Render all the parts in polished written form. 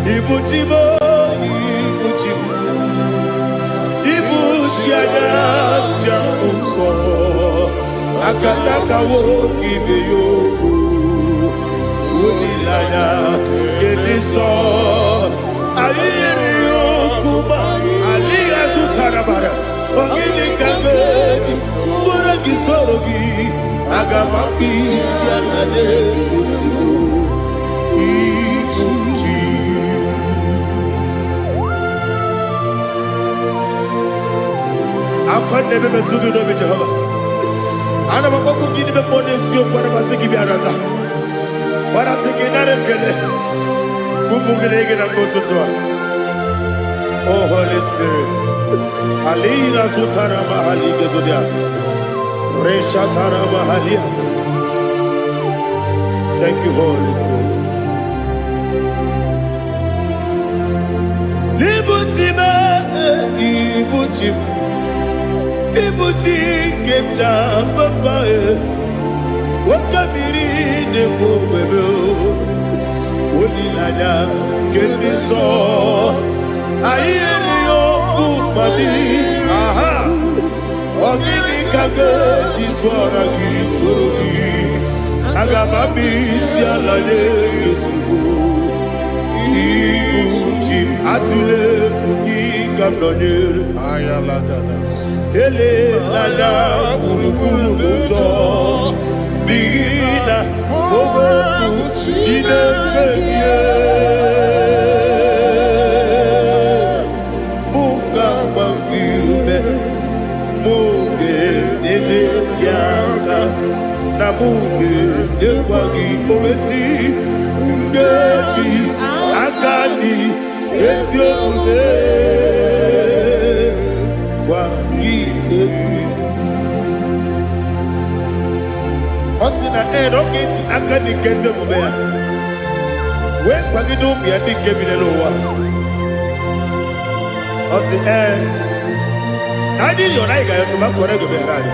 Ibu chi m, ibu chi m, ibu chi anya nja nsọ, akataka nwoke ibe ya okwu, olileanya nke ndị nsọ. Anyị yiri okwu ma alịghị azụtara mara. Ọ gịnị ka m ga-eji tụọrọ gị, soro gị? Aga m akpụ isi ala n'ozugbo. Ibu chi. Akwa na-ebe metụ gị n'obi, Jehova. Ana m akpọkwu gị n'ime mmụọ n'eziokwu. Ana m asị gị bịa nata gbarata gị, nara ekele ụmụ gị na gị na mgbe ụtụtụ a. Oh Holy Spirit, alina sutara mahali gezodia reshatara mahalia. Thank you, Holy Spirit. Ibuchi m, ibuchi m, ibuchi nke m ji papa e, oke mmiri na-ekwu ogbebe, olileanya nke ndị nsọ. Anyị erighị okwu mmadụ aha. Ọ gịnị ka ga-eji tụọra gị, soro gị? Aga m abịa isi ala nye gị ozugbo. Ibu chi m, atụla egwu, gị ka m nọnyere. Elela gburugburu n'ụjọ, n'ihi na okwu Chineke gị mụ ga-agba gị ume, mụ ga-enyere gị aka, na mụ ga-enyekwa gị owesi nkeji aka dị ezi omume gwa gị egwu. Ọ sị na ee, na ọ ga-eji aka dị nke ezi omume ya wee kwagide ụmụ ya ndị nke bi n'elu ụwa. Ọ sị ee, na anyị yọrọ, anyị ga-ayọtụ ma kọrọ ego meghere anyị.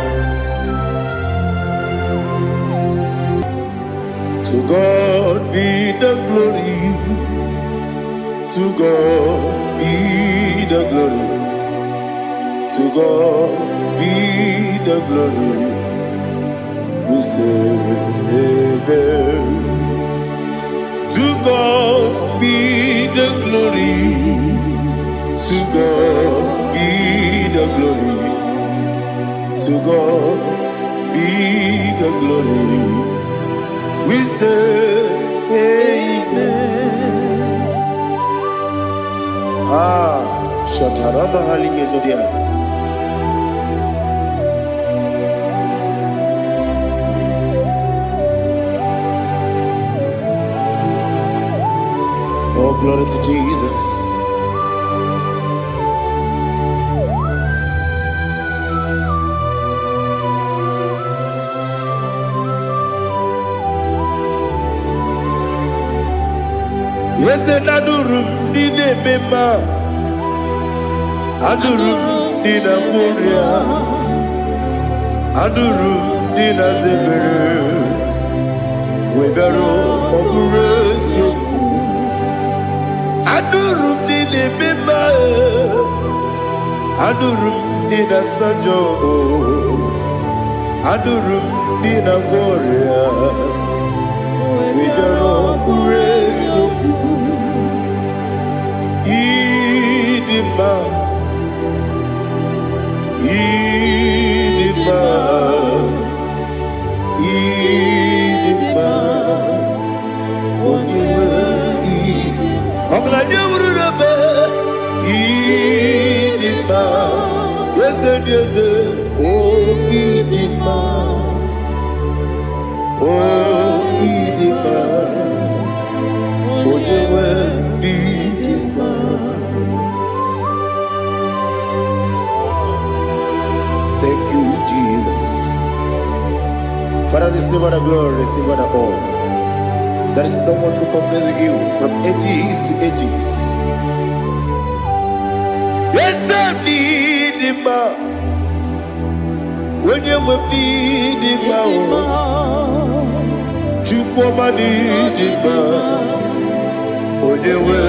To God be the glory, to God be the glory, to God be the glory. We say amen. To God be the glory, to God be the glory, to God be the glory. We say amen. Ah, Shatarama Hali Gezodia. Oh, glory to Jesus. Eze na-adụrụ m ndị na-eme mma, adụrụ m ndị na-agwọ ọrịa, adụrụ m ndị na-aza ebere, wee bịaruo ọ bụrụ eziokwu. Adụrụ m ndị na-eme mma, adụrụ m ndị na-asa njọ, adụrụ m ndị na-agwọ ọrịa, wee bịaruo ọ bụrụ eziokwu. Ịdị mma, ịdị mma, ịdị mma, onye nwe ịdị. Ọgaranya wuru n'ebe ịdị mma, eze dị eze, o ịdị mma, o ịdị mma, onye nwe ịdị mma. Thank you, Jesus. Father, receive all the glory, receive all the honor. There is no one to compare with you from ages to ages. Eze m n'ịdị mma, onye nwe m n'ịdị mma o, Chukwu ọma n'ịdị mma, onye nwe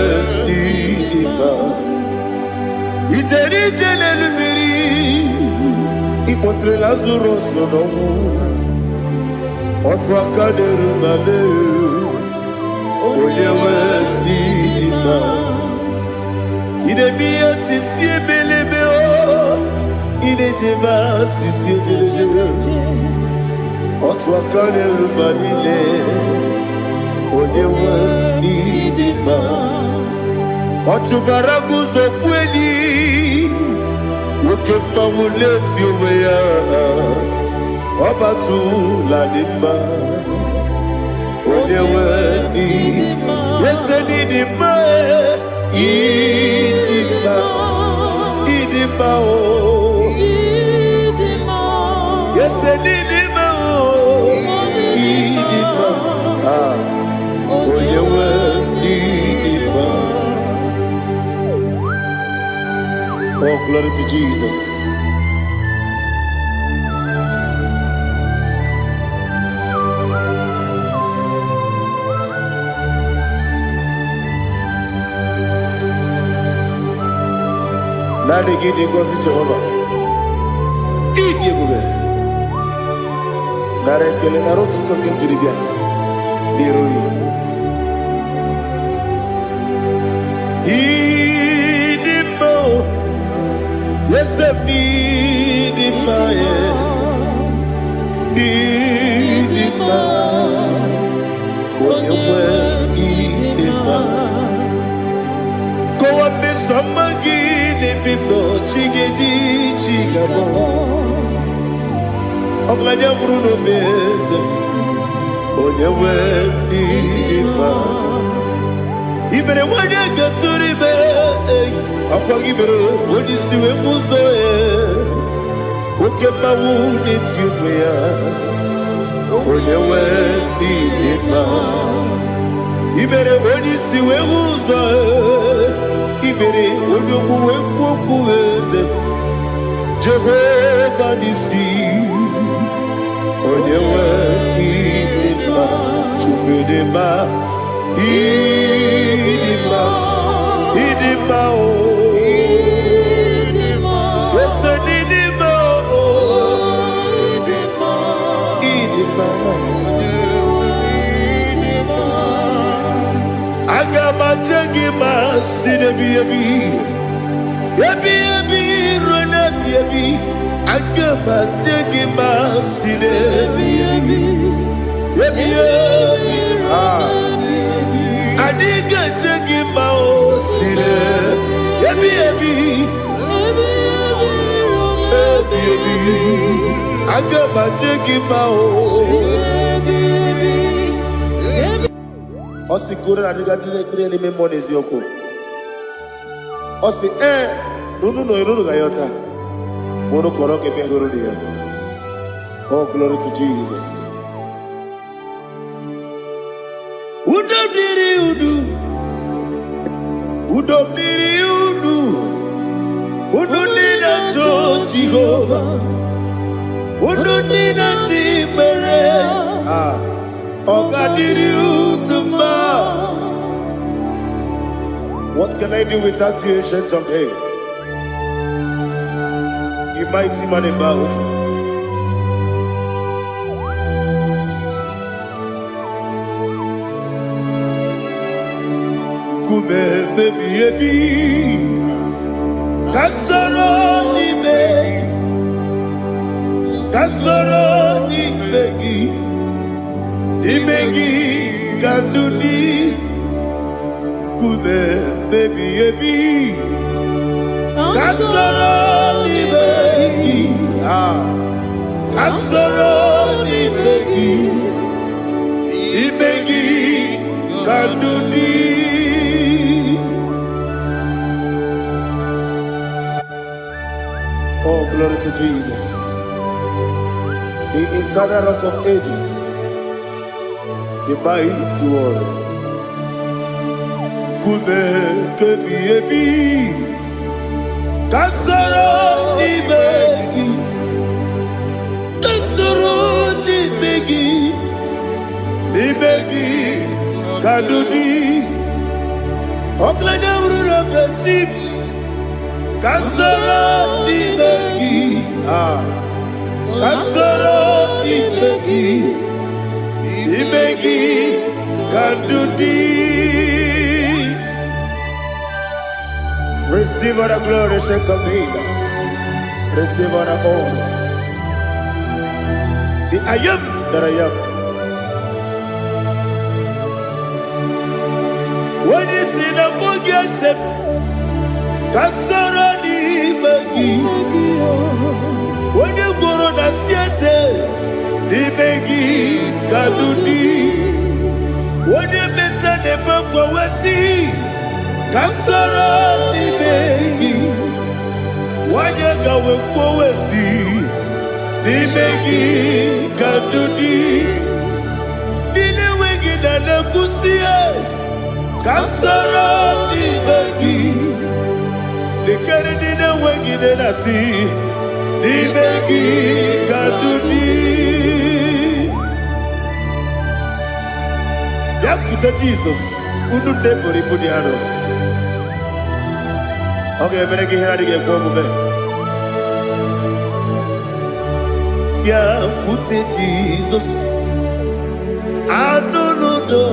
ije n'elu mmiri, ị kpọtere Lazarus n'ọnwụ. Otu aka na-eru ma mee, onye nwe ndị dị mma. Ị na-eme ihe osisi ebelebe o, ị na-ejebe asịsị ejelejele. Otu aka na-eru ma niile, onye nwe ndị dị mma. Ọ chụbara guzo kweli, nwoke mmanwụ na-eti onwe ya, ọbatụla dị mma, onye nwe ndị ese dị mma, ịdị mma, ịdị mma o, ese dị mma o, ịdị mma, ah, onye nwe ndị dị mma. Oh, glory to Jesus. Naanị gị dị ngọzi, Jehova. Ịdị ebube. Nara ekele, nara otuto nke m jiri bịa n'iru gị. Ịdị mma o, eze m, ịdị mma, e. Ịdị mma, onye nwe, ịdị mma. Kọwa mmeso ọma gị n'ebe m nọ, chi ga-eji chi ga-abọ. Ọgaranya nwụrụ n'obe, eze m, onye nwe, ịdị mma. I mere nwanyị gatụrụ ime, ọkwa gị mere onye isi wee mụ ụzọ ya. Oke mmanwụ na-eti onwe ya, onye nwe, ịdị mma. I mere onye isi wee hụ ụzọ, i mere onye ogbu wee kwuo okwu, eze Jehova n'isi, onye nwe, ịdị mma. Chukwu, ịdị mma, ịdị mma, ịdị mma o, ese n'ịdị mma o, ịdị mma. Aga m aje gị ma si n'ebi ebi ebi ebi ruo n'ebi ebi. Aga m aje gị ma si n'ebi ebi ebi ebi. Ah. Anyị ga-eje gị ma o si n'ebi ebi ebi ebi. Aga m aje gị ma o. Ọ sị goro na adịga ndị na-ekpere n'ime mmụọ n'eziokwu. Ọ sị ee, na unu nọ unu ga-ayọta ma unu kọrọ ga-eme hụrụ ya. Oh, glory to Jesus. Udo dịrị unu, udo dịrị unu, unu ndị na-achọ Jehova, unu ndị na-achọ ikpere. Ah, ọ ga-adịrị unu mma. What can I do without you, Ancient of Days? You mighty man in battle. Nkume ebi ebi, ka soro n'ime gị, ka soro n'ime gị, n'ime gị ka ndụ dị. Nkume ebi ebi, ka soro n'ime gị, ah, ka soro n'ime gị, n'ime gị ka ndụ dị. Oh, glory to Jesus, the eternal Rock of Ages, the mighty warrior. Nkume kebi ebi, ka soro n'ime gị, ka soro n'ime gị, n'ime gị ka ndụ dị. Ọgaranya bụrụ na chi m. Ka soro n'ime gị. Ah, ka soro n'ime gị, n'ime gị ka ndụ dị. Receive all the glory, Saint of Days. Receive all the honor. The I am that I am. Onye si na mbụ gị ese m, ka soro n'ime gị. Onye gworo na si eze, n'ime gị ka ndụ dị. Onye meta na-eme mgbanwe, ka soro n'ime gị. Nwanyị ka wee kwuo si, n'ime gị ka ndụ dị. Ndị na-enweghị na na-ekwusi, ka soro n'ime gị. Lekere ndị na-enweghị nne na-asị, n'ime gị ka ndụ dị. Bịakwute Jizọs, unu nne buru ibu dị arọ. Ọ ga-emere gị ihe na-adịghị ekwe omume. Bịakwute Jizọs, anụ n'udo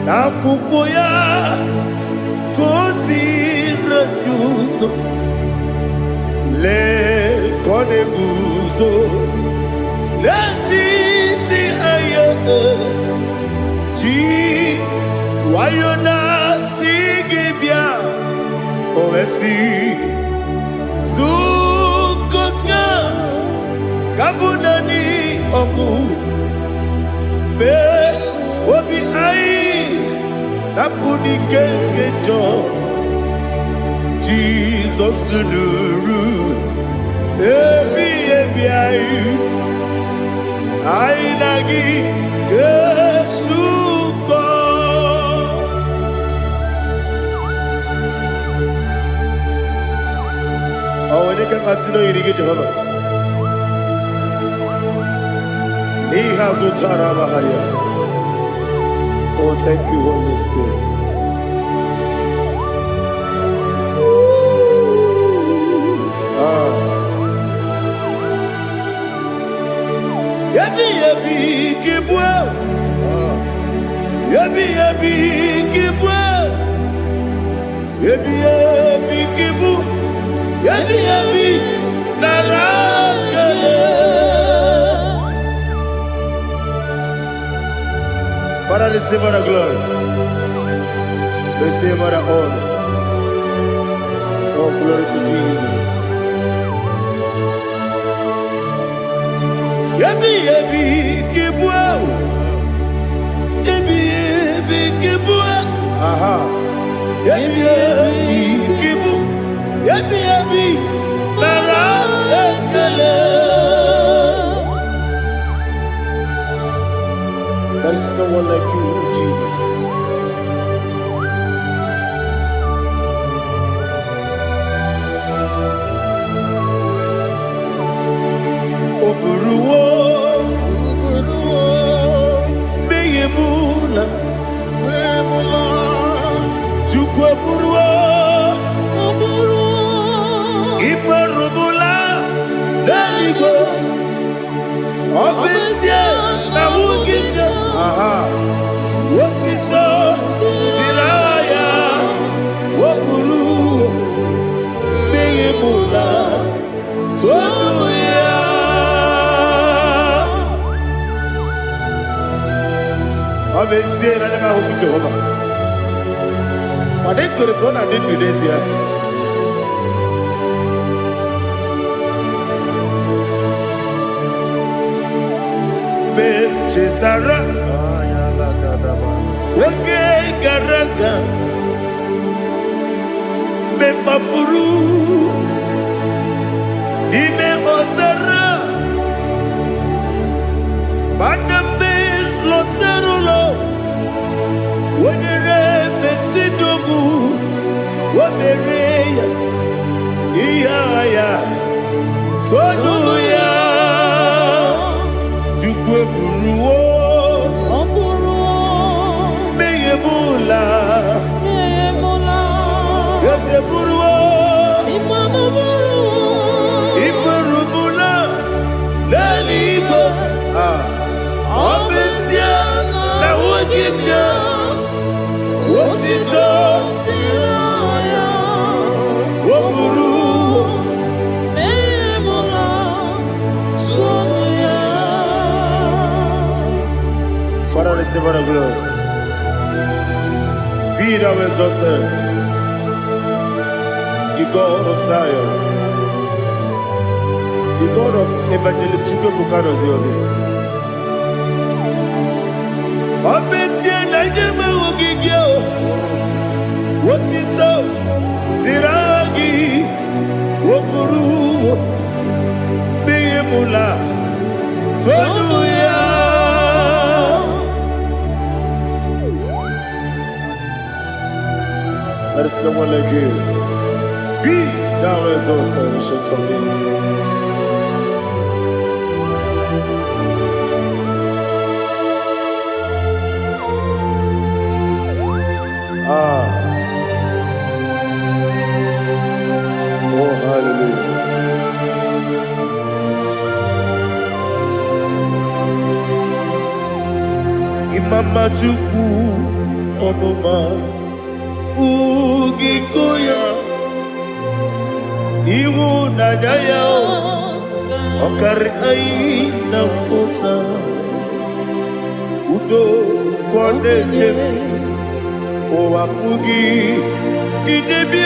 n'akwụkwọ ya ka o si anyị ụzọ. Lee ka ọ na-eguzo n'etiti anyị, ji nwayọ na-asị gị bịa. O wee sị, zukọta ka bụ naanị ọgwụ mee obi anyị napụ n'ike nke njọ. Jizọs nụrụ ebi ebi anyị, anyị na gị ga-esukọ. Ọ nwere ike mmasị na oyiri gị, Jehova, n'ihe azụ tara amagharịa. Oh, thank you, Holy Spirit. Ah. Ebi ebi ka ịbụ, ebi ebi ka ịbụ, ebi ebi ka ịbụ, ebi ebi nara ekele. Father, receive all the glory. Receive all the honor. Oh, glory to Jesus. Ebi ebi ka ịbụ, ebi ebi ka ịbụ, aha. Ebi ebi ka ịbụ, ebi ebi nara ekele. There is no one like you, Jesus. O buruwo mmehie m na Chukwu eburuwo ikperubula n'eluigwe. Ọ bụ ezie na ahụghị m ya, aha, otito dịrị aha ya. O buru mmehie m na tonu ya. Ọ bụ ezie na anya m ahụghị Jehova, mana ekwere m na ọ na-adị ndụ n'ezie. Mgbe m chetara oge gara aga, mgbe m kpafuru n'ime ọzara, mana mgbe m lọtara ụlọ, wenyere mesidogbu o mere ya ihe agha ya tonu ya. Chukwu eburuwo Ọ bụrụ mmehie m ụla mmehie m laa. Eze. Eburuwo iburubula n'eluigwe. Ah, ọ bụ ezie na ahụghị m ya, otito o buru. Father, receive all the glory. Be thou exalted, the God of Zion, the God of Evangelist Chukwuebuka Obi. Ọ bụ ezie na ndị enweghị gị o, otito dịrị aha gị, o buru n'ihi mụla tonu ya. There is no one like you. Be thou exalted, ancient of days. Ah, oh hallelujah. Imama Chukwu ọmụma ugiko ya, ịhụnanya ya ọkarị anyị na mmụta, udo ka ọ na-enye m, ụwa pụghị idebe.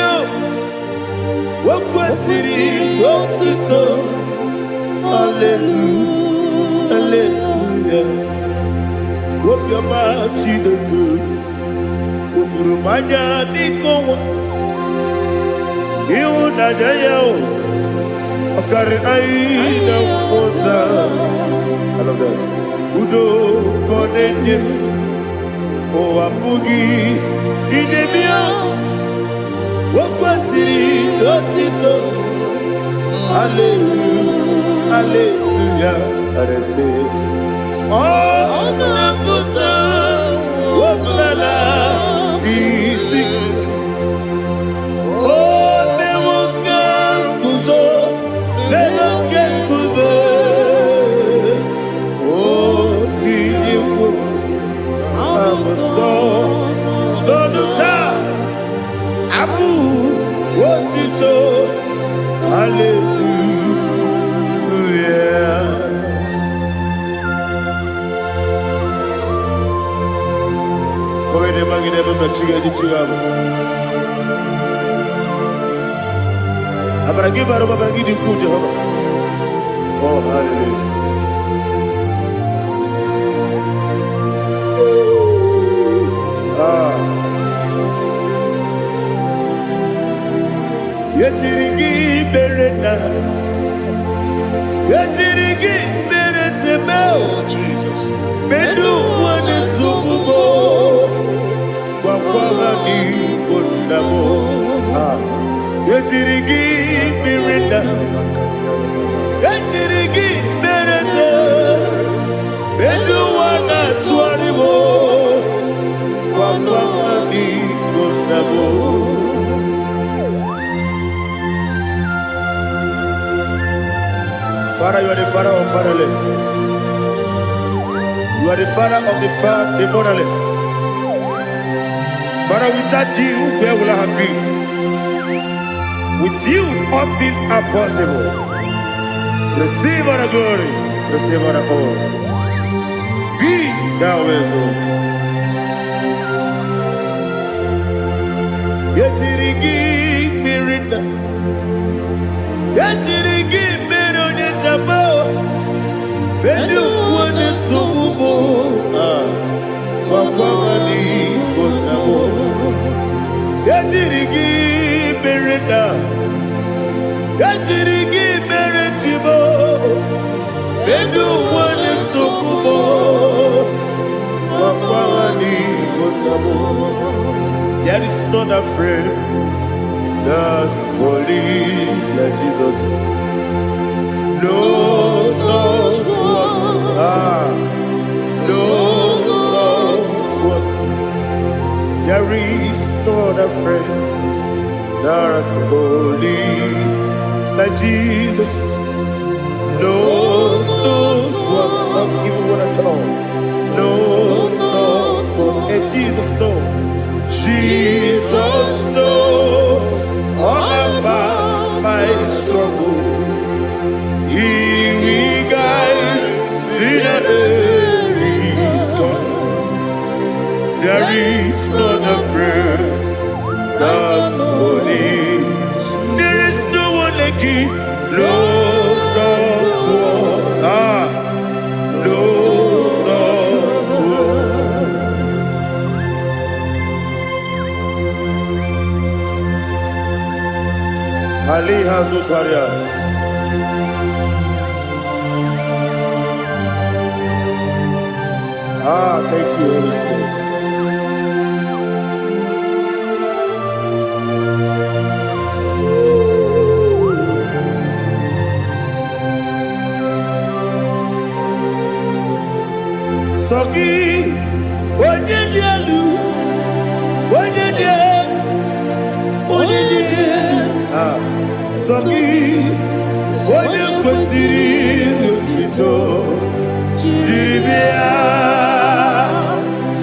O kwesịrị otuto. Hallelujah, hallelujah. Obiọma Chineke o juru m anya n'ike ọnwa, ịhụnanya ya o ọkarị anyị na mmụta. I love that. Udo ka ọ na-enye m, ụwa pụghị idebe ya. O kwesịrị otito. Hallelujah, hallelujah. Arese ọ na-apụta ọbụla iti o mewo ka nguzo n'elu oke nkume, o tinyewo abụsọ n'ọnụ taa abụ otito. Hallelujah. Kọwede magide ebe mmechi ga-eji chi ga abụ. Amara gị bara ụba, amara gị dị ukwuu, Jehova. Oh, hallelujah. Ah. Ejiri gị mere na ejiri gị mere seme. Oh, Jesus. Medu ụwa na-esogbu m, gwakwa ha n'igbo nna m. Ah. Ejiri gị mere na ejiri gị mere se medu ụwa na-atụgharị m, gwakwa ha n'igbo nna m. Father, you are the father of fatherless. You are the father of the motherless. Father, without you, where will I have been? With you, all things are possible. Receive all the glory, receive all the honor. Be thou exalted. Ejiri gị mmiri na ejiri gị mere onye njaba ndị ụwa na-esogbu m. Ah, gwakwa ha n'igbo nna m. Ejiri gị mere na ejiri gị mere chibo ndị ụwa na-esogbu m, gwakwa ha n'igbo nna m. There is not a friend that's holy like Jesus. No, not one. Ah, no, not one. There is no other friend That's holy like Jesus. No, not one, not even one at all. No, not one. And Jesus, no. Jesus, no. All about my struggle. He will guide till the day is gone. There is none afraid that's holy. There is no one like you. No, not one. Ah, no, not one. Ali Hazutaria. Ah, thank you, Holy Spirit. Sọ gị, onye dị elu, onye dị elu, onye dị elu. Ah, sọ gị, onye kwesịrị otuto jiri bịa.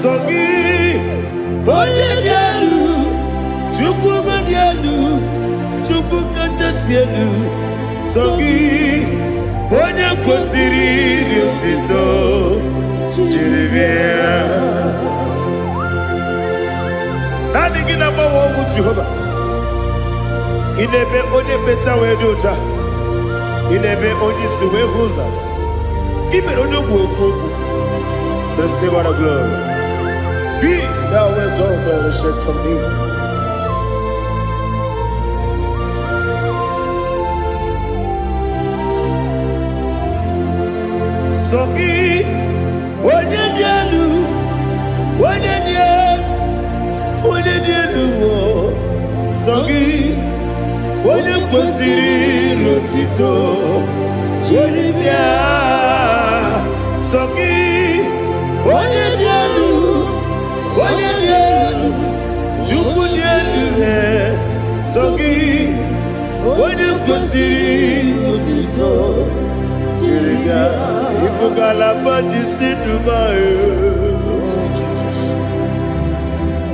Sọ gị, onye dị elu, Chukwu dị elu, Chukwu kachasị elu. Sọ gị, onye kwesịrị otuto jiri bịa. Naanị gị na-agbanwe ọnwụ, Jehova. Ị na-eme onye ekpenta wee dị ụcha. Ị na-eme onye isi wee hụ ụzọ. Ị mere onye ogbu okwu okwu. Receive all the glory. Be thou exalted, Ancient of Days. Sọ gị, onye dị elu, onye dị elu, onye dị elu o. Sọ gị, onye kwesịrị otito jiri bịa. Sọ gị, onye dị elu, onye dị elu, Chukwu dị elu he. Sọ gị, onye kwesịrị otito jiri bịa. Ịbụ ngalaba ji si Dubai.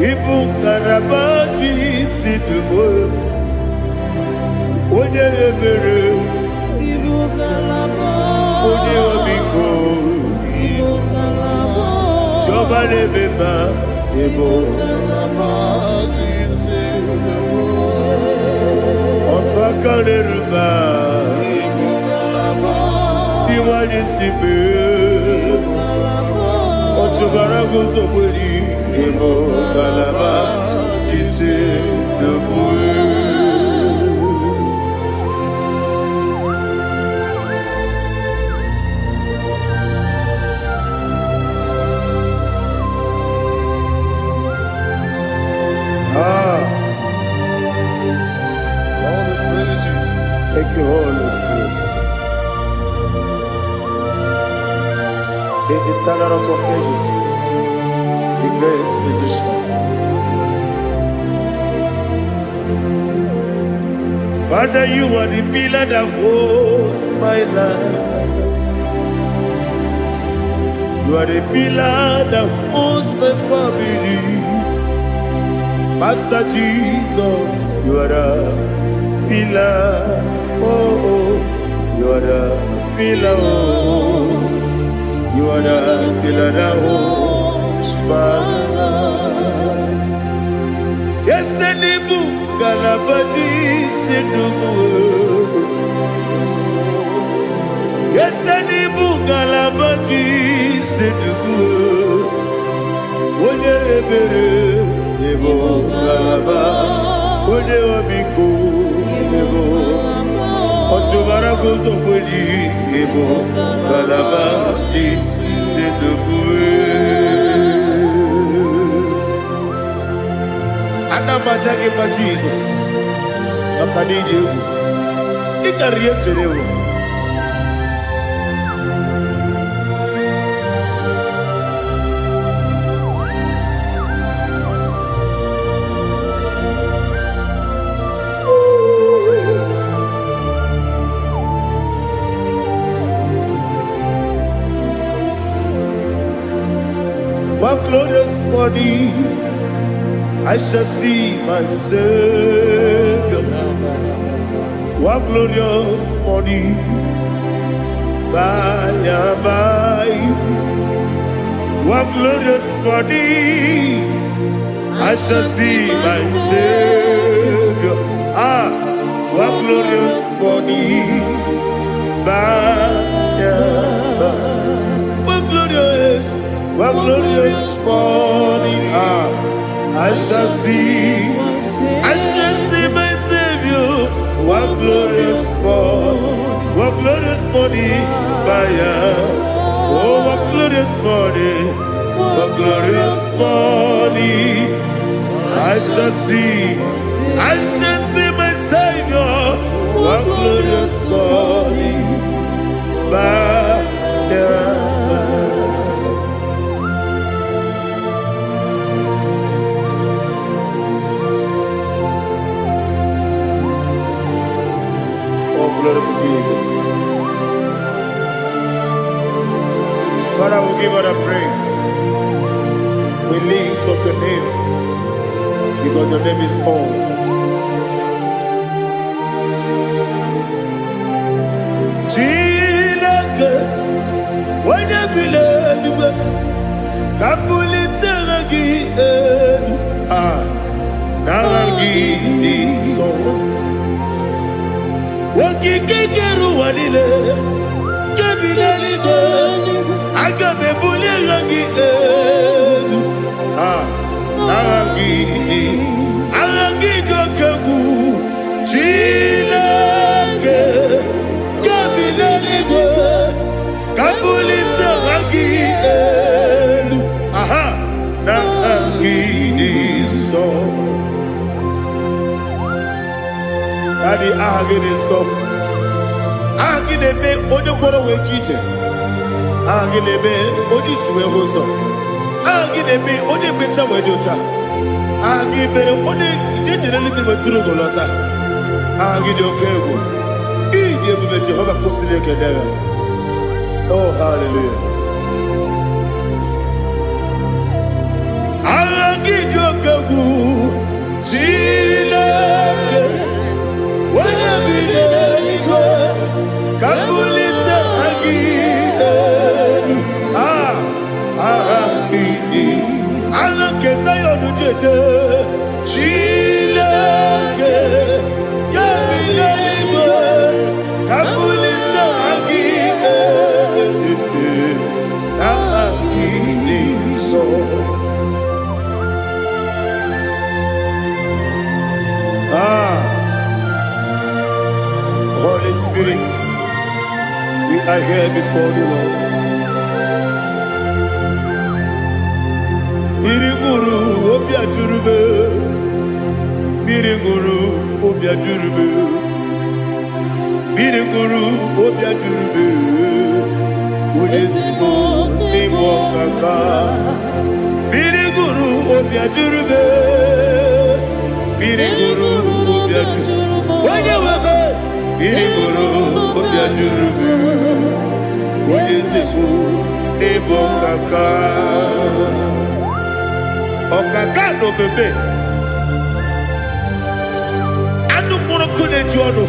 Ịbụ ngalaba ji si Dubai. Onye ebere, Ibu ngalaba. Onye ọmịiko, Ibu ngalaba. Chiọma na-eme mma, ịbụ Ngalaba. Otu aka na-eru mba, Ibu ngalaba. Iwanye si mee. Ngalaba. Ọchụbara guzogberi, ịbụ ngalaba jisi n'okpu. Ah, Lord, we praise you. Thank you, Holy Spirit. The eternal Rock of Ages, the great physician. Father, you are the pillar that holds my life. You are the pillar that holds my family. Master Jesus, you are the pillar. Oh, you are the pillar. Oh, you are the pillar that holds my life. Yes, Enibu Galabati Sindubu. Yes, Enibu Galabati Sindubu. Onye ebere, ịbụ ngalaba, onye ọmịiko, ịbụ ọchụbara guzogbeli, ịbụ ngalaba ji sindubu. Ana m aja gị mma, Jizọs, maka na ịdị egwu. Ị karịrị ihe m chere ewu. What glorious morning I shall see my Savior. What glorious morning by and by. What glorious morning I shall see my Savior. Ah, what glorious morning by and by. What glorious morning. Ah, I shall see my Savior. What glorious morning, what glorious morning by and. Oh, what glorious morning, what glorious morning. I shall see my Savior. What glorious morning by and by. Oh, glory to Jesus. Father, we give all the praise. We lift up your name because your name is awesome. Chineke, onye bi n'eluigwe, ka m bulite aha gị elu. Ah, n'aha gị dị nsọ. Okike kere ụwa niile, nke bi n'eluigwe, aga m ebuli aha gị elu. Ah, n'aha gị dị, aha gị dị oke egwu. Chineke, nke bi n'eluigwe, ka m bulite aha gị elu. Aha, n'aha gị dị nsọ. Daddy, aha gị dị nsọ. Aha gị na-eme onye mkpọrọ wee ji ije. Aha gị na-eme onye isi wee hụ ụzọ. Aha gị na-eme onye ekpenta wee dị ụcha. Aha gị mere onye ije jere eluigwe wetụrụ ugo lọta. Aha gị dị oke egwu. Ịdị ebube Jehova kwụsịrị ekele ya. Oh, hallelujah. Aha gị dị oke egwu. Chineke, onye bi n'eluigwe, ka m bulite aha gị elu. Ah, aha gị dị. Aha nke Zion jeje. Chineke, nke bi n'eluigwe, ka m bulite aha gị elu. Aha gị dị nsọ. Ah, Holy Spirit, we are here before the Lord. Mmiri ṅụrụ obi ajụrụ m. Mmiri ṅụrụ obi ajụrụ m. Mmiri ṅụrụ obi ajụrụ m. Onye ezigbo n'ime ọkaka. Mmiri ṅụrụ obi ajụrụ m. Mmiri ṅụrụ obi ajụrụ. Onye nwe m. Mmiri ṅụrụ obi ajụrụ m. Onye ezigbo n'ịbụ ọkaka. Ọkaka na obebe. Anụ mkpụrụ nkụ na-eju ọnụ.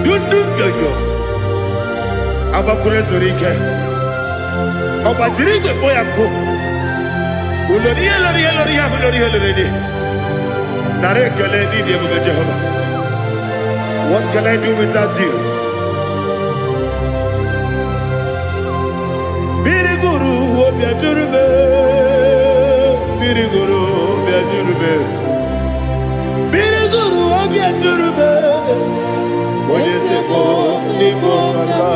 Dundu nyonyo. Agbakwuru ezuru ike. Ọ gbajiri igwe kpọ ya nkụ. Ulori ihe lori ihe lori ihe ahụ lori ihe lori dị. Nara ekele n'ịdị ebube Jehova. What can I do without you? Mmiri gụrụ obi ajụrụ m. Mmiri gụrụ obi ajụrụ m. Mmiri gụrụ obi ajụrụ m. Onye ezigbo n'ịbụ ọkaka.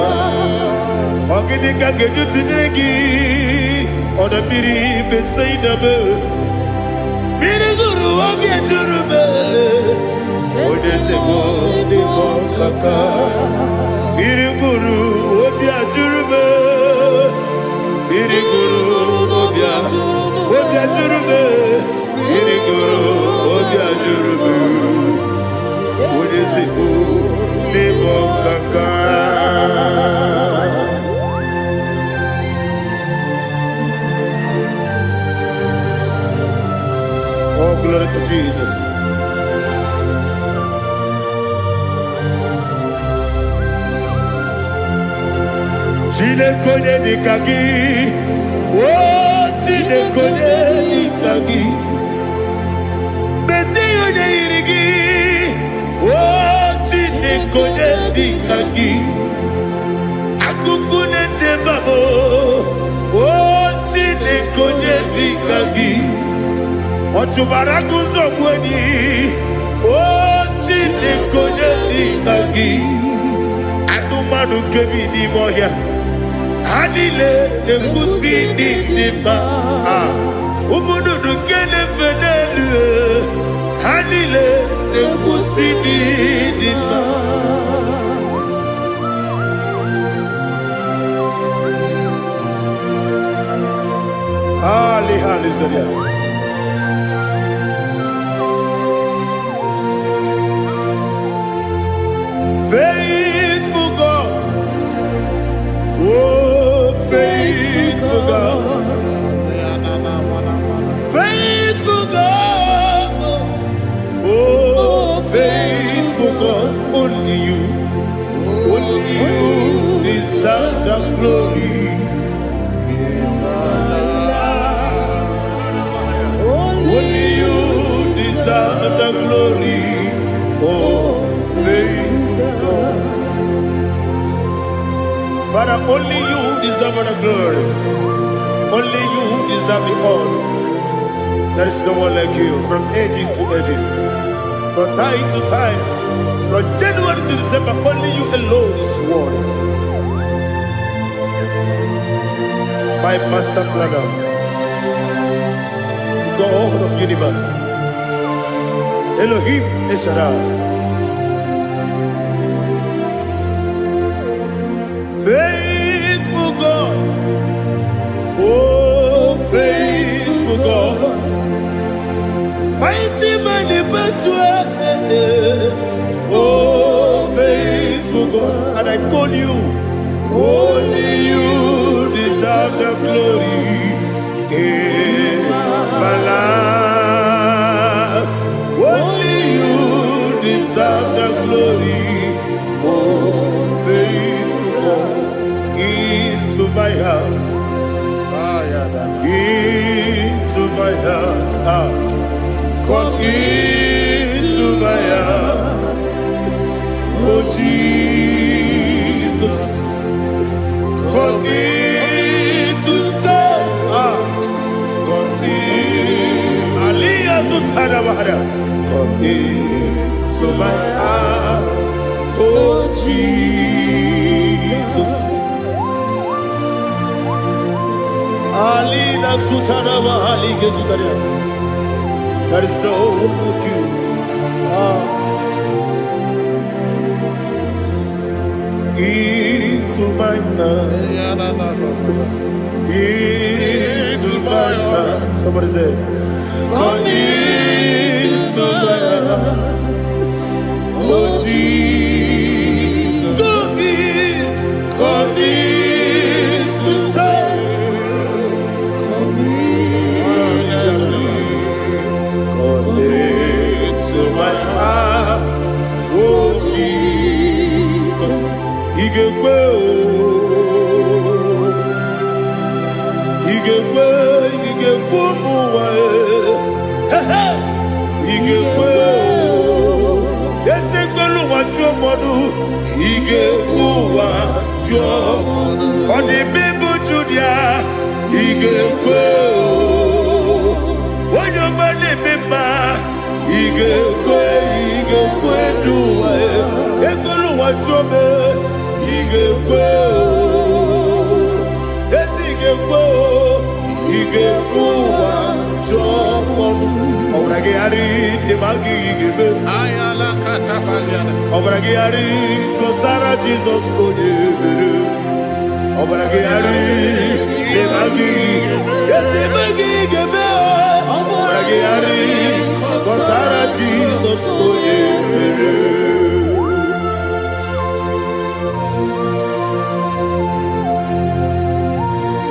Ọ gịnị ka m ga-eji tụnyere gị? Ọdọ mmiri Besaida m. Mmiri gụrụ obi ajụrụ m. Onye ezigbo n'ịbụ ọkaka. Mmiri gụrụ obi ajụrụ m. Mmiri gụrụ obi ajụrụ m. Mmiri gụrụ obi ajụrụ m. Onye ezigbo n'ịbụ ọkaka. Glory to Jesus. Chineke onye dịka gị, o Chineke onye dịka gị, mezie onye yiri gị, o Chineke onye dịka gị, akụkụ na-eche mbabụ, o Chineke onye dịka gị, ọ chụbara agụzọ gbu enyi, o Chineke onye dịka gị, anụmanụ nke bi n'ime ọhịa, ha niile na-ekwusi ndị dị mma. Ah, ụmụ nnụnụ nke na-efe n'elu, ha niile na-ekwusi ndị dị mma. Ali, hallelujah. Faithful God, oh faithful God, faithful God, oh faithful God, only you deserve the glory. Only you deserve the glory, oh faithful God. Father, only you deserve the glory. Only you deserve the honor. There is no one like you from ages to ages, from time to time, from January to December. Only you alone is worthy. My master planner, the God of universe, Elohim El Shaddai. Faithful God, oh faithful God, mighty man in battle, oh faithful God, and I call you, only you deserve the glory in my life. Only you deserve the glory, oh faithful God, into my heart, into my heart, ah. Come into my heart, oh Jesus. Come in to stay. Ah, come in. Aliyah Zutara. Come in to my heart, oh Jesus. Alina Sutara Bahali Gezutaria. There is no one like you. Ah. Into my heart. Into my heart. Somebody say, come into my heart. Oh Jesus. Come in to stay. Come into my heart. Oh Jesus. Igekwe o. Igekwe, igekwe ụmụ ụwa e. He he. Igekwe o. Eze gbelu ụwa jụọ mmadụ. Igekwe ụwa jụọ. Ọ dị mma ịbụ Judia. Igekwe o. Onye ọma na-eme mma. Igekwe, igekwe ndụ ụwa e. Egbelu ụwa jụọ m e. Igekwe o. Ezi ga-ekwe o, ị ga-ekwe ụwa jụọ ọnụ. Ọbara gị gharị ndị ma gị ga-eme. Ọbara gị gharị kọsara Jizọs onye mere. Ọbara gị gharị ndị ma gị. Ezi ma gị ga-eme o. Ọbara gị gharị kọsara Jizọs onye mere.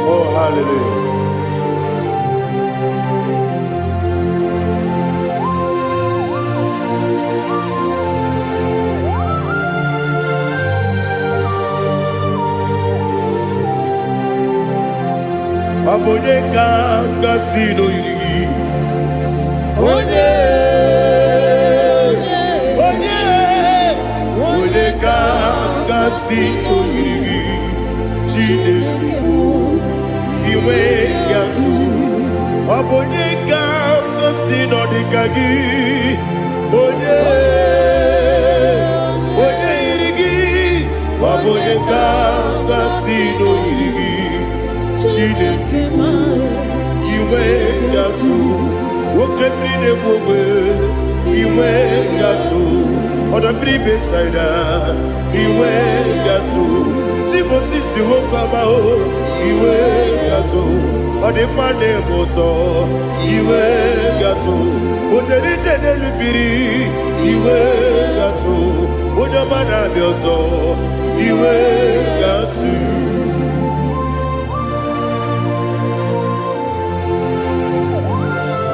Oh, hallelujah. Ọ bụ onye ka m gasị n'oyiri gị? Onye, onye, onye ka m gasị n'oyiri gị? Chineke bụ inwe ya tụ. Ọ bụ onye ka m gasị n'ọdịka gị? Onye, onye yiri gị? Ọ bụ onye ka m gasị n'oyiri gị? Chineke bụ inwe gatụ. Oke mmiri na-egbu ogbe, inwe gatụ. Ọdọ mmiri Besaida, inwe gatụ. Timosisi nwoke ọma o, inwe gatụ. Ọ dị mma na-eme ụtọ, inwe gatụ. O jere ije n'elu mmiri, inwe gatụ. Onye ọma na-abịa ọzọ, inwe gatụ.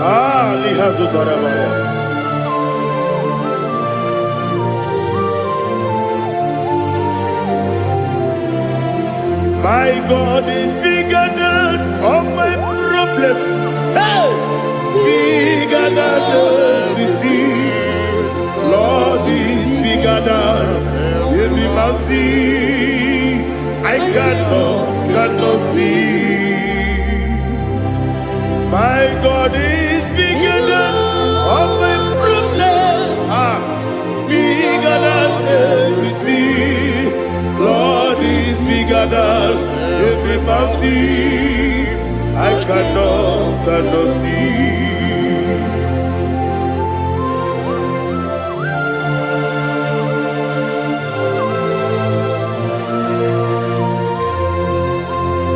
Ah, lihazụtara mara. My God is bigger than all my problem. Hey! Bigger than everything. Lord is bigger than every mountain I cannot see. My God is bigger than all my problem. Ah, bigger than everything. Lord is bigger than every mountain I cannot see.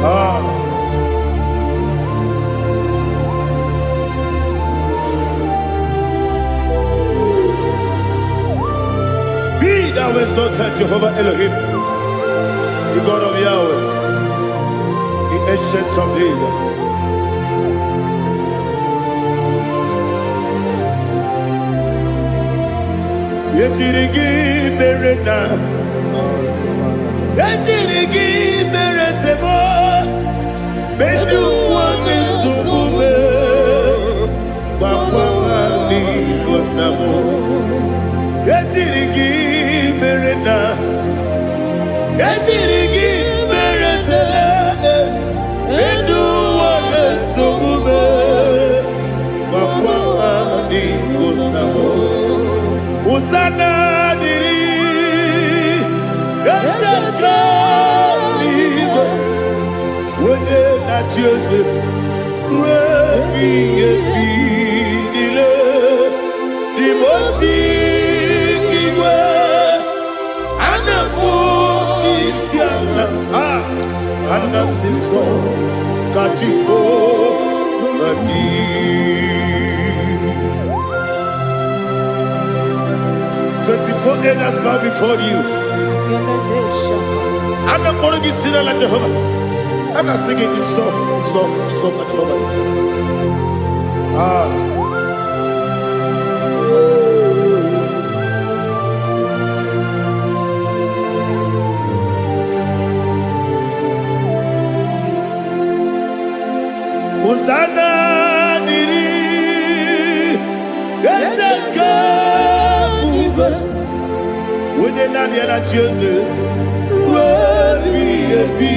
Ah, be thou exalted, Jehovah Elohim, the God of Yahweh, the Ancient of Days. Ejiri gị mere na ejiri gị mere sebo medu ụwa na-esogbu m, gwakwa ha n'igbo nna m. Ejiri gị mere na ejiri gị mere sele medu ụwa na-esogbu m, gwakwa ha n'igbo nna m. Hosanna dịrị eze nke eluigwe, onye na-achị eze ruo ebighị ebi niile. Dị osi igwe a na-akpọ isi ala, a a na-asị nsọ ka Jehova dị. 24 elders bow before you. A na-akpọrọ gị si n'ala Jehova. A na-asị gị nsọ, nsọ, nsọ ka Jehova dị. Ah. Hosanna dịrị eze nke ebube, onye naanị ya na-achị eze ruo ebighị ebi.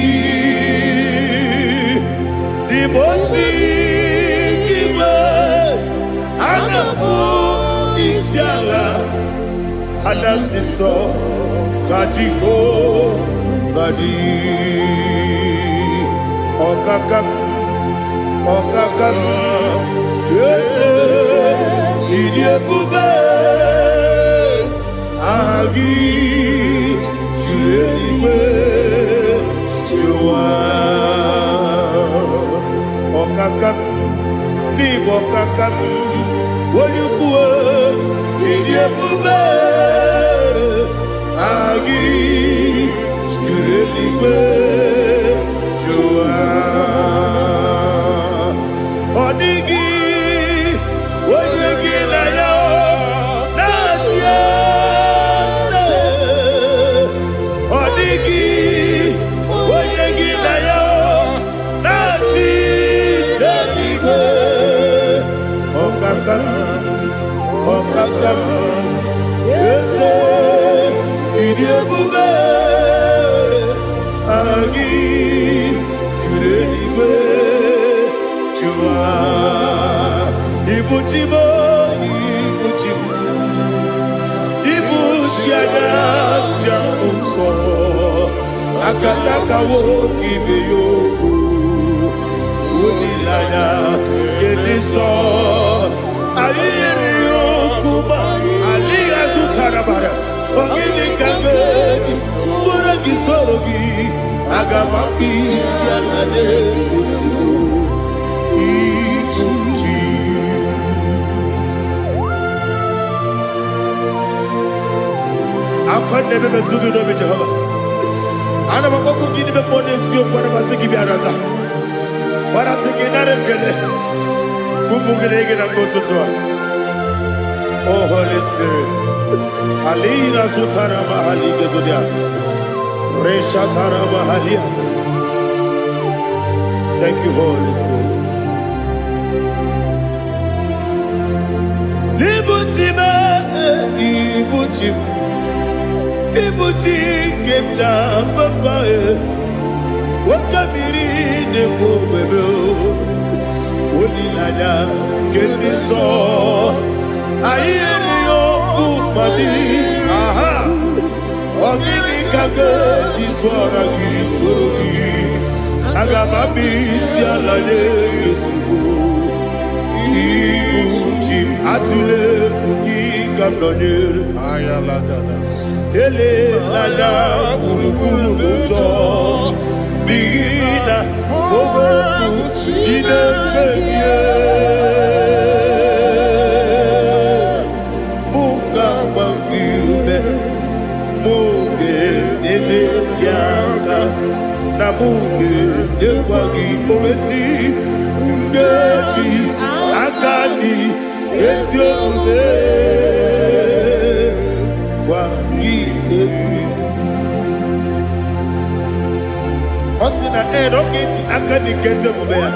N'ime osi igwe a na-akpọ isi ala, a na-asị nsọ ka Jehova dị. Ọkaka m, ọkaka m, eze, ịdị ebube, aha gị juru eluigwe juru ụwa. Ọkaka m, n'ịbụ ọkaka m, onye ukwu, ịdị ebube, aha gị juru eluigwe juru ụwa. Ọ dịghị onye gị na ya na-achị eze. Ọ dịghị onye gị na ya na-achị. Ọkaka m, eze, ịdị ebube, aha gị juru eluigwe jụwa. Ibuchi m, ibuchi m, ibuchi anya nja nsọ, akatakawo ibe ya okwu, olileanya nke nsọ. Anyị yiri okwu ma alịghị azụtara bara. Ọ gịnị ka m ga-eji tụọrọ gị, soro gị? Aga m akpụ isi ala na-ozugbo ibu chi. Akwa na-ebe metụ gị n'obi, Jehova. Ana m akpọkwu gị n'ime mmụọ n'eziokwu. Ana m asị gị bịa nata gbarata gị, nara ekele kwụpụ gị na gị na mgbe ụtụtụ a. Oh Holy Spirit, alina sutara mahali gezodia reshatara mahalia. Thank you, Holy Spirit. Ibuchi m, ibuchi m, ibuchi nke m ja papa e, nwoke mmiri na-ekwu ogbebe, olileanya nke ndị nsọ. Anyị erighị ọkụ mmadụ aha. Ọ gịnị ka ga-eji tụọra gị, soro gị? Aga m abịa isi ala nye gị ozugbo. Ibu chi m, atụla egwu, gị ka m nọnyere. Elela gburugburu n'ụjọ, n'ihi na okwu Chineke gị mụ ga-agba gị ume, mụ ga-enyere gị aka, na mụ ga-enyekwa gị owesi nkeji aka dị ezi omume gwa gị egwu. Ọ sị na ee, na ọ ga-eji aka dị nke ezi omume ya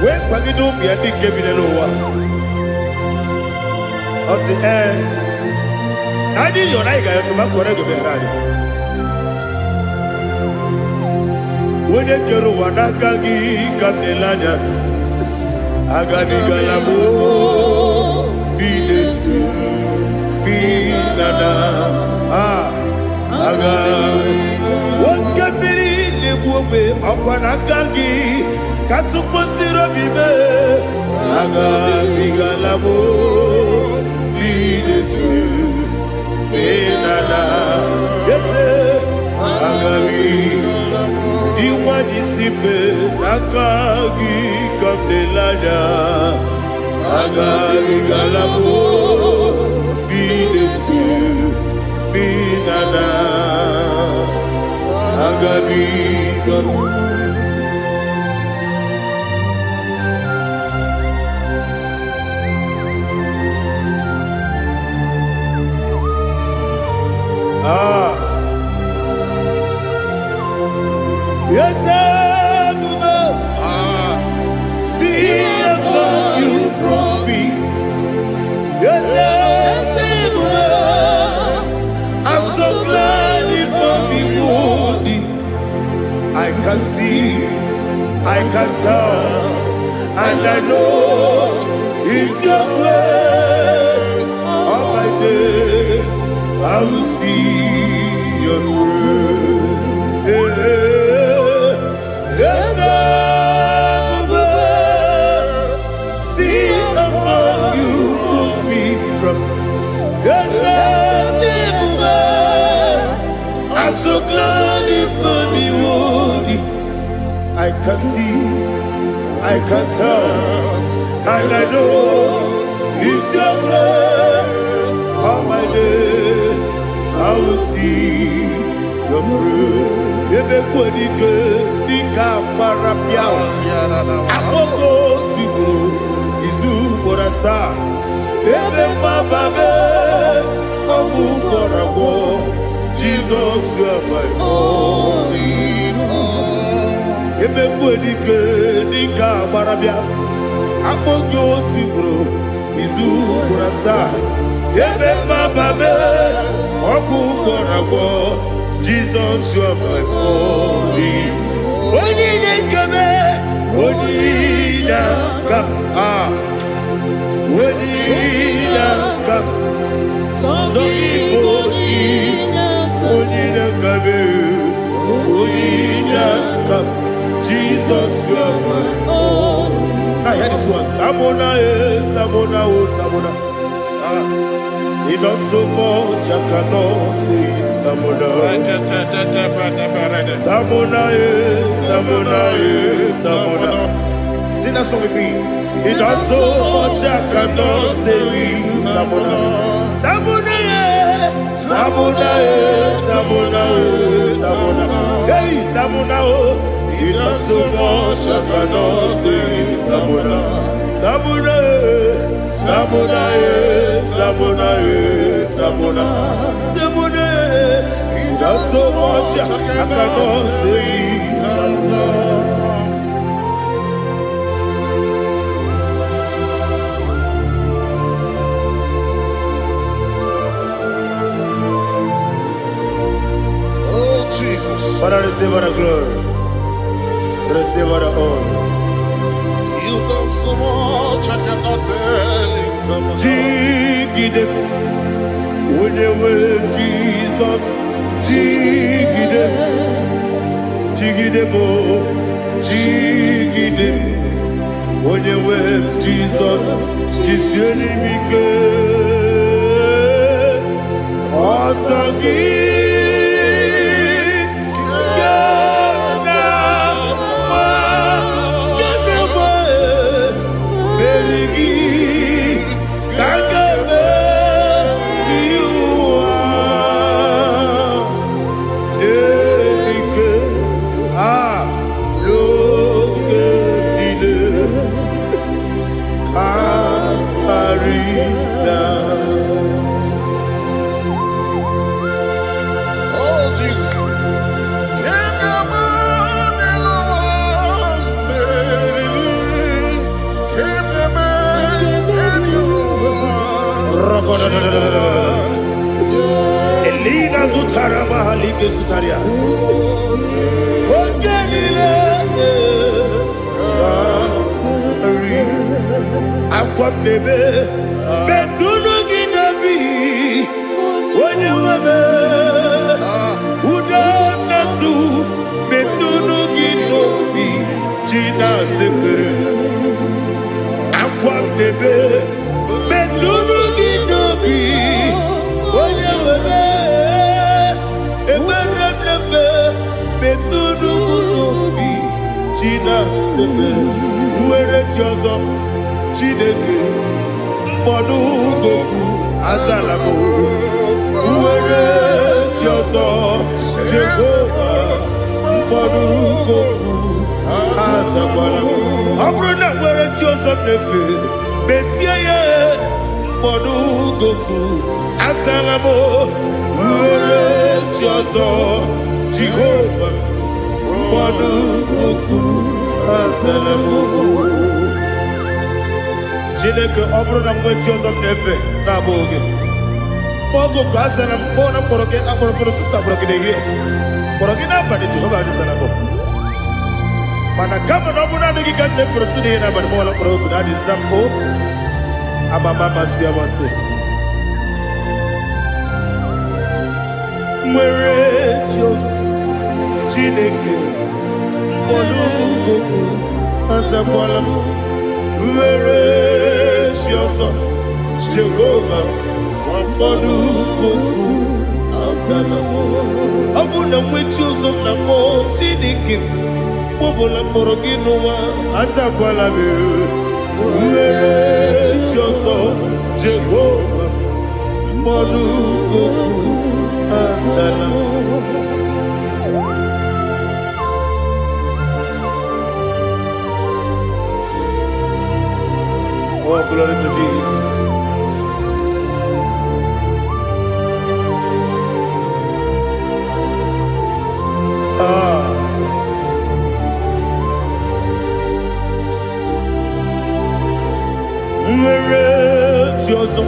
wee kwagide ụmụ ya ndị nke bi n'ụwa. Ọ sị ee, na anyị yọrọ, anyị ga-ayọtụ ma kọrọ ego bịara anyị. Onye kere ụwa, n'aka gị ka m na-ele anya. Agabigala m bi n'etu bi na na a aga. Nwoke mmiri na-egbu ogbe, ọkwa n'aka gị ka tụkwasịrị obi mee. Agabigala m bi n'etu bi na na ese agabi. Dị nwanyị si mbe, n'aka gị ka m na-ele anya. Agabigala m bi n'etu bi na na agabigala. Ah. Yes, ebube, see how far you brought me. Yes, ebube, I'm so glad you found me worthy. I can see, I can tell, and I know it's your grace. All my day, I will see your grace. Yes, ebube, see how far you put me from. Yes, ebube, I'm so glad you found me worthy. I can see, I can tell, and I know it's your grace. All my day, I will see your grace. Ebe kwenike dịka gbara pịa akpọkọ tigburu izu ugboro asaa, ebe mgbababe ọgwụ gwọrọ agwọ. Jizọs, you are my all. Ebe kwenike dịka gbara bịa Akpọ gị otu ugboro, izu ugboro asaa. Ebe mmababe, ọgwụ gwọrọ agwọ. Jizọs, you are my only. Onye na-ekebe, onye na-aka, ah, onye na-aka, sọ gị bụ onye na-akabe, onye na-aka. Jesus, you are my. Now hear this one. Tamona, eh, Tamona, oh, Tamona. Ah, he does so much, I cannot say it. Tamona. Tamona, eh, Tamona, eh, Tamona. Sing that song with me. He does so much, I cannot say it. Tamona. Tamona, eh, Tamona, eh, Tamona, eh, Tamona. Hey, Tamona, oh. He does so much, I cannot say it. Tamona. Tamona, eh, Tamona, eh, Tamona, eh, Tamona. Tamona, eh. He does so much, I cannot say it. Tamona. Oh, Jesus. Father, receive all the glory. Receive all the honor. You've done so much, I cannot tell it. Jigide, onye nwe Jizọs, jigide, jigide m, jigide, onye nwe Jizọs, jisie m ike. Ọsọ gị ka m na-agba, ka m na-agba, meri gị ka m ga-emeri ụwa. Ike a n'oge niile ka karịa. Oh, Jesus. Can you imagine? Can you imagine? Elina zutara mahalike zutaria. Oge niile karị. Akwa m na-ebe metụnụ gị n'obi, onye nwe m. Ude na-asụ metụnụ gị n'obi, ji na-asịpụrụ. Akwa m na-ebe metụnụ gị n'obi, onye nwe m. Ekpere m na-eme metụnụ m n'obi, ji na-asịpụrụ. Nwere chi ọzọ, Chineke, mkpọdụ goku azala m. Nwere chi ọzọ, Jehova, mkpọdụ goku azakwala m. Ọ bụrụ na nwere chi ọzọ m na-efe, mesie ya, mkpọdụ goku azala m. Nwere chi ọzọ, Jehova, mkpọdụ goku azala m. Chineke, ọ bụrụ na mgbe chi ọzọ m na-efe na-abụghị gị, oge ka a sara m kpọọ na mkpọrọ gị, akpọrọ mkpọrọ ụtụtụ, akpọrọ gị n'ehihie, kpọrọ gị n'abalị, Jehova adịzara m. Mana kama na ọ bụrụ naanị gị ka m na-efere ụtụtụ n'ihe n'abalị, mọla mkpọrọ oku na adịza m o amama amasị amasị. Nwere chi ọzọ, Chineke, mkpọrọ goku azakwala m. Nwere chi ọzọ, Jehova, mkpọrọ goku azala m. Ọ bụ na mgbe chi ọzọ m na-akpọ, Chineke, mkpọbụla mkpọrọ gị n'ụwa, azakwala m. Nwere chi ọzọ, Jehova, mkpọrọ goku azala m. Oh, glory to Jesus. Ah, ọzọ.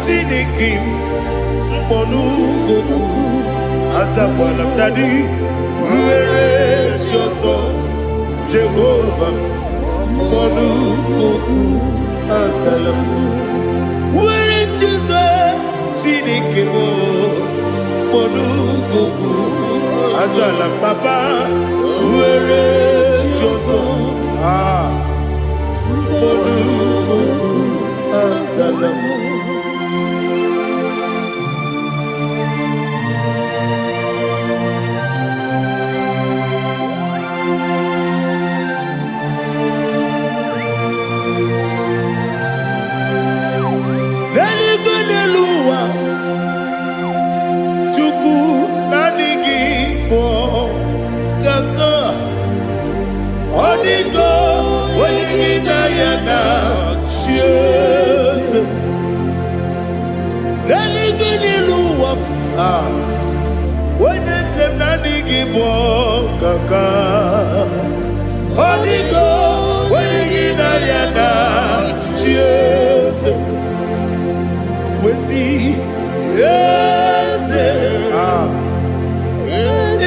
Chineke m, mkpọnugokwu azakwala m. Daddy, ruere chi ọzọ. Jehova, mkpọnugokwu azala m. Were Chizọ, Chineke m, mkpọnugokwu azala m. Papa, were chi ọzọ. Ah, mkpọnugokwu azala m. N'eluigwe, n'elu ụwa, Chukwu, naanị gị bụ kaka. Ọ dịgo onye gị na ya na chi eze. N'eluigwe, n'elu ụwa, ah, onye eze m, naanị gị bụ kaka. Ọ dịgo onye gị na ya na chi eze. Wesi eze, ah,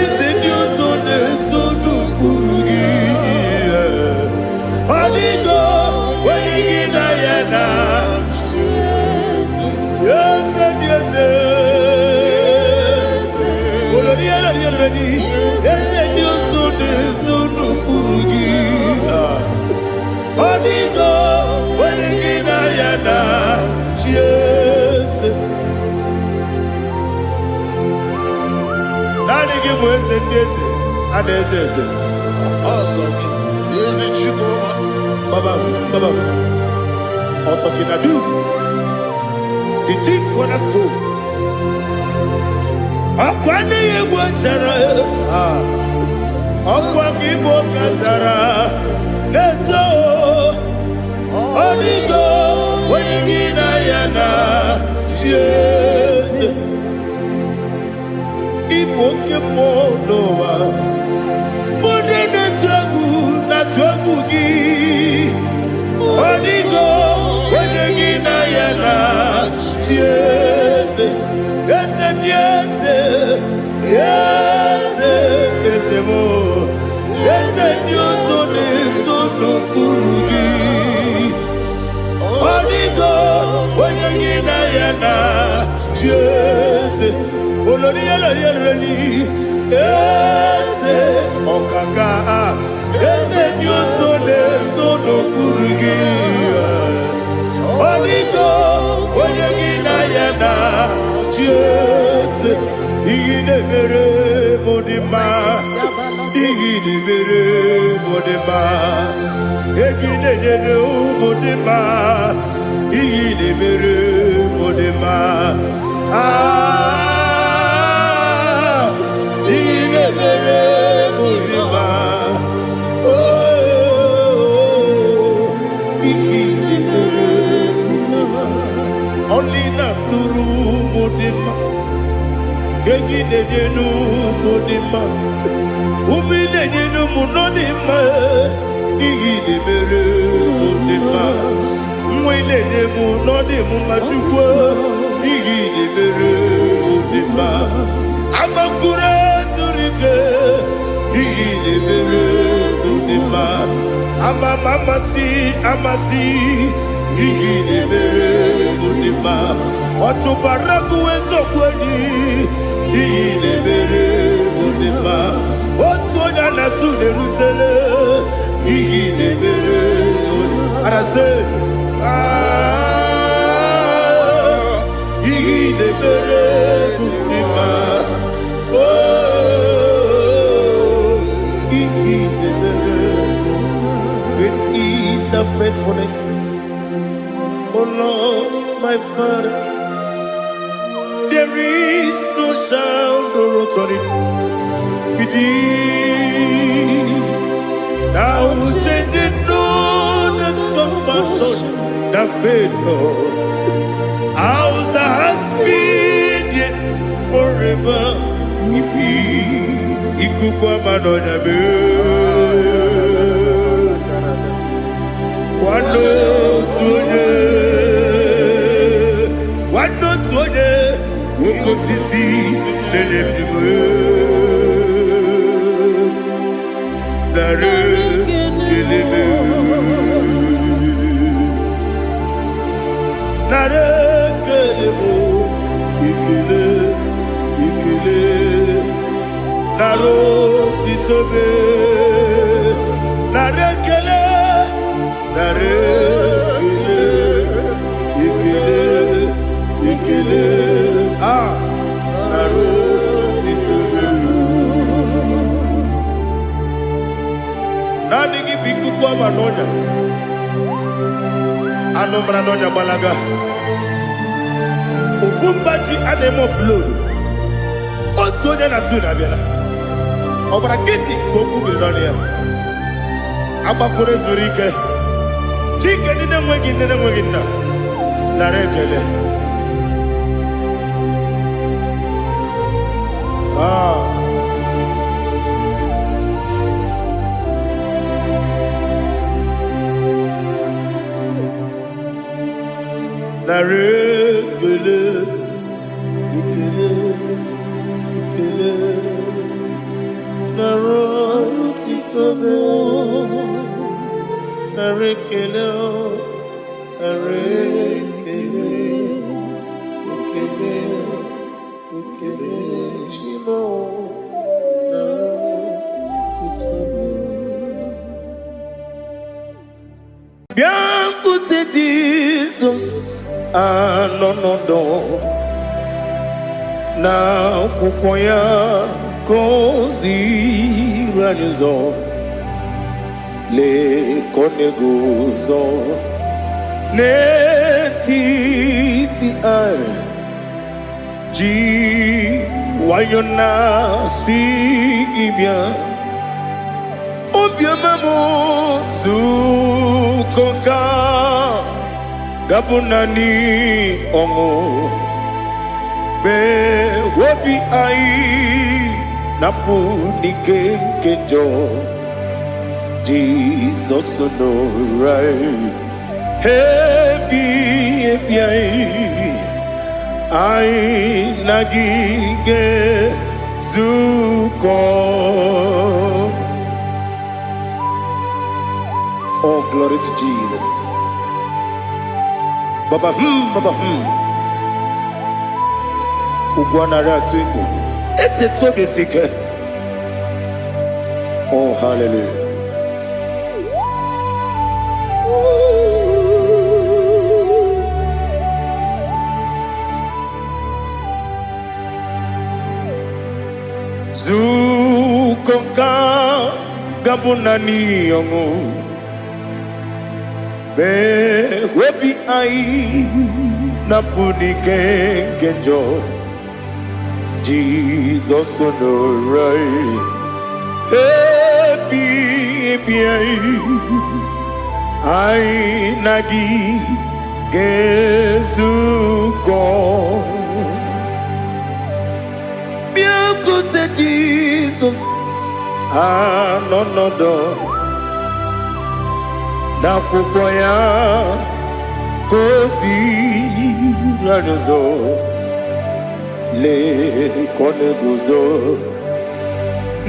eze ndị ọzọ na-eso n'ụkpụrụ gị. Ọ dịgo onye gị na ya na eze ndị eze. Olori elori elori, eze ndị ọzọ na-eso n'ụkpụrụ gị. Ọ dịgo onye gị na ya na chi eze. Naanị gị bụ eze ndị eze a na-eze eze. Ọsọ gị, ezi Chukwu. Baba, Baba, Otokinadu, the chief cornerstone. Ọkwa nne ya egbu chara, ọkwa gị bụ kachara na-eto. Ọdịgo onye gị na ya na chi eze. Ịbụ oke mmụọ n'ụwa, onye na-etu egwu na-atụ egwu gị. Ọdịgo onye gị na ya na chi eze. Eze ndị eze, eze, eze m, eze ndị ọzọ na-eso n'okpuru gị. Ọdịgo onye gị na ya na chi eze. Olori olori olori, eze ọkaka, eze ndị ọzọ na-eso n'okpuru gị. Ọdịgo onye gị na ya na chi eze. Ihe na-emere m dị mma, ihe na-emere m dị mma, ego ị na-enyere ụmụ dị mma, ihe na-emere m dị mma. Ah, ihe na-emere m dị mma. Oh, ihe na-emere dị mma. Ọlị na-atụrụ ụmụ dị mma, ego ị na-enye n'ụmụ dị mma, ume ị na-enye n'ụmụ nọ dị mma. Ihe ị na-emere mụ dị mma, nwa ị na-enye m nọ dị m mma. Chukwu, ihe ị na-emere mụ dị mma. Agbakụrụ zuru ike, ihe ị na-emere mụ dị mma. Ama m amasị amasị, ihe ị na-emere mụ dị mma. Ọchụbara gụwa eziokwu enyi, ihe ị na-emere mụ dị mma. Otu onye a na-asụ na-erutele, ihe ị na-emere mụ dị arasị. Ihe ị na-emere mụ dị mma. Oh, ihe ị na-emere. Great is thy faithfulness, O Lord, my Father. There is no shadow of turning with thee. Thou changest not thy compassions, they fail not. As thou hast been, yet forever will be. Ikuku ama n'ọnya mee. Nwanne otu onye. Osisi na-enye ndụ. Nara ekele m. Nara ekele m. Ekele, ekele. Nara otito m. Nara ekele. Nara ekele. Ekele, ekele. Ah, nara otito m. Naanị gị bụ ikuku ọma n'ọnya. Anụ mara n'ọnya gbalaga. Ofu mba ji a na-eme oflodu. Otu onye na su na-abịala. Ọ gbara nkịtị ka okwu biri n'ọnụ ya. Agbakọrọ zuru ike. Chike ndị na-enweghị nne na-enweghị nna. Nara ekele. Ah. Nara ekele, ekele, ekele. Nara otito m. Nara ekele, nara ekele, ekele, ekele. Chimo, nara otito m. Bịakwute Jizọs anọ n'ọdọ na akwụkwọ ya ka o ziri anyị ụzọ. Lee ka ọ na-eguzo n'etiti anyị ji nwayọ na-asị gị bịa. Obiọma m zukọ ka gabụ naanị ọṅụ mgbe obi anyị napụ n'ike nke njọ. Jizọs nọrọ anyị ebi ebi anyị anyị na gị ga-ezukọ. Oh, glory to Jesus. Baba baba Ugwu anaghị atụ egwu. Etetu obi esi ike. Oh, hallelujah. Zukọ nka gabụ naanị ọṅụ. Mee obi anyị napụ n'ike nke njọ. Jizọs nọrọ anyị ebi ebi anyị anyị na gị ga-ezukọ. Bịakwute Jizọs anọ n'ọdọ n'akwụkwọ ya ka o ziri anyị ụzọ. Lee ka ọ na-eguzo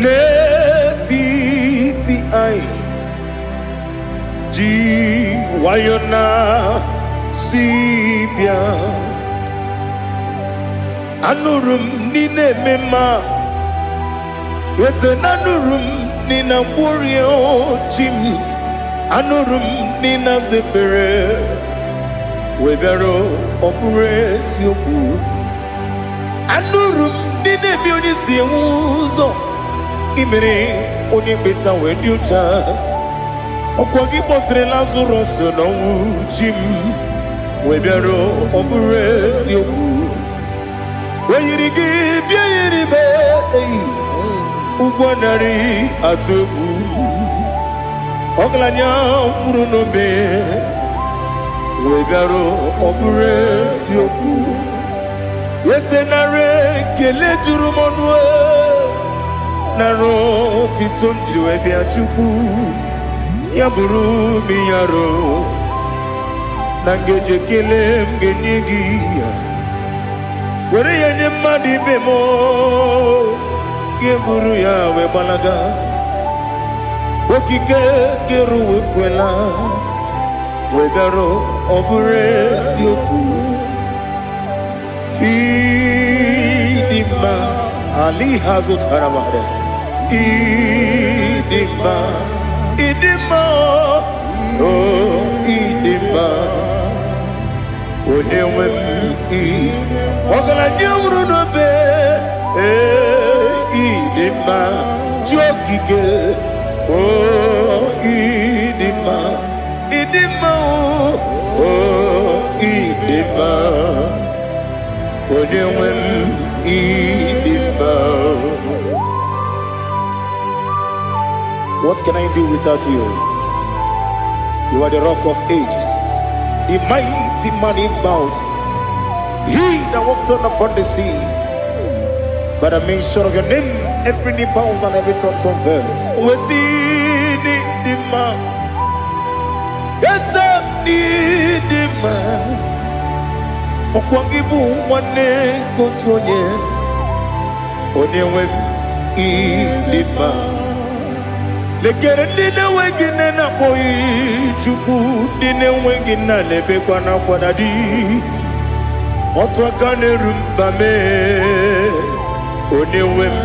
n'etiti anyị ji nwayọ na si bịa. Anụrụ m n'ile eme mma eze na anụrụ m n'ina mkpụrụ chi m. Anụrụ m n'ina zepere wee bịara ọ bụrụ eziokwu. Anụrụ m ndị na-ebi onye si enwe ụzọ imere onye mkpeta wee dị ụcha. Ọkwa gị kpọtere Lazarọs n'ọnwụ chi m wee bịara ọ bụrụ eziokwu. O yiri gị bịa yiri m eyi ụgwọ narị atụ egwu. Ọgaranya nwụrụ n'obe wee bịara ọ bụrụ eziokwu. Eze nara ekele juru m ọnụ e, nara otito m jiri wee bịa Chukwu. Ya bụrụ m ya ro na ngeji ekele m ga-enye gị ya. Were ya nye mmadụ ibe m, gị buru ya wee gbalaga. Okike kere ụwa ekwela wee bịarụ, ọ bụrụ eziokwu. Ịdị mma ali ha zụtara mmadụ. Ịdị mma, ịdị mma, o ịdị mma, onye nwe m. Ị ọgaranya nwụrụ n'obe. Ee, ịdị mma, chi okike. O ịdị mma, ịdị mma, o ịdị mma, onye nwe m, ịdị mma. What can I do without you? You are the Rock of Ages, the mighty man in battle, he that walked on upon the sea. By the mention of your name, every knee bows and every tongue confess. We see the man. Yes, the man. Ọkwa gị bụ nwanne nke otu onye, onye nwe m, ịdị mma. Lekere ndị na-enweghị nne na-akpọghị Chukwu, ndị na-enweghị nna na-ebekwa n'akwa na di. Otu aka na-eru mba mee, onye nwe m,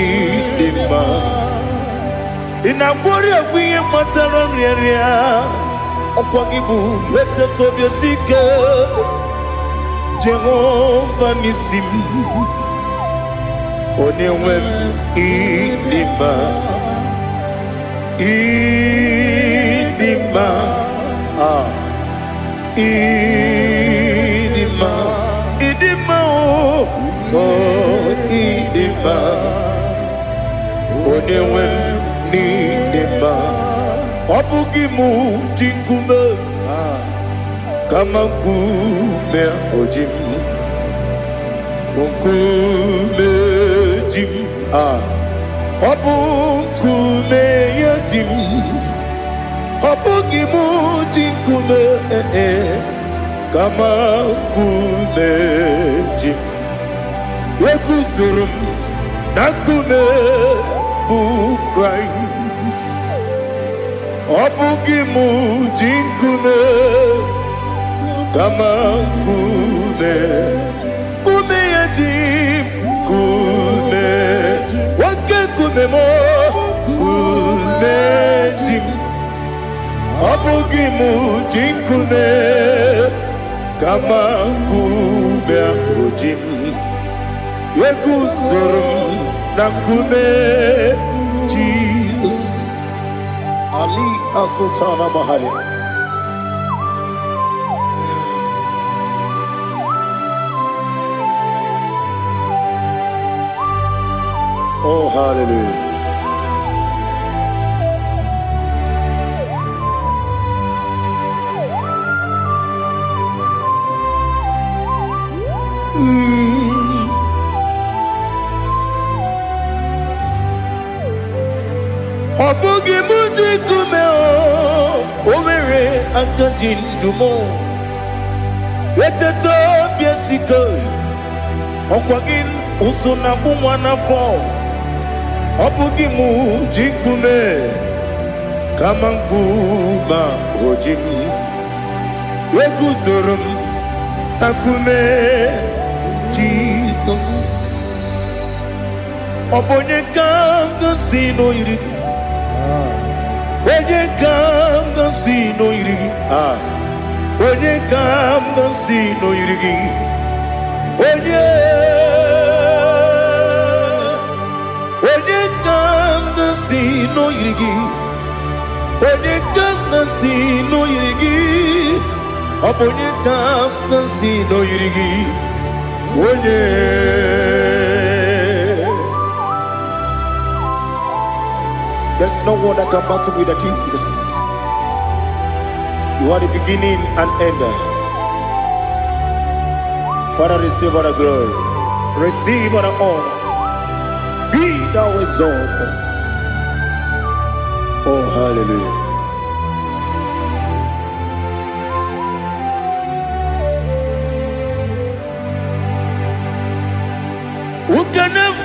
ịdị mma. Ị na-agwọrị ọgwụ ihe kpatara nrịanrịa. Ọkwa gị bụ eteta obi esi ike, Jehova n'isi m, onye nwe m, ịdị mma, ịdị mma, ah, ịdị mma, ịdị mma, o o ịdị mma, onye nwe m, n'ịdị mma. Ọ bụghị mụ ji nkume, kama nkume oji m, nkume ji m. Ah, ọ bụ nkume ya ji m. Ọ bụghị mụ ji nkume, ee, kama nkume ji m. Eguzoro m na nkume bụ Kraịst. Ọ bụghị mụ ji nkume, kama nkume, nkume ya ji m. Nkume, oke nkume m, nkume ji m. Ọ bụghị mụ ji nkume, kama nkume ahụ ji m. Eguzoro m na nkume Jizọs. Ali Asultana Mahali. Oh, hallelujah. Ọ bụghị mụ ji nkume, o nwere aka ji ndụ m. Eteta obi esike, ọkwa gị ụsụ na agbụ nwa n'afọ. Ọ bụghị mụ ji nkume, kama nkume o ji m. Eguzoro m na nkume Jizọs. Ọ bụ onye ka m gosi n'oyiri gị? Onye ka m gosi n'oyiri gị? Ah, onye ka m gosi n'oyiri gị? Onye, onye ka m gosi n'oyiri gị? Onye ka m gosi n'oyiri gị? Ọ bụ onye ka m gosi n'oyiri gị? Onye. There's no one that can battle with the Jesus. You are the beginning and end. Father, receive all the glory. Receive all the honor. Be thou exalted. Oh, hallelujah.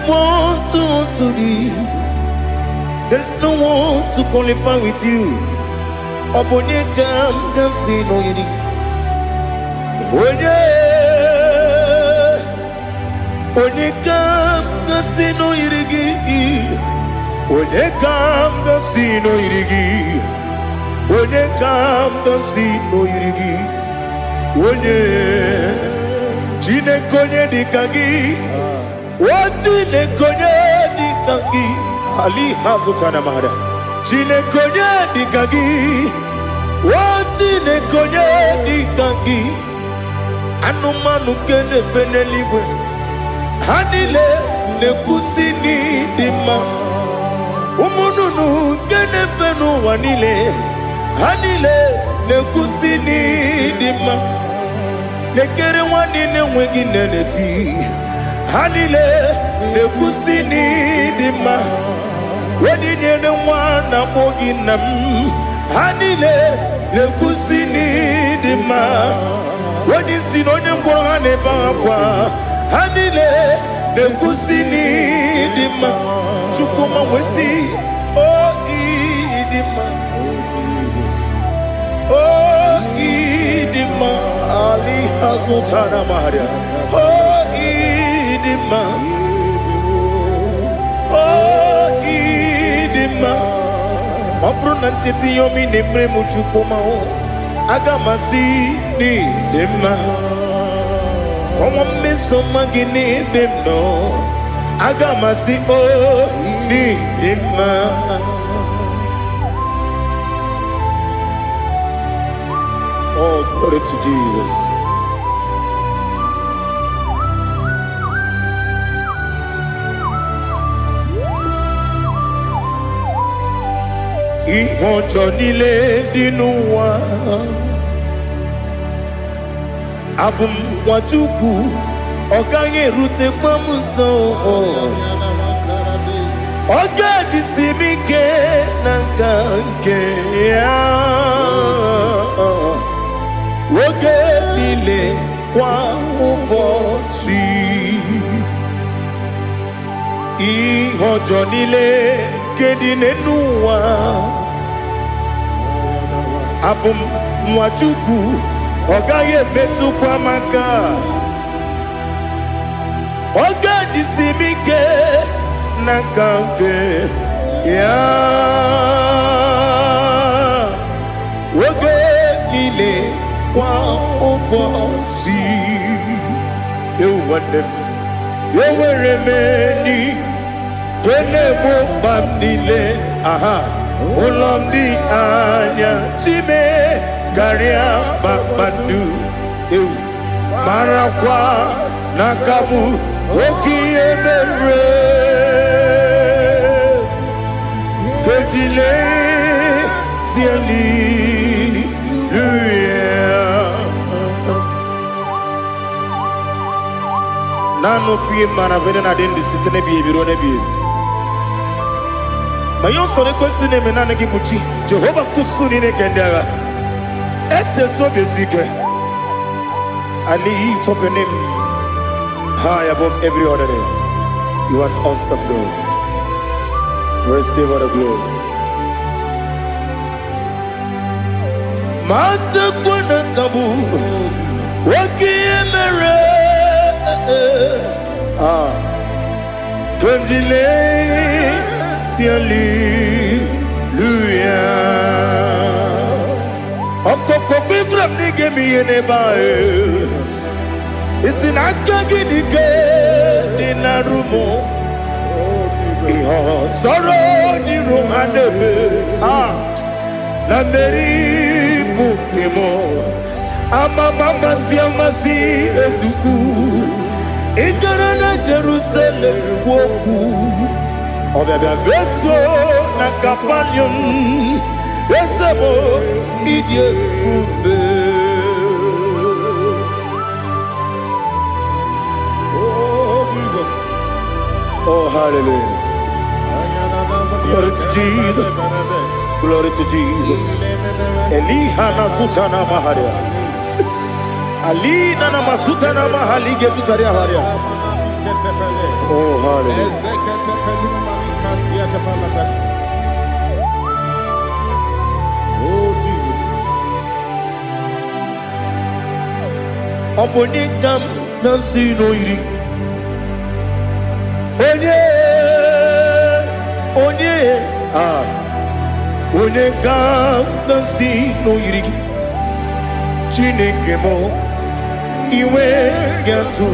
one to unto thee. There is no one to qualify with you. Ọ bụ onye ka m ga-asị na o yiri? Onye, onye ka m ga-asị na o yiri gị? Onye ka m ga-asị na o yiri gị? Onye ka m ga-asị na o yiri gị? Onye, Chineke, onye dị ka gị? O Chineke, onye dị ka gị? Ali ha zụtara mara. Chineke, onye dị ka gị? O Chineke, onye dị ka gị? Anụmanụ nke na-efe n'eluigwe, ha niile na-ekwusi n'ịdị mma. Ụmụ nnụnụ nke na-efe n'ụwa niile, ha niile na-ekwusi n'ịdị mma. Lekere nwa niile enweghị nne na-eti, ha niile na-ekwusi n'ịdị mma. Onye nyere nwa na-akpọ gị nna m, ha niile na-ekwusi n'ịdị mma. Onye isi na onye ngwọrọ, ha na-ebe akwa, ha niile na-ekwusi n'ịdị mma. Chukwuma wee o ịdị mma, o ịdị mma. Ali azụtara maria. O ịdị mma, o ịdị mma. Ọ bụrụ na ncheta ihe ọma ị na-emere m, Chukwuma o, aga m asị n'ịdị mma. Kọwa mmeso ọma gị n'ebe m nọ, aga m asị o n'ịdị mma. Oh, glory to Jesus. Ihe ọjọọ niile dị n'ụwa, abụ m nwa Chukwu, ọ gaghị erutekwa m nso. Ọ ga-ejisi m ike na nka nke ya oge niile, kwa ụbọchị. Ihe ọjọọ niile nke dị n'ụwa, abụ m nwa Chukwu, ọ gaghị emetụkwa m aka. Ọ ga-ejisi m ike na nka nke ya oge niile, kwa ụbọchị. Ewu nwanne m, enwere m enyi nke na-egbo mkpa m niile. Aha ụlọ m dị anya chime karịa kpakpando. Ewu, marakwa na aka m oke ihe mere kejile hallelujah. Naanị ofu ihe mara bụ na adị ndụ site n'ebighị ebi ruo n'ebighị ebi. Ma ihe usoro ekwesị na-eme, naanị gị bụ chi Jehova nkusu niile nke ndị agha. Etetu obi esi ike. I lift up your name high above every other name. You are an awesome God. Receive all the glory. Matakwa na ka bụ oke ihe mere. Ah, Kondile hallelujah. Ọkọkọ gbígbà m n'ige m ihe n'ebe ahụ. Isi na aka gị dị ike dị na rumo. Ihe ọsọrọ n'iru ha na-eme. Ah, na mmeri bụ nke m. Amama amasị amasị ezukwu. Ị gara na Jerusalem kwuo okwu. Ọbịabịa meso na Kapanium. Eze m, ịdị ebube. Oh, Jesus. Oh, hallelujah. Glory to Jesus. Glory to Jesus. Eliha na sutana maharia. Alina na masutana mahali gezutaria haria. Oh, hallelujah. Oh, Jesus. Ọ bụ onye ka m na-asị n'oyiri onye onye a onye ka m na-asị n'oyiri gị Chineke m iwe ga-atụ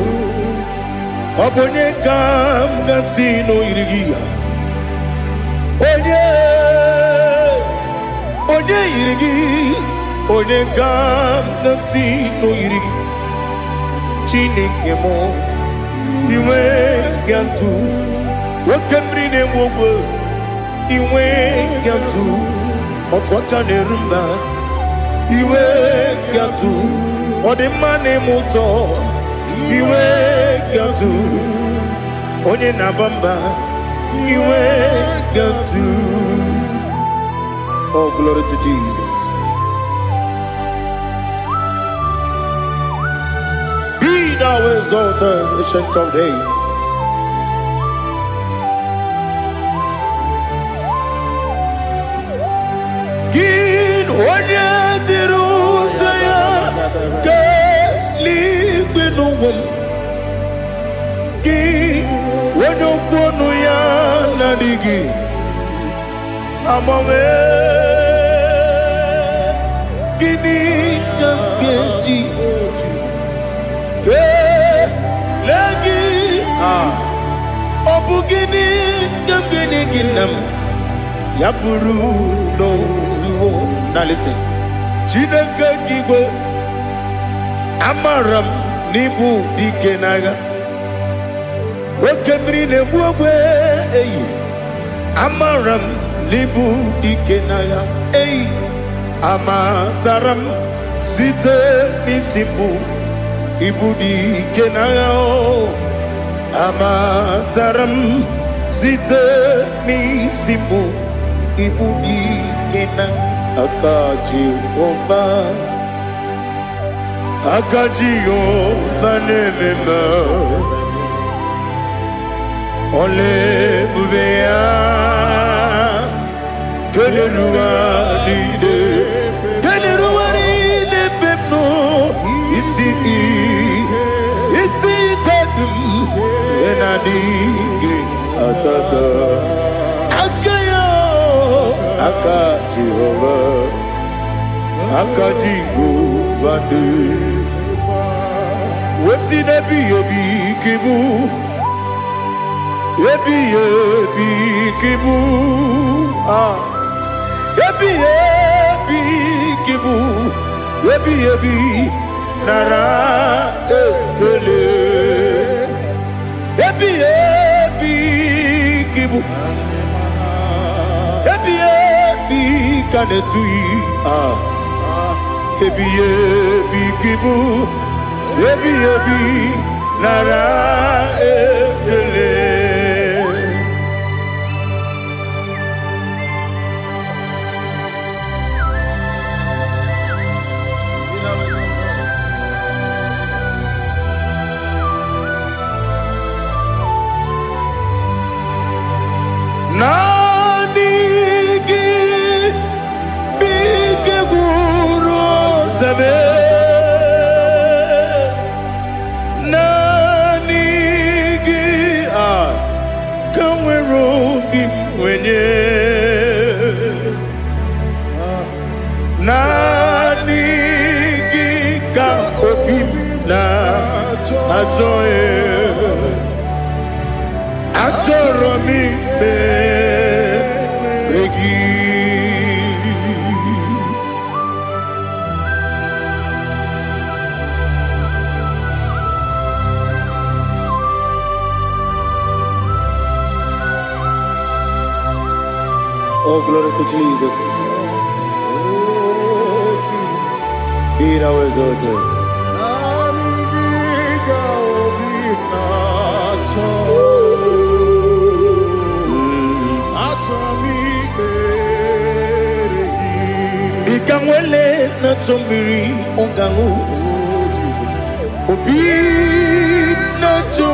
ọ bụ onye ka m gasị n'oyiri gị ya onye onye yiri gị onye ka m gasị n'oyiri gị Chineke m iwe ga-atụ oke mmiri na-enwe ogwe iwe ga-atụ otu aka na-eru mba iwe ga-atụ ọ dị mma na-eme ụtọ iwe ga-atụ onye na-aba mba iwe ga-atụ. Oh, glory to Jesus. Be thou exalted, Ancient of Days. Gị onye jiri ụzọ ya kelee n'ụwa m gị onye okwu ọnụ ya na-adịghị agbanwe gịnị ka m ga-eji kelee gị ah, ọ bụ gịnị ka m ga-enye gị nna m ya bụrụ n'ozuo na listen. Chineke gị igwe amara m n'ịbụ dike n'agha oke mmiri na-egbu ogbe eyi amara m n'ịbụ dike n'agha eyi amatara m site n'isi mbụ ịbụ dike n'agha o amatara m site n'isi mbụ ịbụ dike na aka Jehova aka Jehova na-eme mma ọla ebube ya kelere ụwa niile kelere ụwa niile ebe m nọ isi isi ike dị m ihe na-adịghị atata aka ya aka Jehova aka Jehova dị wesi n'ebighị ebi ka ịbụ ebighị ebi ka ịbụ ah. Ebighị ebi ka ịbụ ebighị ebi nara ekele ebighị ebi ka ịbụ ebighị ebi ka na-etughị ah. Ebighị ebi ka ịbụ ebighị ebi nara ekele. Naanị gị bụ ike gwụrụ ọtebe naanị gị a ka nwere obi m nwenye naanị gị ka obi m na-achọ ya achọrọ m ikpe gị. Oh, glory to Jesus. Be thou exalted. Dịka nwele na-achọ mmiri ọ ga-aṅụ obi na-achọ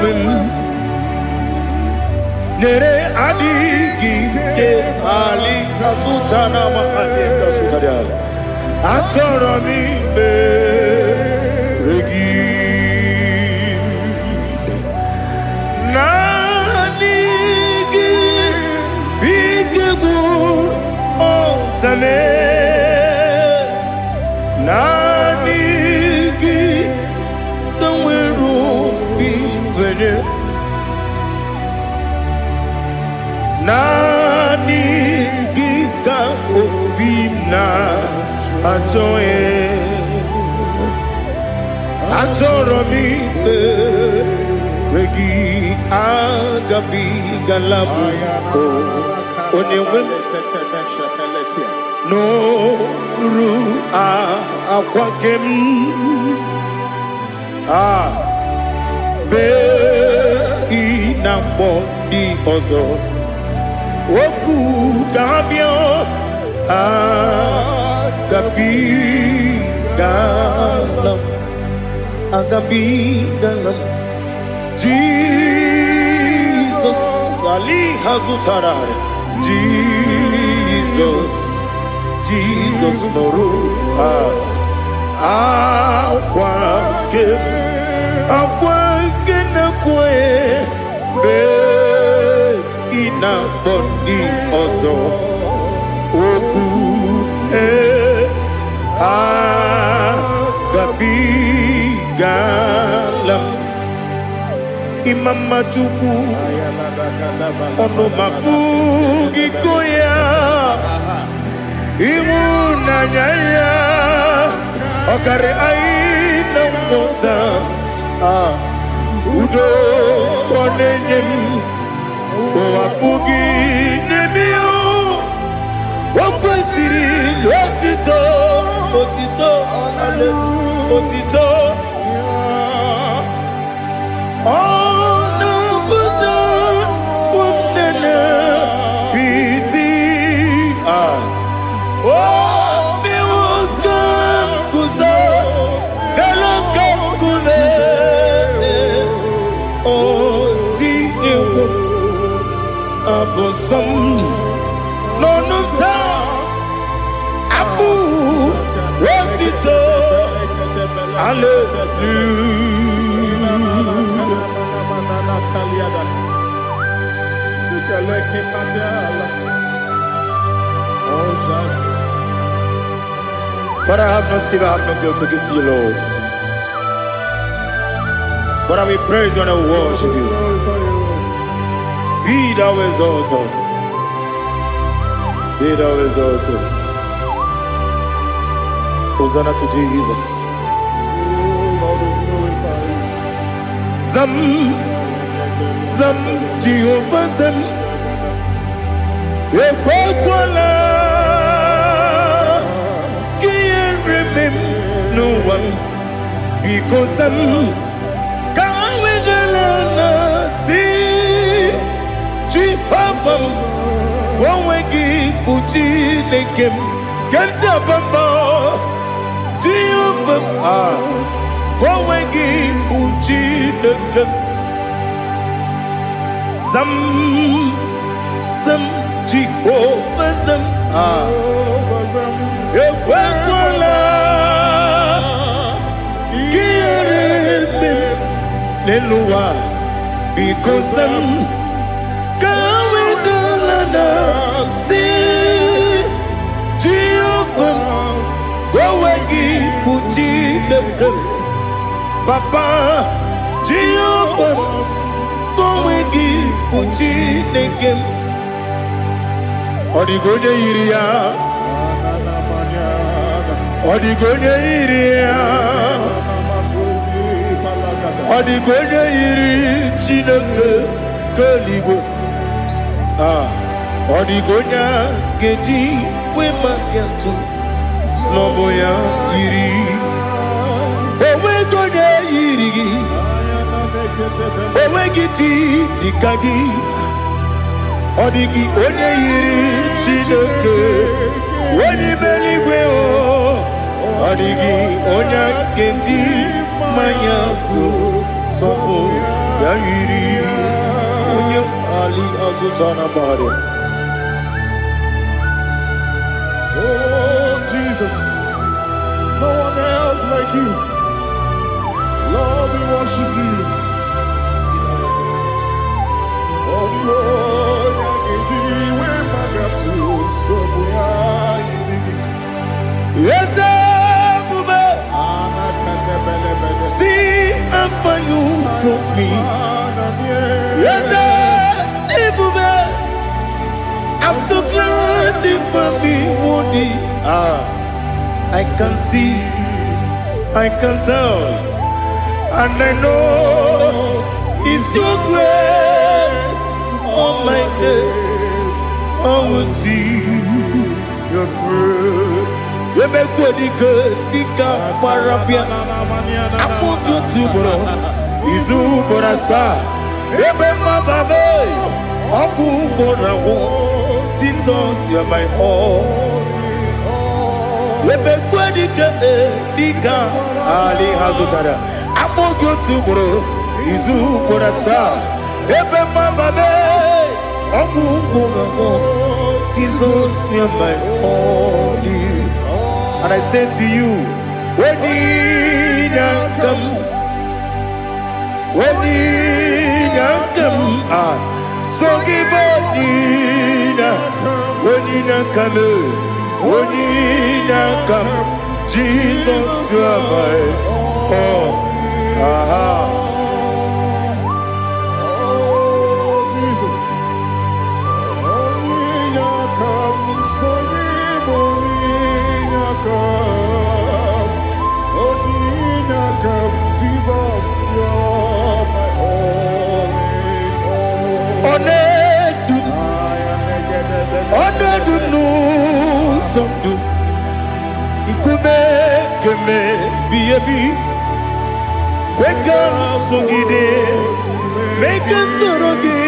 Onye nwe m nyere adịghị ike ali kasụta na ma anyị kasụtara. Achọrọ m ikpere gị naanị gị, bụ ike gwụrụ ọtame. Naanị gị ka nwere obi nwere. Naanị gị ka obi m na-achọ. Achọrọ m ikpere gị. Agabigala m, o onye nwe m, n'oru akwa nke m a bee ị na mgbọ ndị ọzọ okwu ka ha bịa. Agabigala m, agabigala m. Jizọs ali ha zụtara. Jizọs, Jizọs, nụrụ akwa nke akwa nke na-ekwe bee ị na-akpọ ndị ọzọ okwu. Ee, agabigala m. Ịma mma Chukwu, ọnụ ma pụghị go ya. Ịhụnanya ya ọkarị anyị na nghọta. Ah, udo ka ọ na-enye m, ụwa pụghị n'ebe ya. O kwesịrị otito, otito, otito. Ọ na-apụta ụmụnne piti. Ah, o mewo ka m guzo elu ka nkume. O tinyewo abụ nsọ m n'ọnụ m taa, abụ otito, hallelujah. Father, I have no silver, I have no gold to give to you, Lord. But I will praise you and I will worship you. Be thou exalted. Be thou exalted. Hosanna to Jesus. Zam, Zam, Jehovah Zam. Ekwekwala ka ihere mee m n'ụwa m. Biko zam, ka wedala na si Jehova m, ka onwe gị bụ Chineke m nke m ji aba mba. Jehova m, ah, ka onwe gị bụ Chineke m. Zam, zam, Jehova zam, ah, ekwekwala ka ihere mee m n'elu ụwa. Biko zam, ka wedala na si Jehova m, ka onwe gị bụ Chineke m. Papa, Jehova m, ka onwe gị bụ Chineke m. Ọ dịghị onye yiri ya, ọ dịghị onye yiri ya, ọ dịghị onye yiri Chineke nke eluigwe. Ah, ọ dịghị onye a ga-eji wee maka atụ snọbụ ya yiri. Onweghị onye yiri gị, onweghị chi dịka gị. Ọ dịghị onye yiri Chineke onye ime eluigwe o. Ọ dịghị onye a ga-eji mmanya tụ. Sọ bụ ya yiri onye ali azụta na gbara. Oh, Jesus. No one else like you. Lord, we worship you. Oh, the Lord, Eze ebube, see how far you brought me. Eze ebube, I'm so glad you found me worthy. Ah, I can see, I can tell, and I know it's your grace on my day. I will see your grace. Emekwe dike dike gbara bịa akpụkpọ otu ugboro izu ugboro asaa ebe mmababe ọgwụ ugboro agwụ. Jesus, you are my all. Emekwe dike dike ali ha zụtara akpọ gị otu ugboro izu ugboro asaa ebe mmababe ọgwụ ugboro agwụ. Jesus, you are my all. And I say to you, when come, when come, ah, so give when come, when come, Jesus, you are my all. Aha. Oh, Jesus. Onye come, so onye come. Onye come, Jesus, you're my all in all. Ọ na-edu, ọ na-edu n'ụzọ ndụ, nkume kemebi ebi, kwe ka m sogide, mee ka m soro gị.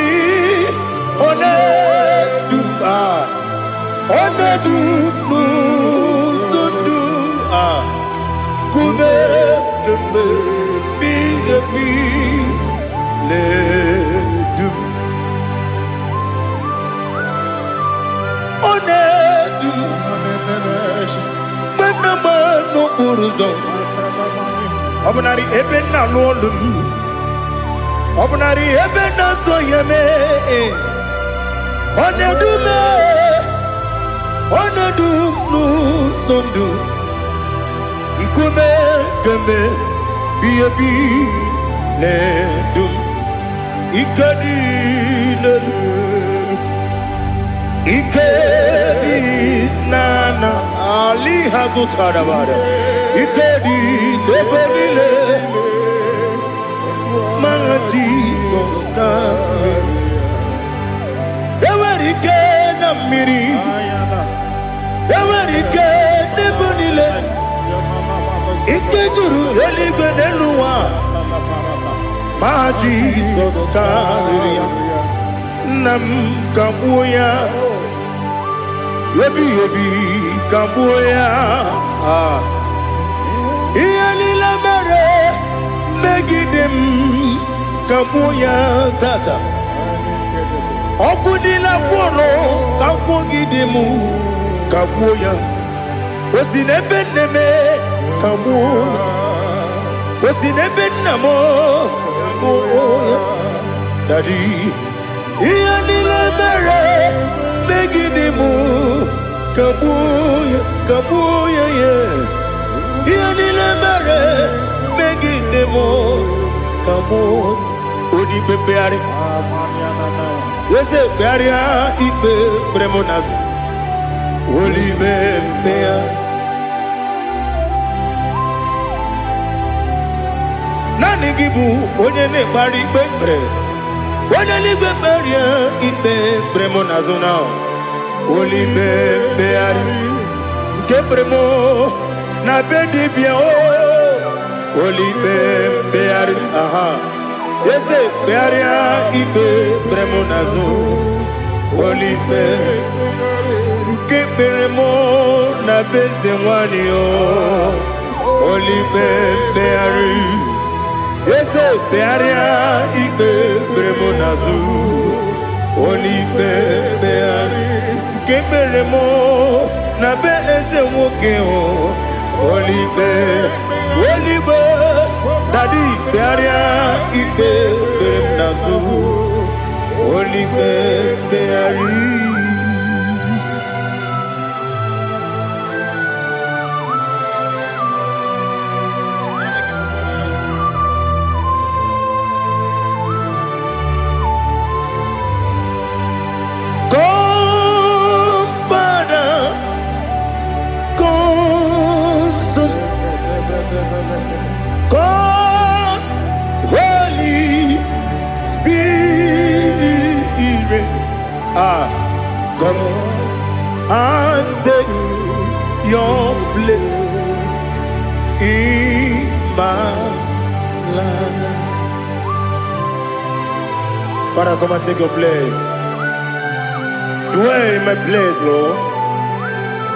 Ọ na-edu, ah, ọ na-edu n'ụzọ ndụ, ah, nkume kemebi ebi na-edu m. Ọ na-edu m mgbe m na-agba n'okporo ụzọ, ọ bụnarị ebe m na-alụ ọlụ m, ọ bụnarị ebe m na-azụ ahịa mee, ọ na-edu m, ọ na-edu m n'ụzọ ndụ, nkume kemgbe bi ebi na-edu m. Ike dị n'elu, ike dị n'ana ali ha zụtara bara, ike dị n'ebe niile ma Jizọs na enwere ike na mmiri, enwere ike n'ebe niile, ike juru eluigwe n'elu ụwa ma Jizọs karịrị ya. Nna m, kagbuo ya ebighị ebi, kagbuo ya. Ah. Ihe niile mere megide m, kagbuo ya tata. Ọgwụ niile gwọrọ kagbuogide m, kagbuo ya. O si n'ebe nne m, kagbuo ya. O si n'ebe nna m, kagbuo ya. Daddy, ihe niile mere megide m, kagbuo ya, kagbuo ya ya. Ihe niile mere megide m, kagbuo. Onye ikpe mkpegharị, eze kpegharịa ikpe kpere m n'azụ, olibe mkpegharị. Naanị gị bụ onye na-ekpegharị ikpe kpere, onye n'igwe kpegharịa ikpe kpere m n'azụ na olibe mkpegharị nke kpere m na be dibịa o, olibe mkpegharị. Aha, eze kpegharịa ikpe kpere m n'azụ, olibe nke kpere m na be eze nwanyị o, olibe mkpegharị, eze. Kpegharịa ikpe kpere m n'azụ. Onye mkpegharị nke mere m na be eze nwoke o. Onye onye daddy, kpegharịa ikpe kpere m n'azụ. Onye mkpegharị. Come, Father, come, Son, come, Holy Spirit. Ah, come and take your place in my life. Father, come and take your place. Dwell in my place, Lord,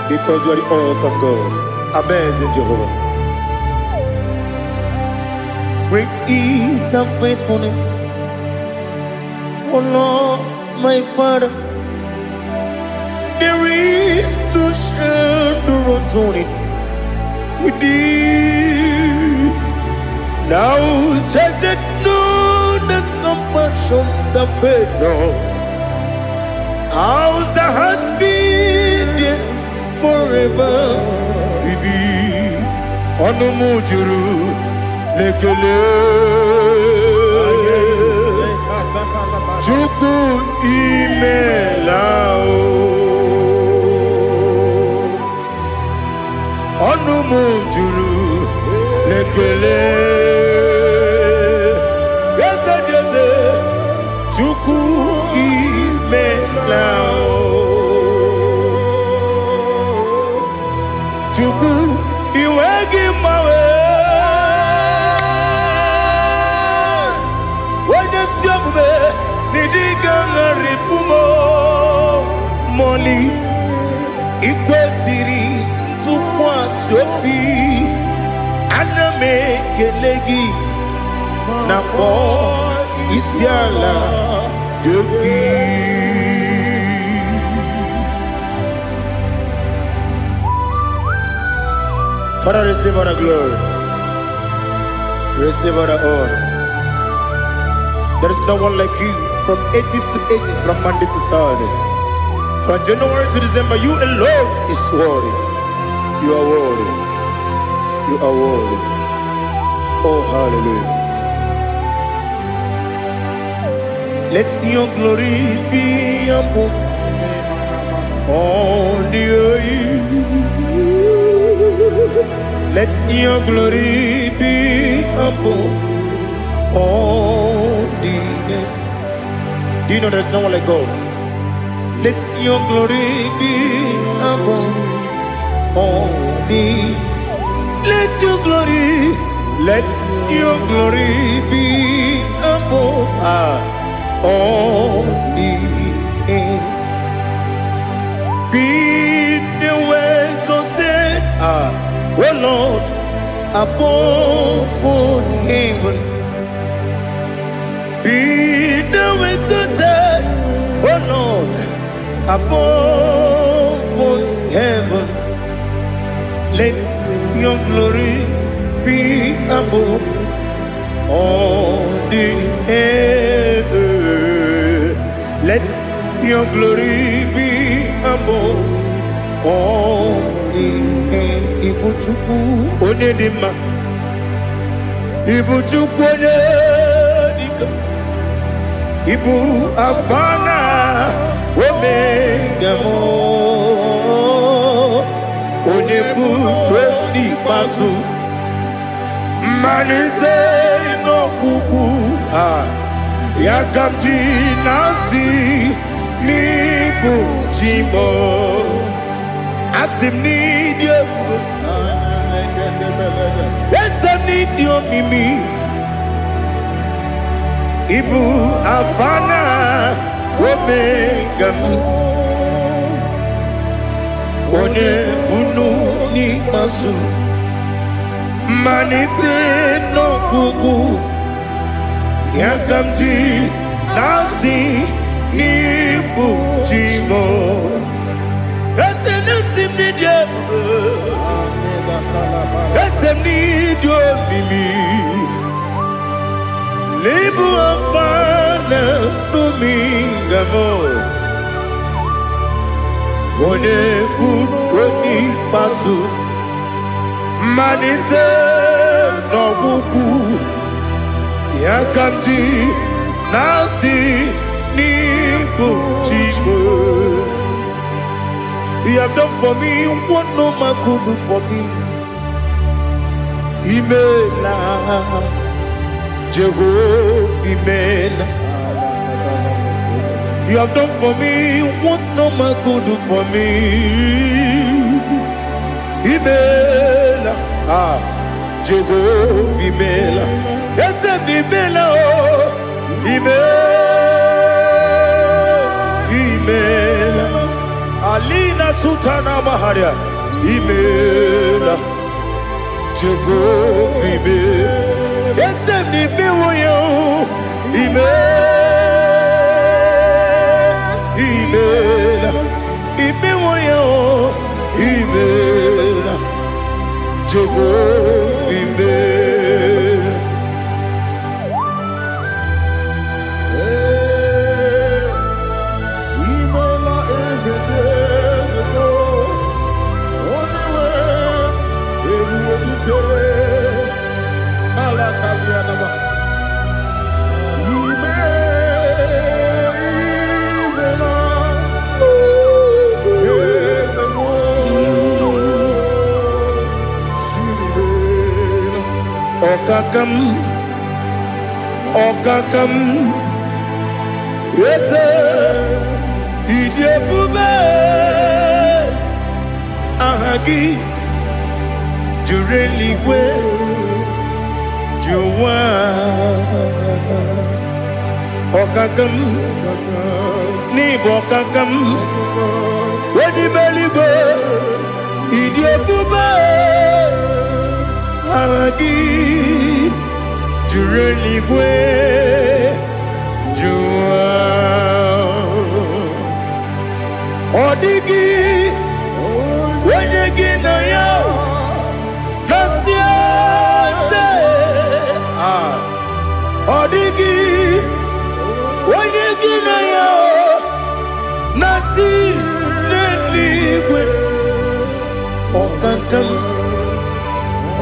because you are the awesome God, amazing Jehovah. Great is thy faithfulness, O Lord, my Father. There is no shadow of turning with thee. Thou changest not thy compassions, they fail not. As thou hast been there forever. Ibi ọnụ m juru n'ekele. Chukwu, imela o. Ọnụ m juru n'ekele. Eze dị eze, Chukwu, imela o. Chukwu, iwe gị mgbanwe. Onye si omume n'ịdị ga-agharịpụ m mọli. Ikwesịrị ntụkwasị obi, ana m ekele gị na kpọọ isi ala gị. Father, receive all the glory. Receive all the honor. There is no one like you from ages to ages, from Monday to Saturday. From January to December, you alone is worthy. You are worthy. You are worthy. Oh, hallelujah. Let your glory be above all the earth. Let your glory be above all the earth. Do you know there's no one like God? Let your glory be above all the. Let your glory, let your glory be above all the earth. Be thou exalted, O Lord, above all heaven. Be thou exalted, O Lord, above all heaven. Let your glory be above all the heaven. Let your glory be above all the heaven. Ibu Chukwu onye dị mma. Ibu Chukwu onye dịka. Ibu Alfa na Omega m. Onye bụ n'ikpeazụ. Mmalite n'ọgwụgwụ a ya ka m ji na-asị n'ịbụ chi m. Asị m n'ịdị ebube, eze m n'ịdị omimi. Ịbụ Alfa na Omega m, onye bunu n'ikpeazụ, mmalite n'ọgwụgwụ. Ya ka m ji na-asị n'ịbụ chi m. Ese na-esi m n'ịdị ebube, ese m n'ịdị omimi, n'ịbụ Alfa na Omega m. Onye bụ onye ikpeazụ, mmalite n'ọgwụgwụ. Ya ka m ji na-asị n'ịbụ chi m. You have done for me what no man could do for me. Imela, Jehovah, Imela. You have done for me what no man could do for me. Imela, ah, Jehovah, Imela. Yes, Imela, oh, Imela, Imela. Alina Sutana Maharia, Imela, Jehovah, Imela. Yes, Imela, Imela, Imela, Imela, Imela, Jehovah, Imela. Ee, imela eze dị eze, onye nwe ebube dike ala kalianama. Ime, imela eze m, imela. Ọkaka m, ọkaka m, eze, ịdị ebube, aha gị juru eluigwe ju ụwa. Ọkaka m, n'ịbụ ọkaka m, onye ime eluigwe, ịdị ebube, aha gị juru eluigwe ju ụwa. Ọ dịghị onye gị na ya na-asị eze. Ah, ọ dịghị onye gị na ya na-atị n'eluigwe. Ọkaka m,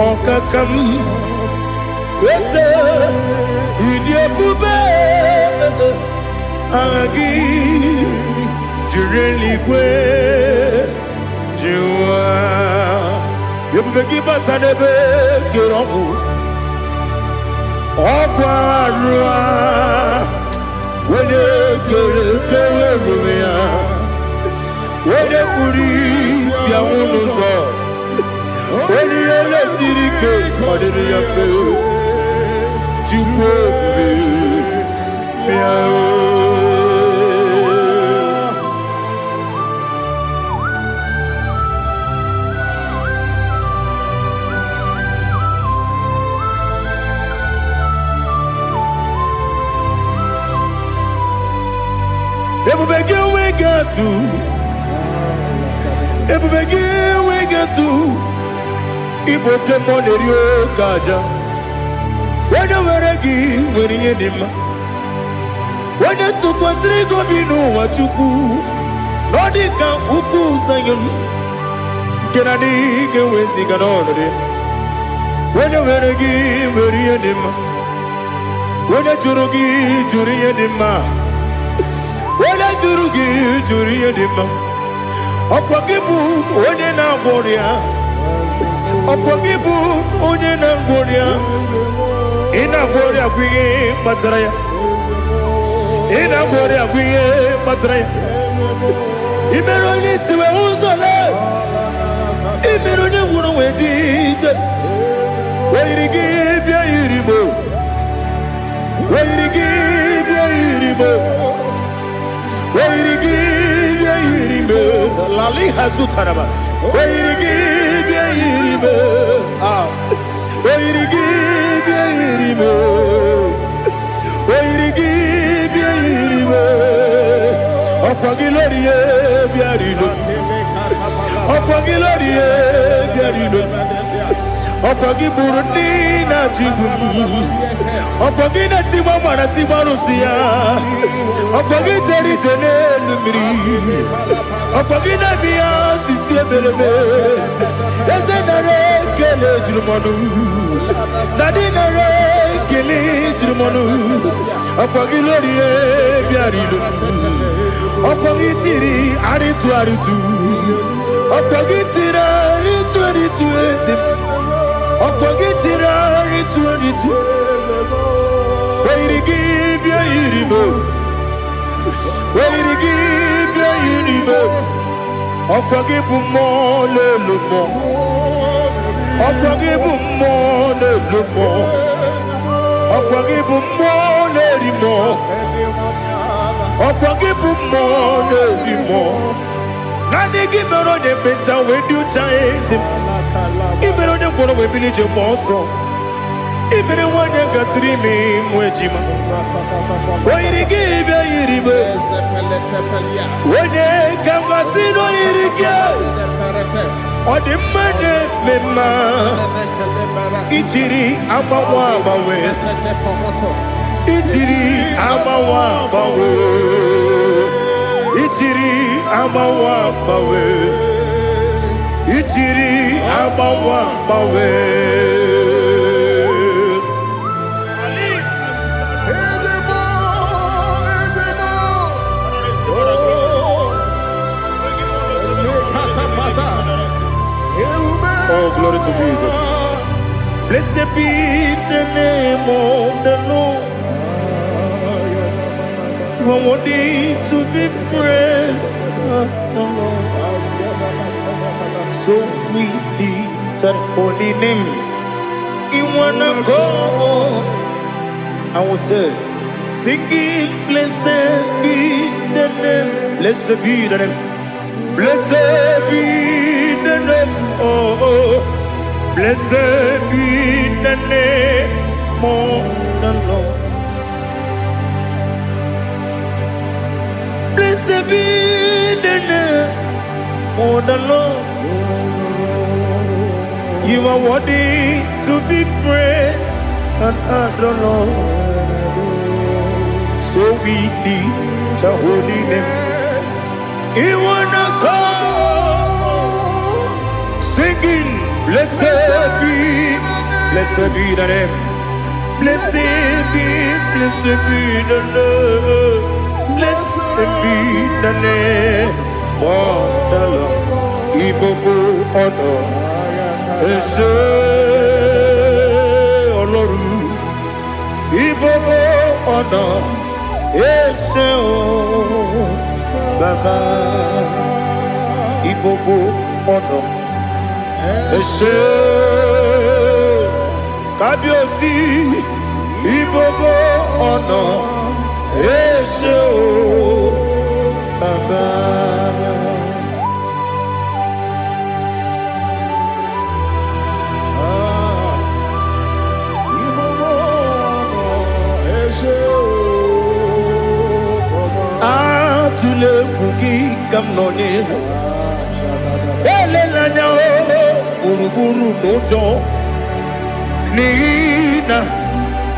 ọkaka m, eze, ịdị ebube, aha gị juru eluigwe ju ụwa. Ebube gị bata n'ebe kere ọgwụ, ọgwụ arụ a, onye kere kere ebube ya, onye kpuru isi anwụ n'ụzọ, onye ihe na-esiri ike ọ dịrị ya mfe. Chukwu ebube, bịa o. Ebube gị enweghị atụ, ebube gị enweghị atụ. Ịbụ oke mmụọ na-eri oke aja. Onye nwere gị nwere ihe dị mma. Onye tụkwasịrị gị obi n'ụwa, Chukwu, na ọ dị ka ukwu Zayọn nke na adịghị ga-eweziga n'ọnọdụ ya. Onye nwere gị nwere ihe dị mma. Onye jụrụ gị jụrụ ihe dị mma. Onye jụrụ gị jụrụ ihe dị mma. Ọkwa gị bụ onye na-agwọ ọrịa, ọkwa gị bụ onye na-agwọ ọrịa. Ị na-agwọ ọrịa bụ ihe kpatara ya. Ị na-agwọ ọrịa bụ ihe kpatara ya. Ị mere onye isi wee ụzọ lee, ị mere onye nwụrụ wee ji ije. Oyiri gị bịa yiri mo, oyiri gị bịa yiri mo, oyiri gị bịa yiri mo. Lali hazutaraba. Oyiri gị bịa yiri mo. Ah, oyiri gị bịa yiri mo. Ọkwa gị lórí bịara ilo. Ọkwa gị lórí bịara ilo. Ọkwa gị gburu ndị na-achị igbu m. Ọkwa gị na-etigbu mara tigbu arụsị ya. Ọkwa gị jere ije n'elu mmiri. Ọkwa gị na-eme ya osisi emereme. Eze, nara ekele juru m ọnụ. Daddy, nara ekele juru m ọnụ. Ọkwa gị lórí bịara ilo. Ọkwa gị tiri arịtụ arịtụ. Ọkwa gị tiri arịtụ arịtụ, eze m. Ọkwa gị tiri arịtụ arịtụ. Oyiri gị bịa yiri m. Oyiri gị bịa yiri m. Ọkwa gị bụ mmụọ n'elu mmụọ. Ọkwa gị bụ mmụọ n'elu mmụọ. Ọkwa gị bụ mmụọ na-eri mmụọ. Ọkwa gị bụ mmụọ na-eri mmụọ. Naanị gị mere onye ekpenta wee dị ụcha, eze m. Ị mere onye ngwọrọ wee bili ije gba ọsọ. Ị mere nwanyị gatụrụ ime mụ ejima. O yiri gị bịa yiri m. Onye ka mmasị na o yiri gị. Ọ dị mma na-eme mma. Ijiri agbanwe agbanwe. Ijiri agbanwe agbanwe. Ijiri agbanwe agbanwe. Ijiri agbanwe agbanwe. Ezebo, ezebo. Oh, lekatapata. Ewume. Oh, glory to Jesus. Blessed be the name of the Lord. You are worthy to be praised, the Lord. So we lift that holy name. In one accord, I will say, singing, blessed be the name, blessed be the name, blessed be the name, oh, blessed be the name of the Lord. Blessed be the name of the Lord. You are worthy to be praised and adored, Lord. So we lift the holy name. You wanna come singing, blessed be the name. Blessed be the Lord. Blessed be the name of the Lord. Ìgbogbo ọ̀nà ẹ ṣé Ọlọ́run. Ìgbogbo ọ̀nà ẹ ṣé o Bàbá. Ìgbogbo ọ̀nà ẹ ṣé Kábíyèsí. Ìgbogbo ọ̀nà ẹ ṣé o Bàbá. Ah, ìgbogbo ọ̀nà ẹ ṣé o Bàbá. Atụla egwu, gị ka m nọ n'ihu. Elela anya o gburugburu n'ụjọ, n'ihi na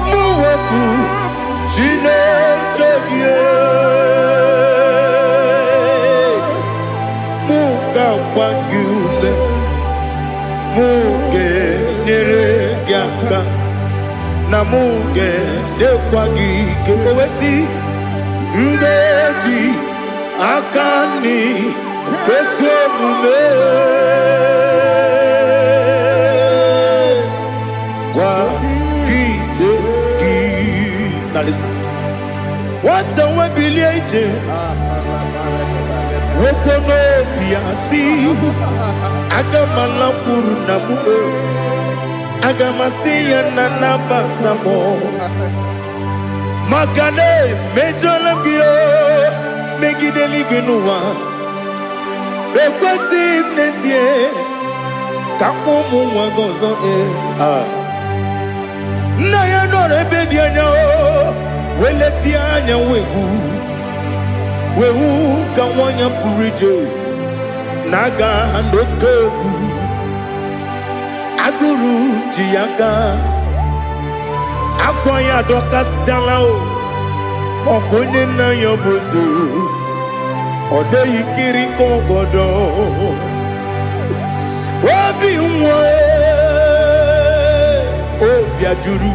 mụ wepụ Chineke gị. Mụ ga-agba gị ume, mụ ga-enyere gị aka, na mụ ga-enyekwa gị ike. O wee sị, m ga-eji aka nri ezi omume kwagide gị. Now listen. Nwata nwe bilie ije, nwoke n'obi ya si, aga m alakwuru nna m o. Aga m asị ya na nabata m, maka na emejọla m gị o megide eluigwe n'ụwa. Ekwesịghị m n'ezie ka ụmụ nwa gị ọzọ. Ee. Ah. Nna ya nọrọ ebe dị anya o wee letie anya wee hụ. Wee hụ ka nwanyị pụrụ ije na-aga n'oke egwu. Agụrụ ji ya aka, akwa ya adọkasịchala o. Ọkwa onye nna ya bụ eze, ọ dịghị kiri ka ọgọdọ. Obi nwa, obi ajụrụ,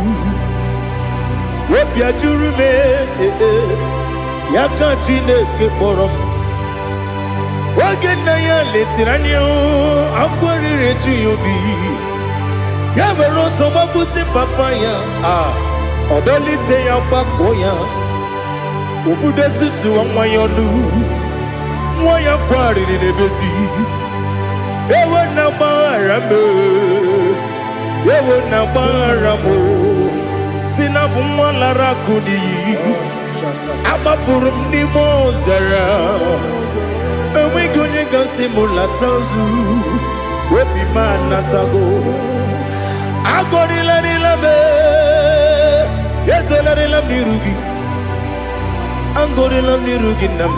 obi ajụrụ m. Ee, ya ka Chineke kpọrọ m. Oge nna ya letara anya, akwa riri eju ya obi. Ya were ọsọ gbapute papa ya, a ọ dọlite ya, gbakọ ya, obudo susuwa nwa ya ọnụ. Nwa ya kwarịrị n'ebezi. Ewe na gbaghara m, ewe na gbaghara m, si na bụ nwa lara akụ n'iyi. Agbafuru m n'ime ọzara, enweghị onye gasị m lata ozu. Obi m anatago. Agọrịlarịla m, ezelarịla m n'iru gị. Agọrịla m n'iru gị, nna m,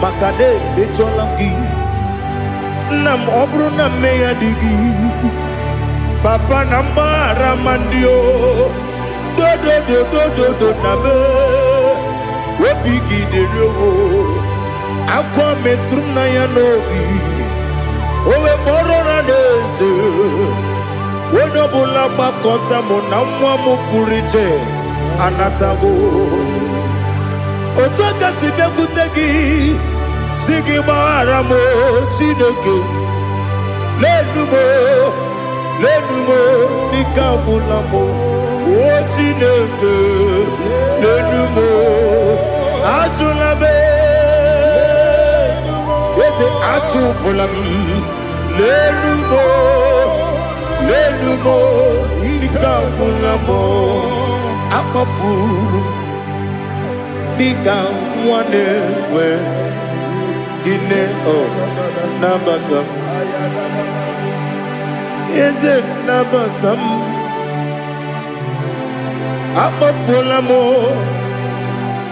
maka na emejọla m gị, nna m. Ọ bụrụ na mmehie dị gị, papa, na mgbaghara ma ndị o dodododododo na me obi gị dịrị o. Akwa metụrụ m na ya n'obi, o wee kpọrọ na n'eze. Onye ọbụla gbakọta mụ na nwa m pụrụ iche anatago. Otu aka si bịakwute gị, si gị gbaghara m, Chineke. Lenu m, lenu m, n'ike agwụla m o. Chineke, lenu m, ajụla m. Eze, achụpụla m. Lenu m, lenu m, ike agwụla m. Akpafuru m dịka nwa na-enwe gịnị ọ nabata m. Eze, nabata m. Akpafuola m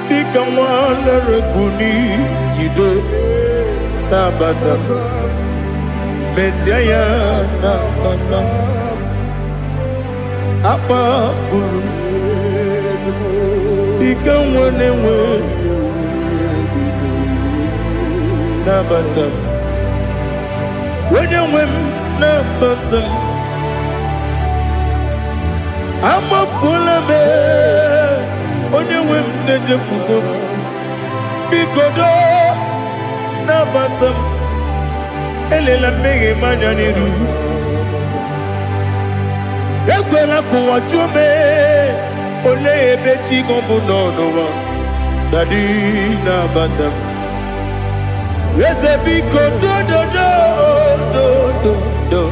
dịka nwa lere n'iyido. Nabata m, mezie ya, nabata m. Akpafuru m dịka nwa na-enwe, nabata m. Onye nwe m, nabata m. Amafuola m, onye nwe m, na-ejefugo m. Biko doo, nabata m. Elela mmehie m anya n'iru. Ekwela ka ụwa jụọ m, olee ebe chi gị bụ nọ n'ụwa. Daddy, nabata m. Eze, biko, dododo dododo.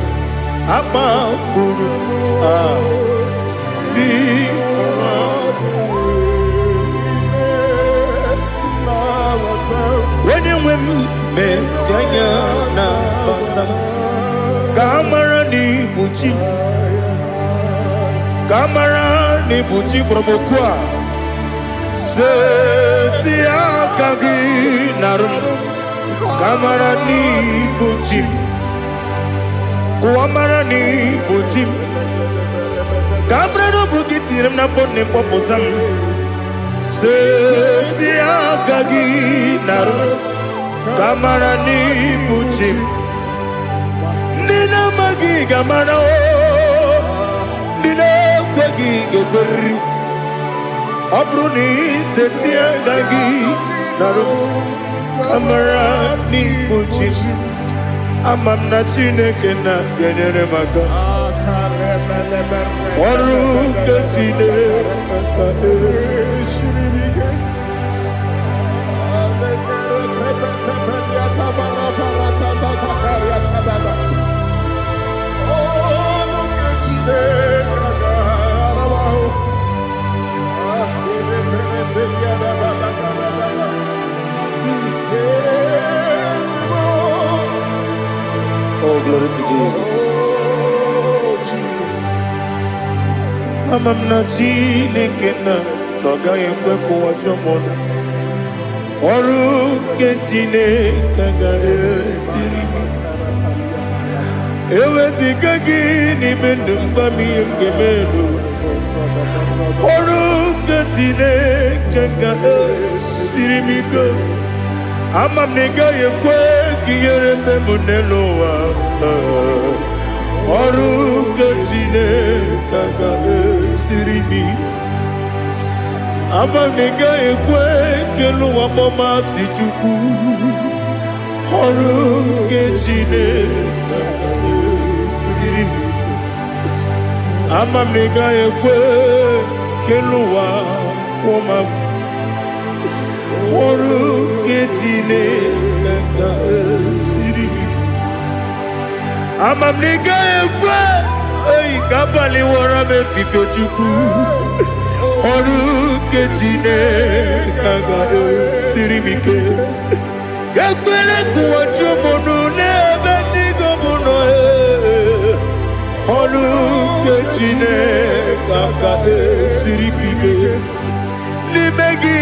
Akpafuru m, ah, biko. Onye nwe m, mezi anya, nabata m, ka a mara na ibu chi m, ka a mara na ibu chi kpọrọ m okwu a. Seti aka gị narụ m, ka a mara na ibu chi m. Kụwa mara na ibu chi m, ka a mara na ọ bụ gị tinyere m n'afọ nne m, kpọpụta m. Seti aka gị narụ m, ka a mara na ibu chi m. Ndị na-amaghị ga-amara o, ndị na-ekweghị ga-ekweriri. Ọ bụrụ na iseti aka gị narụ m, ka mara n'ibu chi m. Ama m na Chineke na ga-enyere m aka. Ọrụ nke Chineke. Oh, glory to Jesus. Ama m na Chineke na ọ gaghị ekwe ka ụwa jụọ m ọnụ. Ọrụ nke Chineke ga-esiri m ike. Eweziga gị n'ime ndụ m, gwa m ihe m ga-eme n'ụwa. Ọrụ nke Chineke ga-esiri m ike. Ama m na ị gaghị ekwe ka ihere mee m n'elu ụwa. Ọrụ nke Chineke ga-esiri m ike. Ama m na ị gaghị ekwe ka elu ụwa kpọọ m asị, Chukwu. Ọrụ nke Chineke ga-esiri m ike. Ama m na ị gaghị ekwe ka elu ụwa kwụọ m agwụ. Ọrụ nke Chineke ga-esiri m ike. Ama m na ị gaghị ekwe eyi ka abalị wọrọ m efife, Chukwu. Ọrụ nke Chineke ga-esiri m ike. Ekwele ka ụwa jụọ m ọnụ n'ebe chi gị bụ nọ. Ee. Ọrụ nke Chineke ga-esiri m ike. N'ime gị,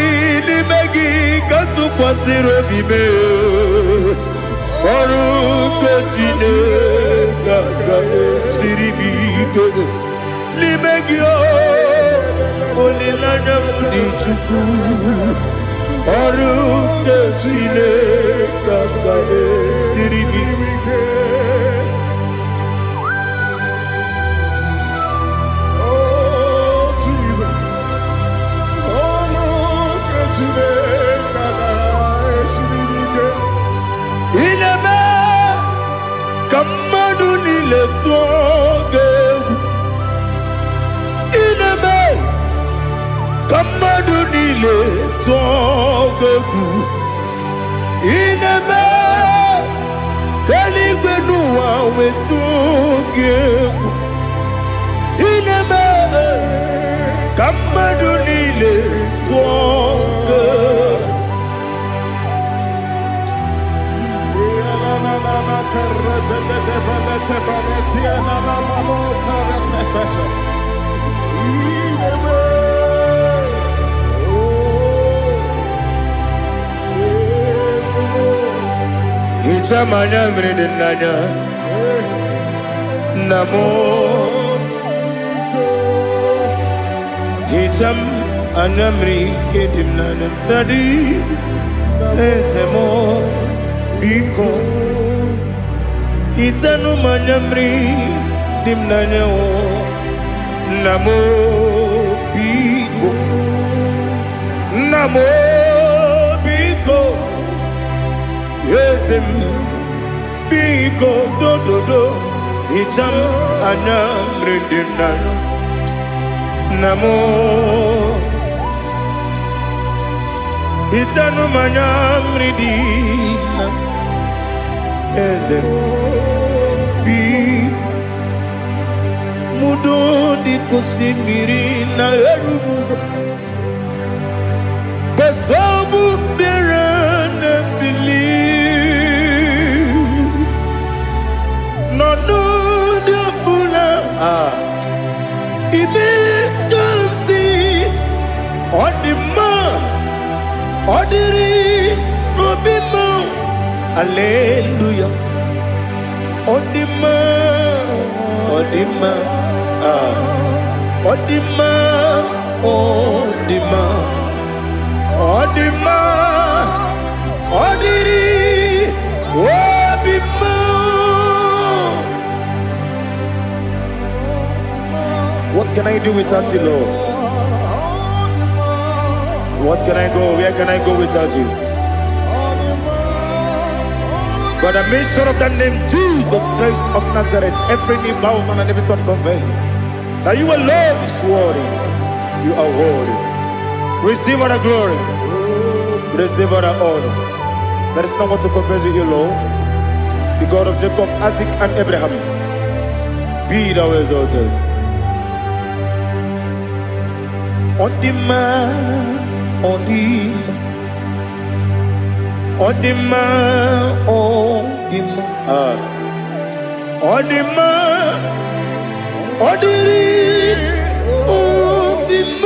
n'ime gị ka m tụkwasịrị obi m. Ọrụ nke Chineke ga-esiri m ike. N'ime gị o, olileanya m dị, Chukwu. Ọrụ nke Chineke ga-esiri m ike. Oh, Jesus. Ọrụ nke Chineke ga-esiri m ike. Ị na-eme ka mmadụ niile tụọ gị egwu. Ị na-eme ka mmadụ niile tụọ gị egwu. Ị na-eme ka eluigwe n'ụwa wetụọ gị egwu. Ị na-eme ka mmadụ niile tụọ gị egwu. Hichaa m anya mmiri dị n'anya, nna m. Hichaa m anya mmiri nke dị m n'anya, Daddy, eze m, biko hichanụ m anya mmiri dị m n'anya o, nna m, biko, nna m, biko, eze m, biko, dododo, hichaa m anya mmiri dị m n'anya, nna m. Hichanụ m anya mmiri dị na eze m, biko. Mudo dị ka osimiri na-eru n'ụzọ gbasogbu mmiri na-ebili n'ọnọdụ ọbụla a ime ka m si ọ dị mma, ọ dịrị n'obi m. Aleluya, ọ dị mma, ọ dị mma, ah, ọ dị mma, ọ dị mma, ọ dị mma, ọ dịrị obi m. What can I do without you, Lord? What can I go? Where can I go without you? By the mention of that name, Jesus Christ of Nazareth, every knee bows down and every tongue confess that you alone is worthy. You are worthy. Receive all the glory. Receive all the honor. There is no one to compare with you, Lord. The God of Jacob, Isaac, and Abraham. Be thou exalted. Ọ dị mma, ọ dị mma, ọ dị mma, ọ dị mma. Ah. Ọ dị mma, ọ dịrị obi m.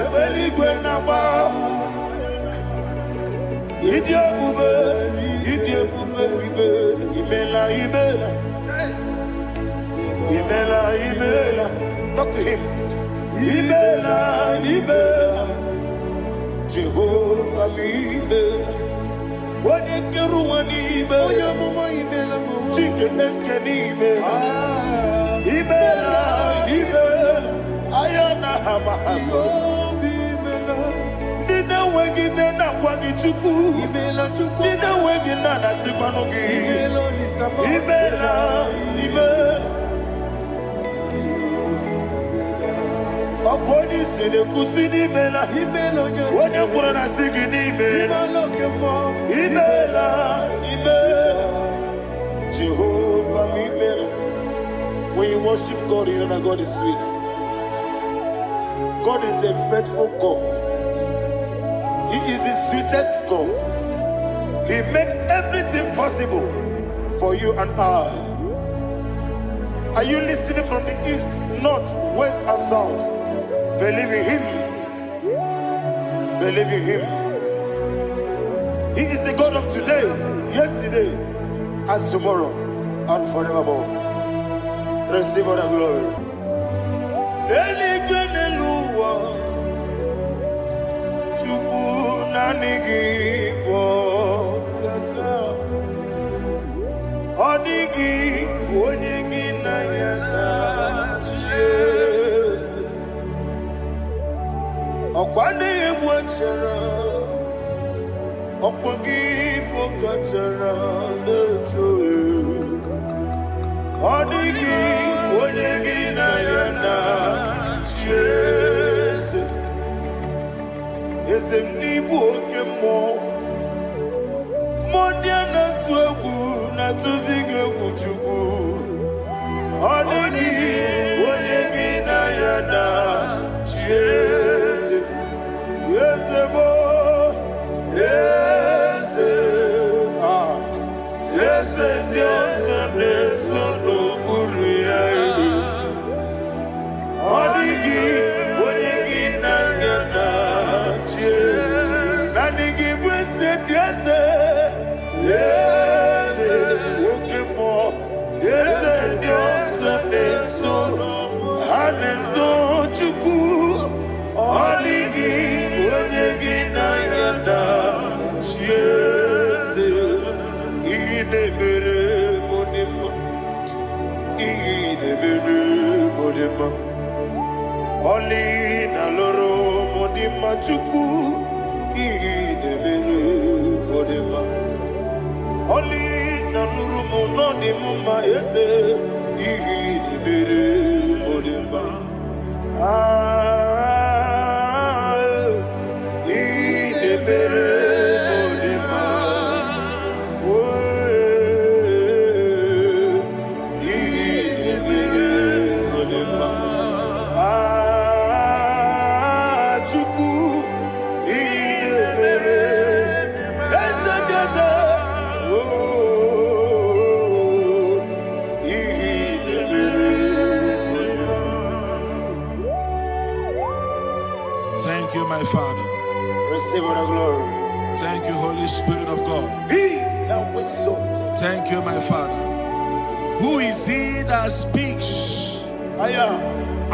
Egbe eluigwe na-agba. Ịdị ebube, ịdị ebube bibe, imela, imela, imela, imela. Talk to him. Imela, imela, Jehova m imela. Onye kere ụwa n'ime, Onye amụma, imela m. Chike eske n'imela. Imela, imela, anya na ha ma ha soro. Obi imela. Ndị na-enweghị nne na-akwa gị Chukwu. Imela, Chukwu. Ndị na-enweghị nna na-asịkwanụ gị. Imela, Olisa m. Imela, imela. Ọkụ onye isi na-ekwusi n'imela. Imela, onye Onye kwuru na sị gị n'imela. Imela, oke mmụọ. Imela, imela. Jehova m imela. When you worship God, you know that God is sweet. God is a faithful God. He is the sweetest God. He made everything possible for you and I. Are you listening from the east, north, west, and south? Believe in Him. Believe in Him. He is the God of today, yesterday, and tomorrow, and forevermore. Receive all the glory. Eluigwe n'elu ụwa, Chukwu naanị gị bụ ọkaka. Ọ dịghị onye gị na ya na-achị eze. Ọkwa na-egbu achara, ọkwa gị bụ kachara na-eto. Ọ dịghị onye gị na ya na-achị eze. Eze m n'ịbụ oke mmụọ. Mmụọ ndị a na-atụ egwu na-atụzi gị egwu, Chukwu. Ọ dịghị onye gị na ya na-achị eze. Eze bụ eze, ah. Eze ndị ọzọ na-eso n'okpuru ya. Ọ dịghị onye gị na ya na-achị eze. Naanị gị bụ eze ndị eze, eze oke mmụọ, eze ndị ọzọ na-eso, ha na-eso Chukwu. Ọ dịghị onye gị na ya na-achị eze. Ihe na-emere m dị mma, ihe na-emere m dị mma. Ọlị na lụrụ m dị mma, Chukwu. Ihe na-emere m dị mma. Ọlị na lụrụ m nọ dị m mma, eze. Ihe na-emere m dị mma. Ah, ihe na-emere m dị mma. Oh, ihe na-emere m dị mma. Ah, Chukwu, ihe na-emere eze ndị eze. Oh, ihe na-emere m dị mma. Thank you, my Father. Receive all the glory. Thank you, Holy Spirit of God. Be thou exalted. Thank you, my Father. Who is he that speaks Aya.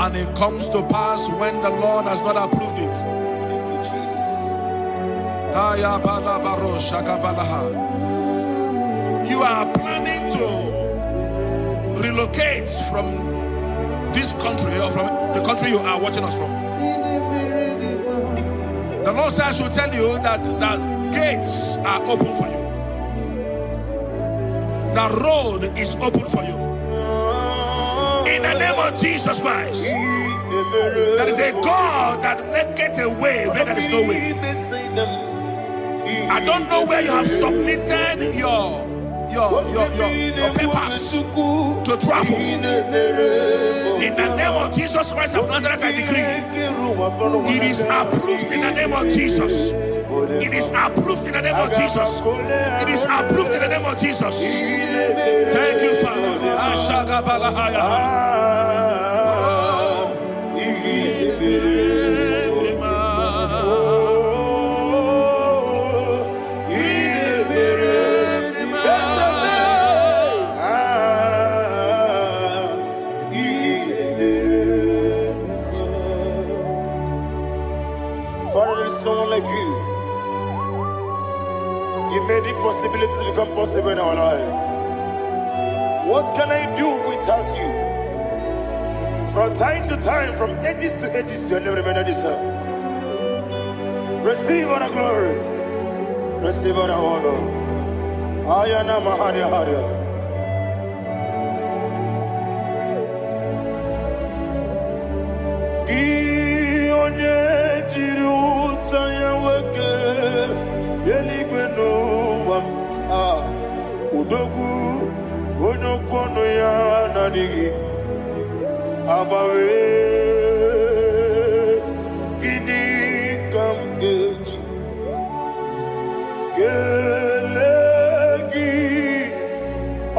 and it comes to pass when the Lord has not approved it? Thank you, Jesus. Aya bala baro shaka balaha. You are planning to relocate from this country or from the country you are watching us from. The Lord says I should tell you that the gates are open for you. The road is open for you. In the name of Jesus Christ. There is a God that maketh a way where there is no way. I don't know where you have submitted your papers to travel. In the name of Jesus Christ of Nazareth, I decree it is approved in the name of Jesus. It is approved in the name of Jesus. It is approved in the name of Jesus. Thank you, Father. Ashagabalahaya. Oh. Father, there is no one like you. You made impossibilities become possible in our life. What can I do without you? From time to time, from ages to ages, your name remained the same. Receive all the glory. Receive all the honor. Ayana Maharia Haria. Gị onye jiri ụta ya nwoke eluigwe n'ụwa m, ah, udogwu onye okwu ọnụ ya na-adịghị agbanwe. Gịnị ka m ga-eji kelee gị?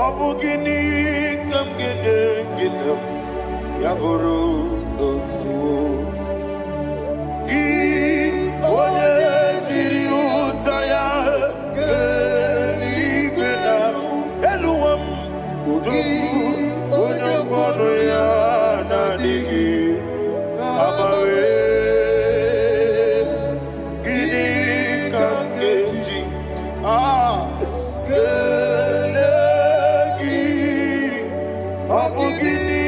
Ọ bụ gịnị ka m ga-enye gị na ya bụrụ n'ozuo? Gị onye jiri ụta ya kee eluigwe na elu ụwa m, udogwu onye okwu ọnụ ya na-adịghị agbanwe. Gịnị ka m ga-eji kelee gị? Ọ bụ gịnị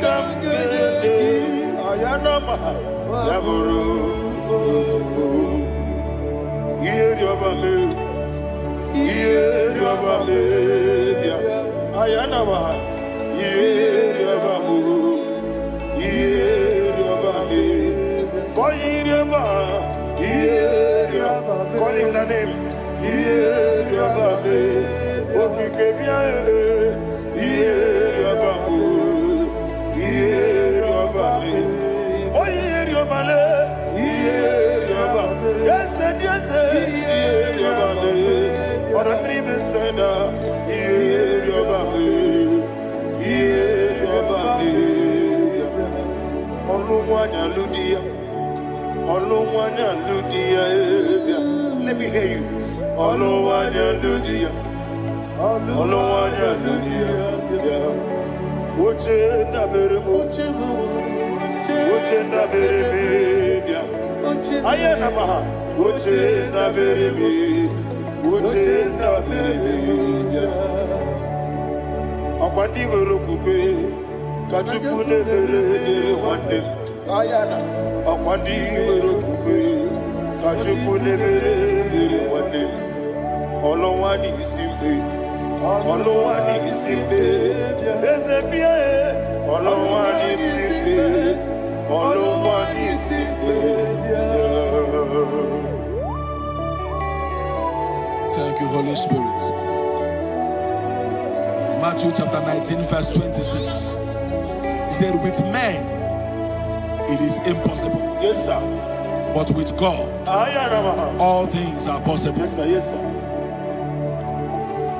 ka m ga-enye ayanama ya bụrụ n'ozugbo? Ihe rịọba mee, ihe rịọba mee bịa ayanama, ihe rịọba mụ, ihe rịọba mee, kọ ihe rịọba, ihe rịọba. Call him the name. Ihe rịọba mee, okike bịa, ihe rịọba mụ, ihe rịọba mee, onye rịọba le, ihe rịọba, eze dị eze, ihe rịọba mee, ọ̀rọ̀ mmiri mesena, ihe rịọba mee, ihe rịọba mee bịa. Ọlụ nwanyị alụ di ya, ọlụ nwanyị alụ di ya, bịa. Let me hear you. Ọlụ nwanyị alụ di ya, ọlụ nwanyị alụ di ya, bịa. Oche ndabere m, oche ndabere m, bịa. Aya na maha, oche ndabere m, oche ndabere m, bịa. Ọkwa ndị nwere okwukwe ka Chukwu na-emere ebere nwanne m. Aya na ọkwa ndị nwere okwukwe ka Chukwu na-emere ebere nwanne m. Ọlụnwa n'isi mgbe, ọlụnwa n'isi mgbe, eze bịa e, ọlụnwa n'isi mgbe, ọlụnwa n'isi mgbe. Thank you, Holy Spirit. Matthew chapter 19, verse 26. He said, with men it is impossible, Yes, sir. but with God Aya na maha. all things are possible. Yes, sir. Yes, sir.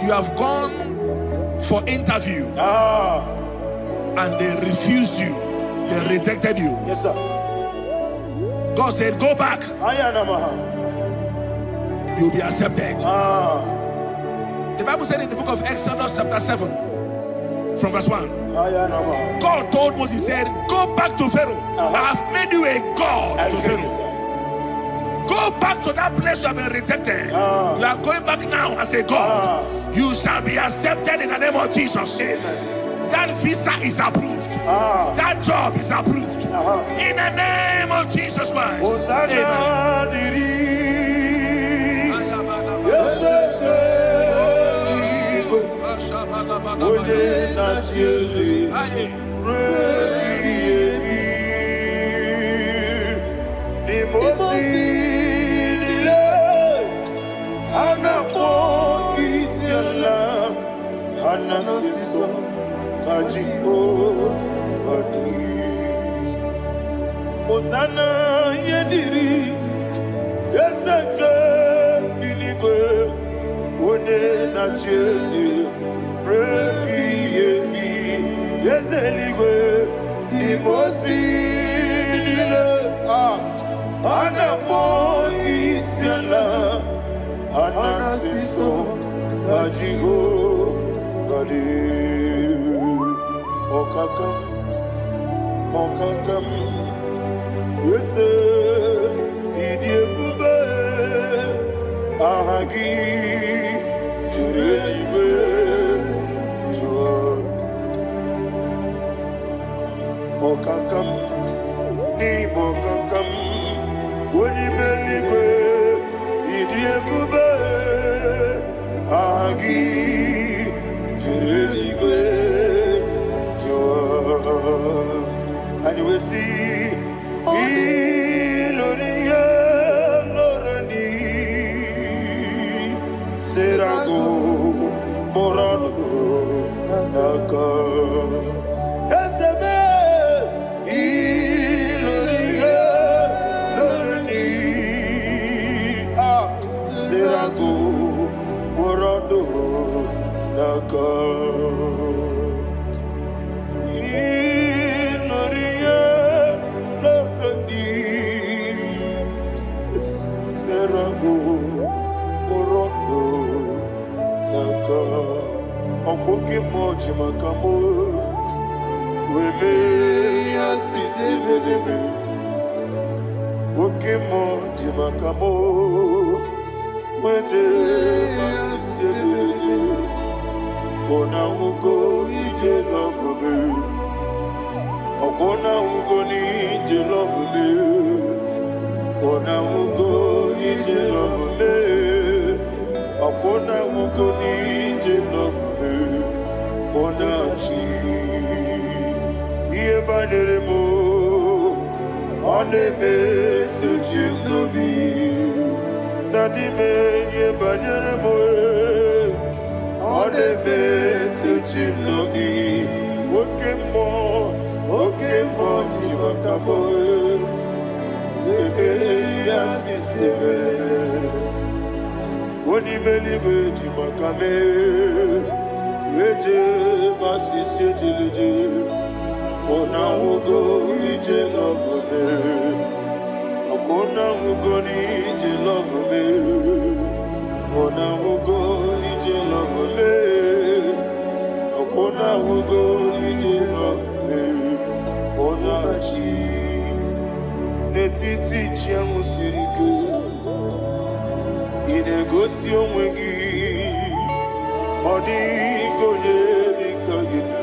You have gone for interview and they refused you, they rejected you. Yes, sir. God said, go back, Aya na maha. you'll be accepted. The Bible said in the book of Exodus chapter 7, from verse 1, Aya na maha. God told Moses, he said, go back to Pharaoh. I have made you a God I to get Pharaoh. it, sir. Go back to that place you have been rejected. You are going back now as a God. You shall be accepted in the name of Jesus. Amen. That visa is approved. That job is approved. In the name of Jesus Christ. Hosanna Amen. dịrị eze eluigwe, onye na-achị eze ruo ebighị ebi. N'ime ozi niile ha na-akpọ isi ala, ha na-asị nsọ ka Jehova dị. Hosanna ihe dịrị eze nke eluigwe, onye na-achị eze ruo ebighị ebi. Eze eluigwe, n'ime ozi niile a na-akpọ isi ala, a na-asị nsọ ka Jehova dị. Ọkaka m, ọkaka m, eze ịdị. Aha gị juru eluigwe jụọ. Ọkaka m n'ime ọkaka m, onye ime eluigwe, ịdị ebube. Aha gị juru eluigwe jụọ. Anyị wee sị ilori ihe lọrọ ni serago mụrọdụ n'aka ezebe ilori ihe lọrọ ni a serago mụrọdụ n'aka ilori ihe lọrọ ni serago mụrọdụ n'aka ọkwụ gị mmụọ ji maka mụ wee mee ya sisi ebelebe. Oke mmụọ ji maka mụ wee jee ma sisi ebelebe. Ọ na-ahụgo ije lọbụbe, ọkwụ na-ahụgo n'ije lọbụbe, ọ na-ahụgo ije lọbụbe, ọkwụ na-ahụgo n'ije lọbụbe. Ọ na-achị ihe banyere m, ọ na-emetụ chi m n'obi na n'ime ihe banyere m, ọ na-emetụ chi m n'obi. Oke mmụọ, oke mmụọ ji maka m ebe ya sisi mereme. Onye ime eluigwe ji maka mee eje ma sisi ejeleje. Ọ na-ahụgo ije lọvụbe, ọkwa ọ na-ahụgo n'ije lọvụbe, ọ na-ahụgo ije lọvụbe, ọkwa ọ na-ahụgo n'ije lọvụbe. Ọ na-achị n'etiti chi ahụ siri ike, ị na-egosi onwe gị, ọ dịghị onye dị ka gị na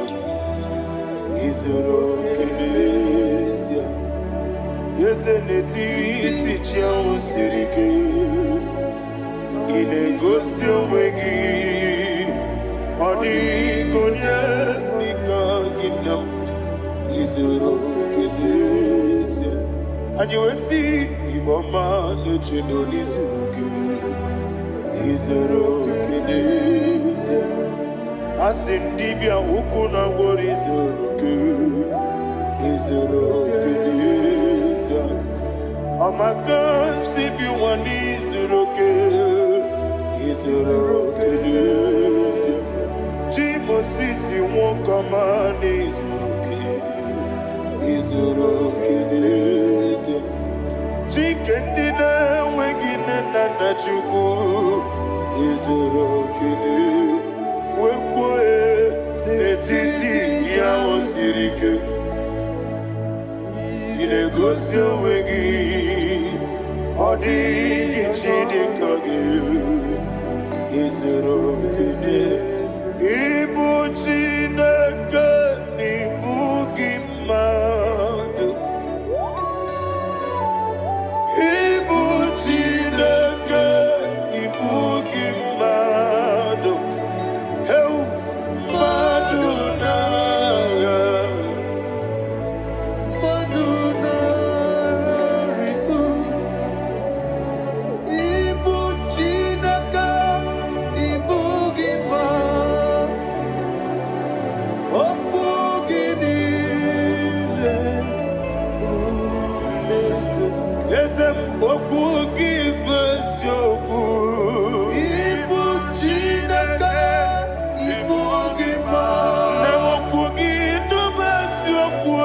izuru oke n'ezie. Eze n'etiti chi ahụ siri ike, ị na-egosi onwe gị, ọ dịghị onye dị ka gị na izuru oke n'ezie. Anyị wee sị Igbo ọma na-echedo n'izuru gị, izuru oke n'ezie. A sị m dibịa ukwu na gwọrọ izuru gị, izuru oke n'ezie. Ọmaka si bi nwa n'izuru oke, izuru oke n'ezie. Chi Mosisi nwoke ọma n'izuru oke, izuru oke n'ezie. Chike ndị na-enweghị nne na nna Chukwu, izuru oke n'ezie. Wee kwuo n'etiti ihe ahụ siri ike, ị na-egosi onwe gị, ọ dịghị chi dị ka gị, izuru oke n'ezie. Ịbụ Chineke na ịbụ gị mmadụ, ịbụ Chineke ịbụ gị mmadụ, heu mmadụ na-agha. Mmadụ na-arịgo. Ịbụ Chineke, ịbụ gị mmadụ. Okwu gị niile Eze m, okwu gị bụ eziokwu. Ịbụ Chineke, ịbụ gị mmadụ. Na okwu gị bụ eziokwu.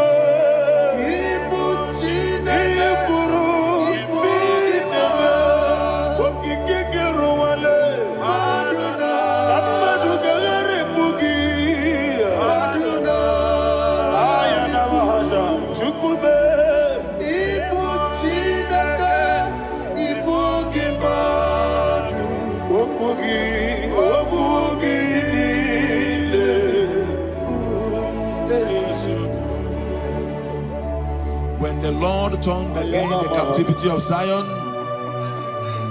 Ịbụ Ihe Chineke, kwuru ịbụ bụ gị ime. mmadụ. Okike gị rụwale Mmadụ na mmadụ ga-agharịpụ gị. Mmadụ Aya na mahasha Chukwu mee. Ịbụ Chineke, ịbụ again the captivity of Zion,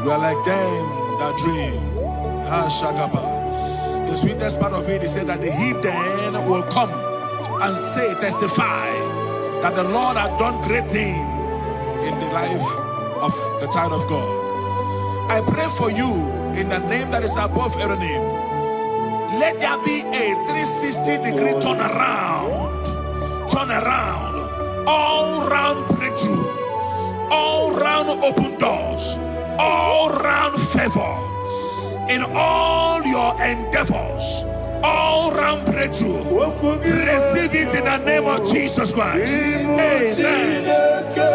we are like them that dream. Ah, Shagaba. The sweetest part of it is said that the heathen will come and say, testify that the Lord had done great thing in the life of the child of God. I pray for you in the name that is above every name. Let there be a 360-degree turnaround. Turn around. All round breakthrough. All round open doors. All round favor. In all your endeavors. All round breakthrough. Okwu gị bụ Receive it in the name of eziokwu. Jesus Christ. Ịbụ Amen. Chineke,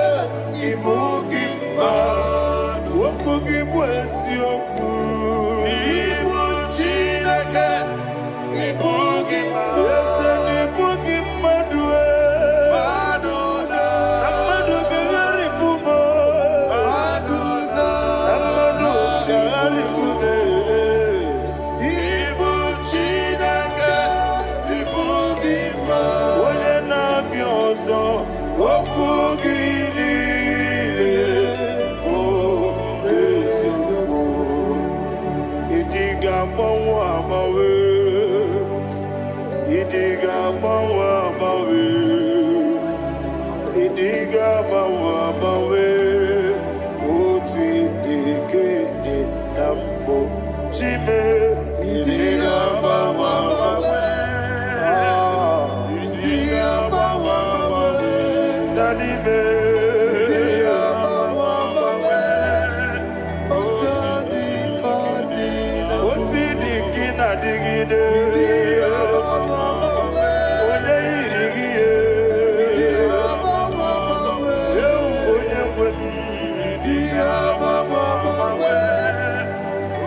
ịbụ gị mmadụ. Okwu gị bụ eziokwu. Ịbụ Chineke, ịbụ gị mmadụ. Eze na ịbụ gị mmadụ e. Na mmadụ ga-agharịpụ m. Na mmadụ ga-agharịpụ m. Ịbụ Chineke, ịbụ gị mmadụ. Onye na-abịa ọzọ, okwu gị niile bụ eziokwu. Ịdị ga-agbanwe agbanwe. Ịdị ga-agbanwe agbanwe. Ịdị ga-agbanwe agbanwe. Otu ịdị ka ịdị na mbụ. Chime, ịdị ga-agbanwe agbanwe. Ah, ịdị ga-agbanwe agbanwe. Na n'ime. Ịdị ga-agbanwe agbanwe. Otu dị ka ịdị na mbụ. Otu ịdị ka ị na-adịgide. Onye yiri gị ye. Ewu onye nwe m. Ịdị ga-agbanwe agbanwe.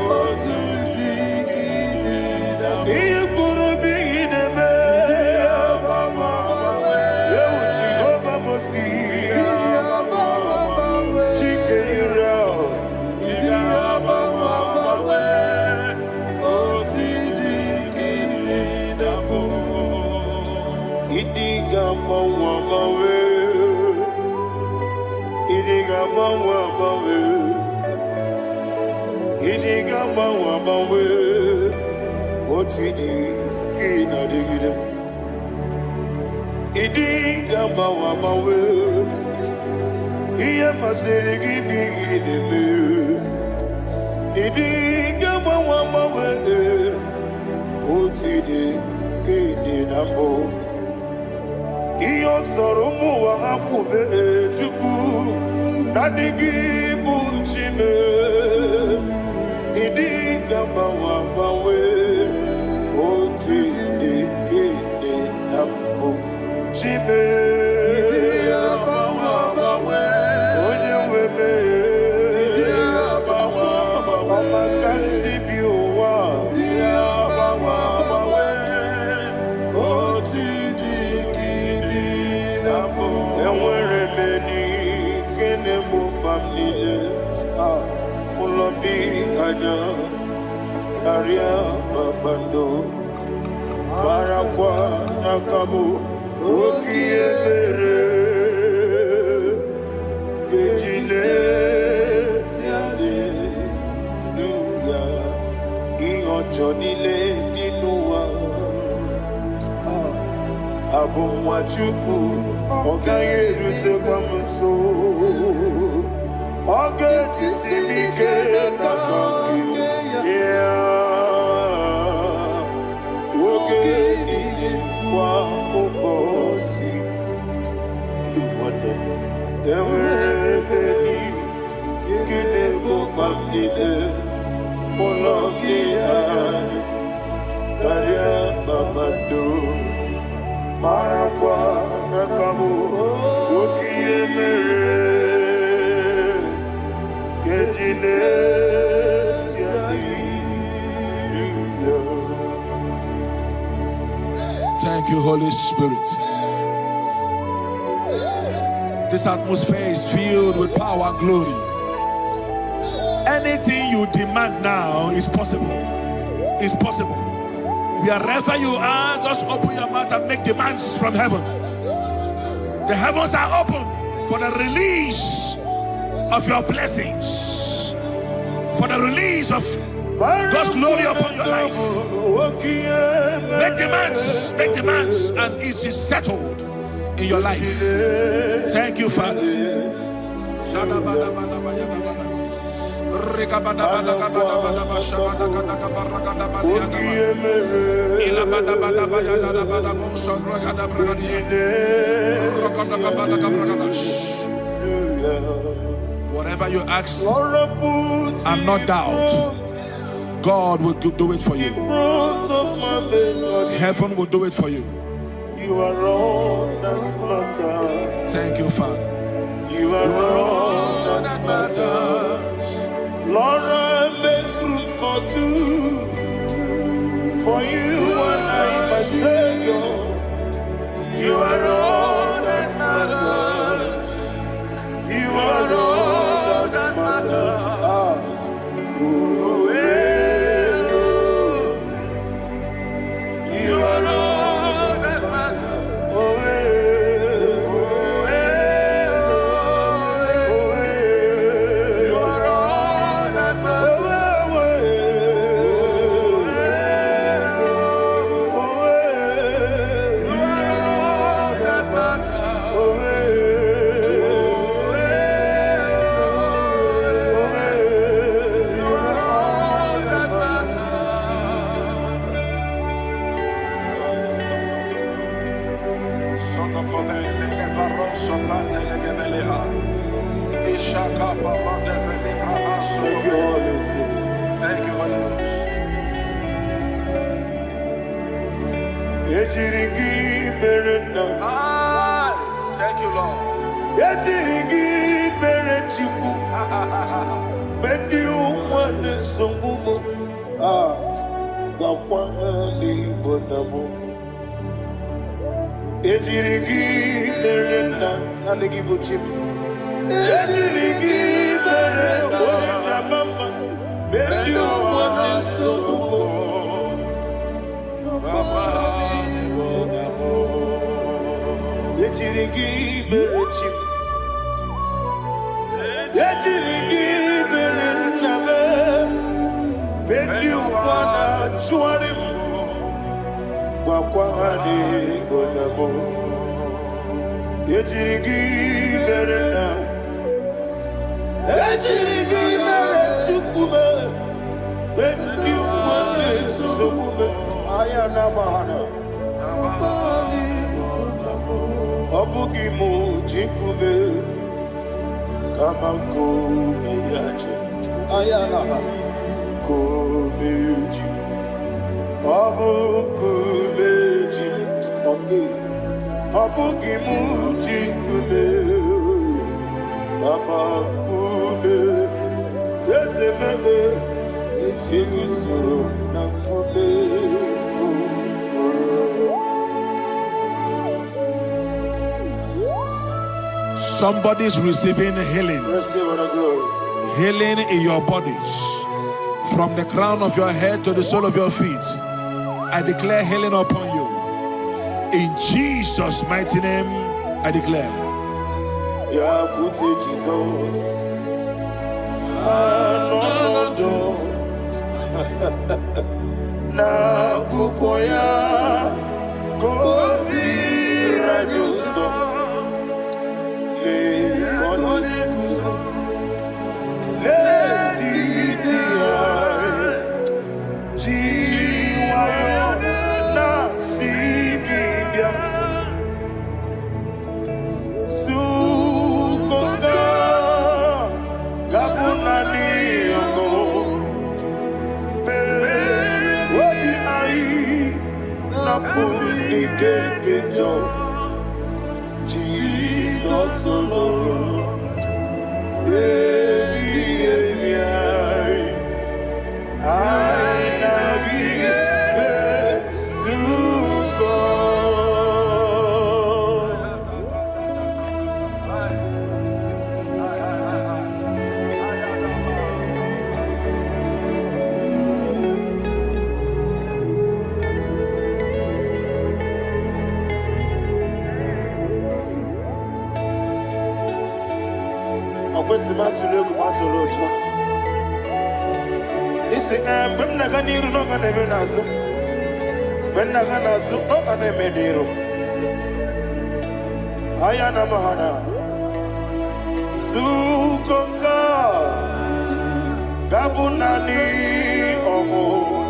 Otu dị ka ịdị na mbụ. Ihe kwuru bụ ihe na-eme. Ewu Jehova Mosi. Chike Israel. Ịdị ga-agbanwe agbanwe. Otu dị ka ịdị na mbụ. Ịdị ga-agbanwe agbanwe. Ịdị ga-agbanwe agbanwe. Ịdị ga-agbanwe agbanwe. Otu ịdị ka ị na-adịgide. Ịdị ga-agbanwe agbanwe. Ihe masịrị gị bụ ihe ị na-eme. Ịdị ga-agbanwe agbanwe. Otu ịdị ka ịdị na mbụ. Ihe ọ sọrọ ụmụ ụwa ha kwube, Chukwu, naanị gị bụ Chime. Ịdị ga-agbanwe agbanwe. Otu ịdị ka ịdị na mbụ. Chime. Onye nwe m. Ọma ka m si bi ụwa. Otu dị ka ịdị na mbụ. Enwere m enyi nke na-egbo mkpa m niile. Ah, ụlọ bi anya karịa kpakpando. Marakwa n'aka bụ oke ihe mere ga-eji lesi aleluya ihe ọjọọ niile dị n'ụwa. Ah, abụ nwa Chukwu, ọ gaghị erutekwa m nso. Ọ ga-ejisi m ike n'aka nke ya oge niile kwa ụbọchị. Nwanne m, enwere ebe nke na-egbo mkpa m niile. Ụlọ gị anya karịa kpakpando. Marakwa n'aka bụ oke ihe mere ga-eji leti aleluya. Thank you, Holy Spirit. This atmosphere is filled with power and glory. Anything you demand now is possible. Is possible. Wherever you are, just open your mouth and make demands from heaven. The heavens are open for the release of your blessings, for the release of God's glory upon your life. Make demands, and it is settled in your life. Thank you, Father. Whatever you ask and not doubt, God will do it for you. Heaven will do it for you. You are all that matters. Thank you, Father. You are all that matters. Lord, I make room for two. For you and I, my Savior. You are all that matters. You are all that matters. Ah. Oh, eh, oh. You are all that matters. Oh, eh, oh, eh, oh, eh. You are all that matters. Oh, eh, oh, eh. You are all that matters. Oh, eh, oh, eh, oh, eh. You are all that matters. Thank you, Holy Spirit. Thank you, Holy Ghost. Ejiri gị mere nna. Thank you, Lord. Ejiri gị mere Chukwu. Mgbe ndị ụwa na-esogbu m, ah, gwakwa ha n'Igbo na mụ. Ejiri gị mere nna, naanị gị bụ chi m. Ejiri gị mere onye jama mma. Mgbe ndị ụwa na-esogbu m, ejiri gị mere chi m. Ejiri gị mere nna m. Mgbe ndị ụwa na-achụgharị m, gwakwa ha n'Igbo na mụ. Ejiri gị mere nna. Ejiri gị mere Chukwu m. Mgbe ndị ụwa na-esogbu m, anya na-agba ha. Ọ bụghị m ji nkume, kama nkume ya ji m. Anya na-agba nkume ji m. Ọ bụ nkume ji m. Ọ dịghị. Ọ bụghị m ji nkume, kama nkume eze mebe eguzoro na nkume bụ. Somebody's receiving healing. Receive the glory. Healing in your bodies. From the crown of your head to the sole of your feet. I declare healing upon you. In Jesus' mighty name, I declare. Bịakwute Jizọs, anọnọdụ n'akwụkwọ ya ka o ziri anyị ụzọ. Lee ka ọ na-eguzo n'etiti anyị, ji nwayọọ na-asị gị bịa. Sukoka ga-abụ naanị ọṅụ. Obi anyị napụrụ ike nke njọ. Jizọs lụrụ ebighị ebi anyị. Anyị na gị ezukọ. Ọkwesị m atụla egwu, m atụla ụjọ. Isi ee, mgbe m na-aga n'iru na ọ ga na-eme n'azụ, mgbe m na-aga n'azụ ọ ga na-eme n'iru. Aya na mahana zukọ nke a ga-abụ naanị ọṅụ.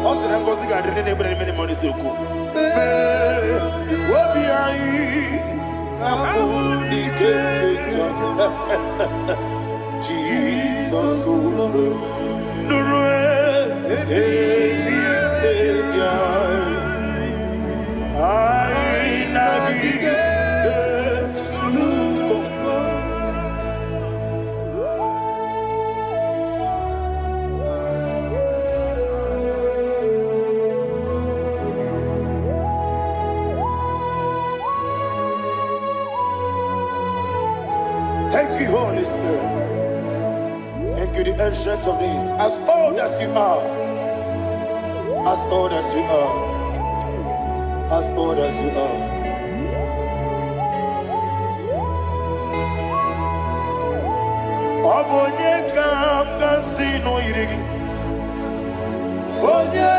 Ọ sị na ngọzi ga-adị ndị na-ebere n'ime n'ime n'eziokwu. Mee obi anyị na mbụ n'ike nke njọ. Jizọs ụlọ nụrụ ebi ebi anyị. Anyị na gị ga-ezukọ. Thank you, Holy Spirit. Thank you, the Ancient of Days. As old as you are, as old as you are, as old as you are. Ọ bụ onye ka m ga-asị na o yiri gị? Onye,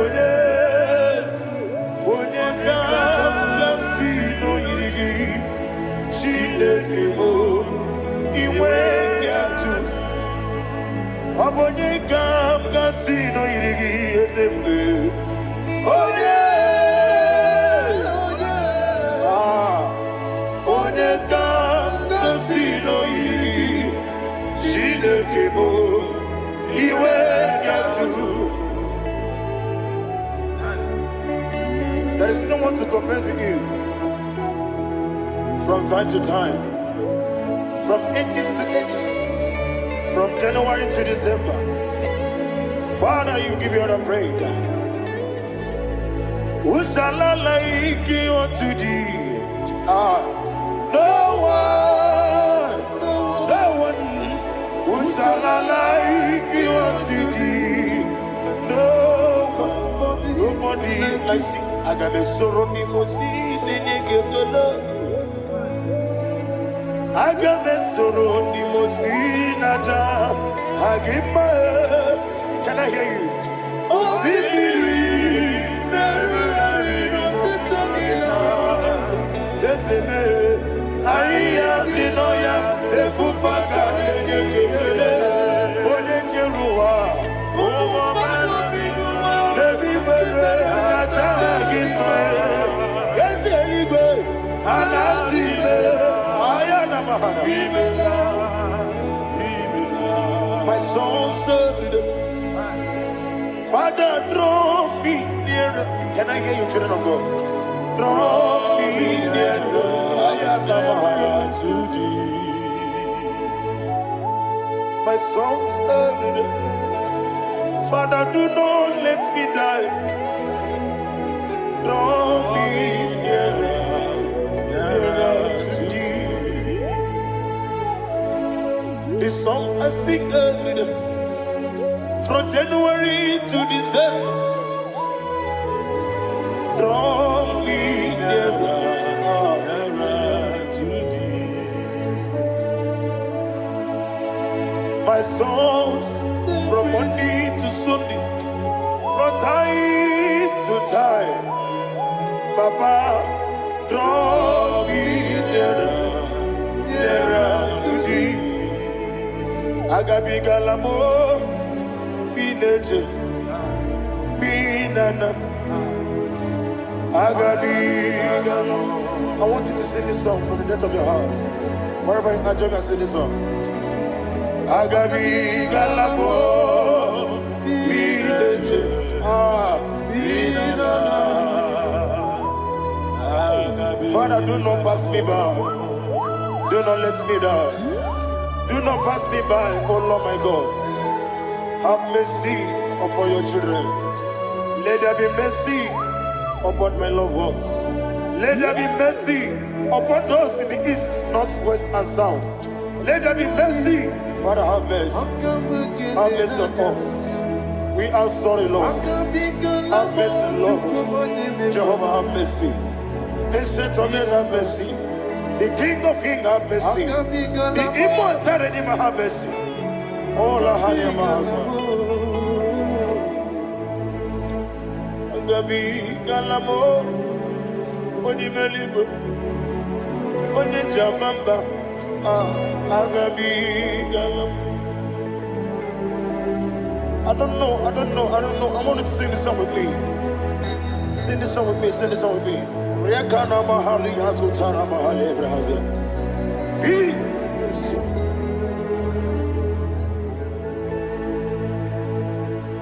onye, onye ka m ga-asị na o yiri gị? Chineke bụ inwe atụ. Ọ bụ onye ka m ga-asị na o yiri gị, eze ebube? Onye, ah, onye ka m ga-asị na o yiri gị? Chineke bụ iwe atụ. There is no one to compare with you from time to time, from ages to ages, from January to December. Father, you give you all the praise. Who shall I like unto thee? Ah, no one, no one. Who shall I like unto thee? No one, nobody like you. Aga m esoro ndị mmụọ ozi na-enye gị ekele. Aga m esoro ndị mmụọ ozi na-aja gị mma. Can I hear you? Osimiri na-erugharị n'ọtụtụ gị na eze mee ahịhịa dị n'ọhịa efufe aka na-enye gị ekele. Onye kere ụwa n'ebe ikpere na-aja gị mma. Eze eluigwe a na-asị ime ahịa na mahana. My songs every day. Father, draw me nearer. Can I hear you, children of God? Draw me nearer. Ayana to thee. My songs every day. Father, do not let me die. Draw me nearer, nearer to thee. The song I sing every day. From January to December. Draw me nearer, Nearer to thee. My songs from Monday to Sunday, from time to time. Papa, draw me nearer, nearer to thee. Agabigala m bineje binana. Agabigala. I want you to sing this song from the depth of your heart. Wherever you are, join me and sing this song. Agabigala m bineje. Ah, Binana. Father, do not pass me by. Do not let me down. Do not pass me by, oh Lord my God. Have mercy upon your children. Let there be mercy upon my loved ones. Let there be mercy upon those in the east, north, west, and south. Let there be mercy. Father, have mercy. Have mercy on us. We are sorry, Lord. Have mercy, Lord. Jehovah, have mercy. Ancient of days, have mercy. The King of Kings have mercy. The Immortal Redeemer have mercy. Ola hanya mahaza. Agabigala m onye meligwe, onye njamamba. Agabigala m. I don't know, I don't know, I don't know. I want you to sing this song with me. Sing this song with me, sing this song with me. Rekana mahali azutana mahali ebrahazia.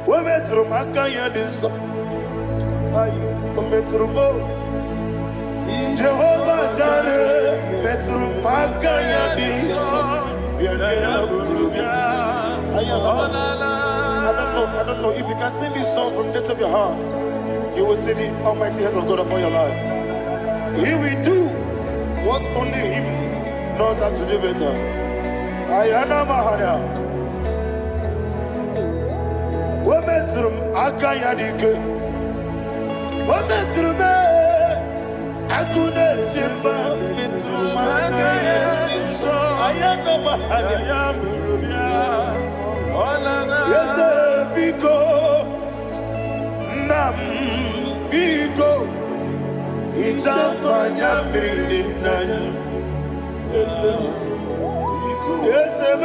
O metụrụ m aka ya dị nsọ. Ayi, o metụrụ m o. Jehova Jare metụrụ m aka ya dị nsọ. Bịa ya bụrụ bịa. I don't know, I don't know. If you can sing this song from the depth of your heart, you will see the almighty hands of God upon your life. He will do what only Him knows how to do better. Ayana Mahana. O metụrụ m aka ya dị ike. O metụrụ m agụ na-eche mba, metụrụ m aka ya dị nsọ. Ayana Mahana. Eze biko, nna m biko, hichaa m anya mmiri dị n'anya. Eze, eze m,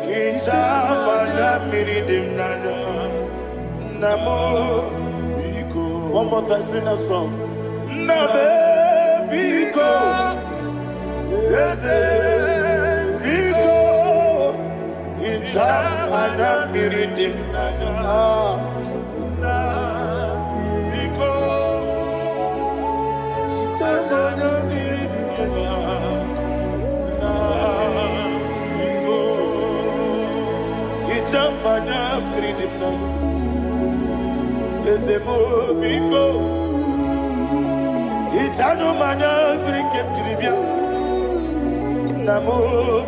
hichaa m anya mmiri dị n'anya. Nna m, one more time, sing that song. Nna m, biko, eze, biko, hichaa m anya mmiri dị m n'anya. Biko, hichaa m anya mmiri dị m n'anya. Na, biko, hichaa m anya mmiri dị m n'anya. Eze m, biko, hichanụ m anya mmiri nke m jiri bịa. Nna m,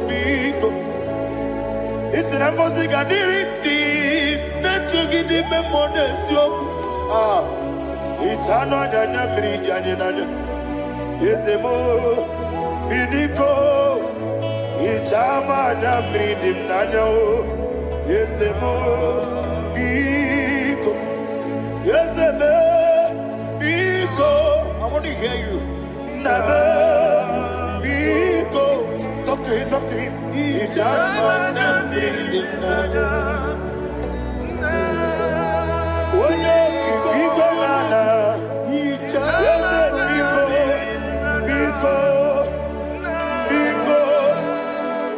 biko, isi na ngọzi ga-adịrị ndị na-eche gị n'ime mmụọ na eziokwu. Ah, hichanụ anya anya mmiri dị anyị n'anya. Eze m, biko, hichaa m anya mmiri dị m n'anya o. Eze m, biko, eze m, biko. I want to hear you. Nna m, biko. Talk to him, talk to him. Hichaa m anya mmiri dị m n'anya. Onye okike igwe na ala. Eze biko, biko, biko,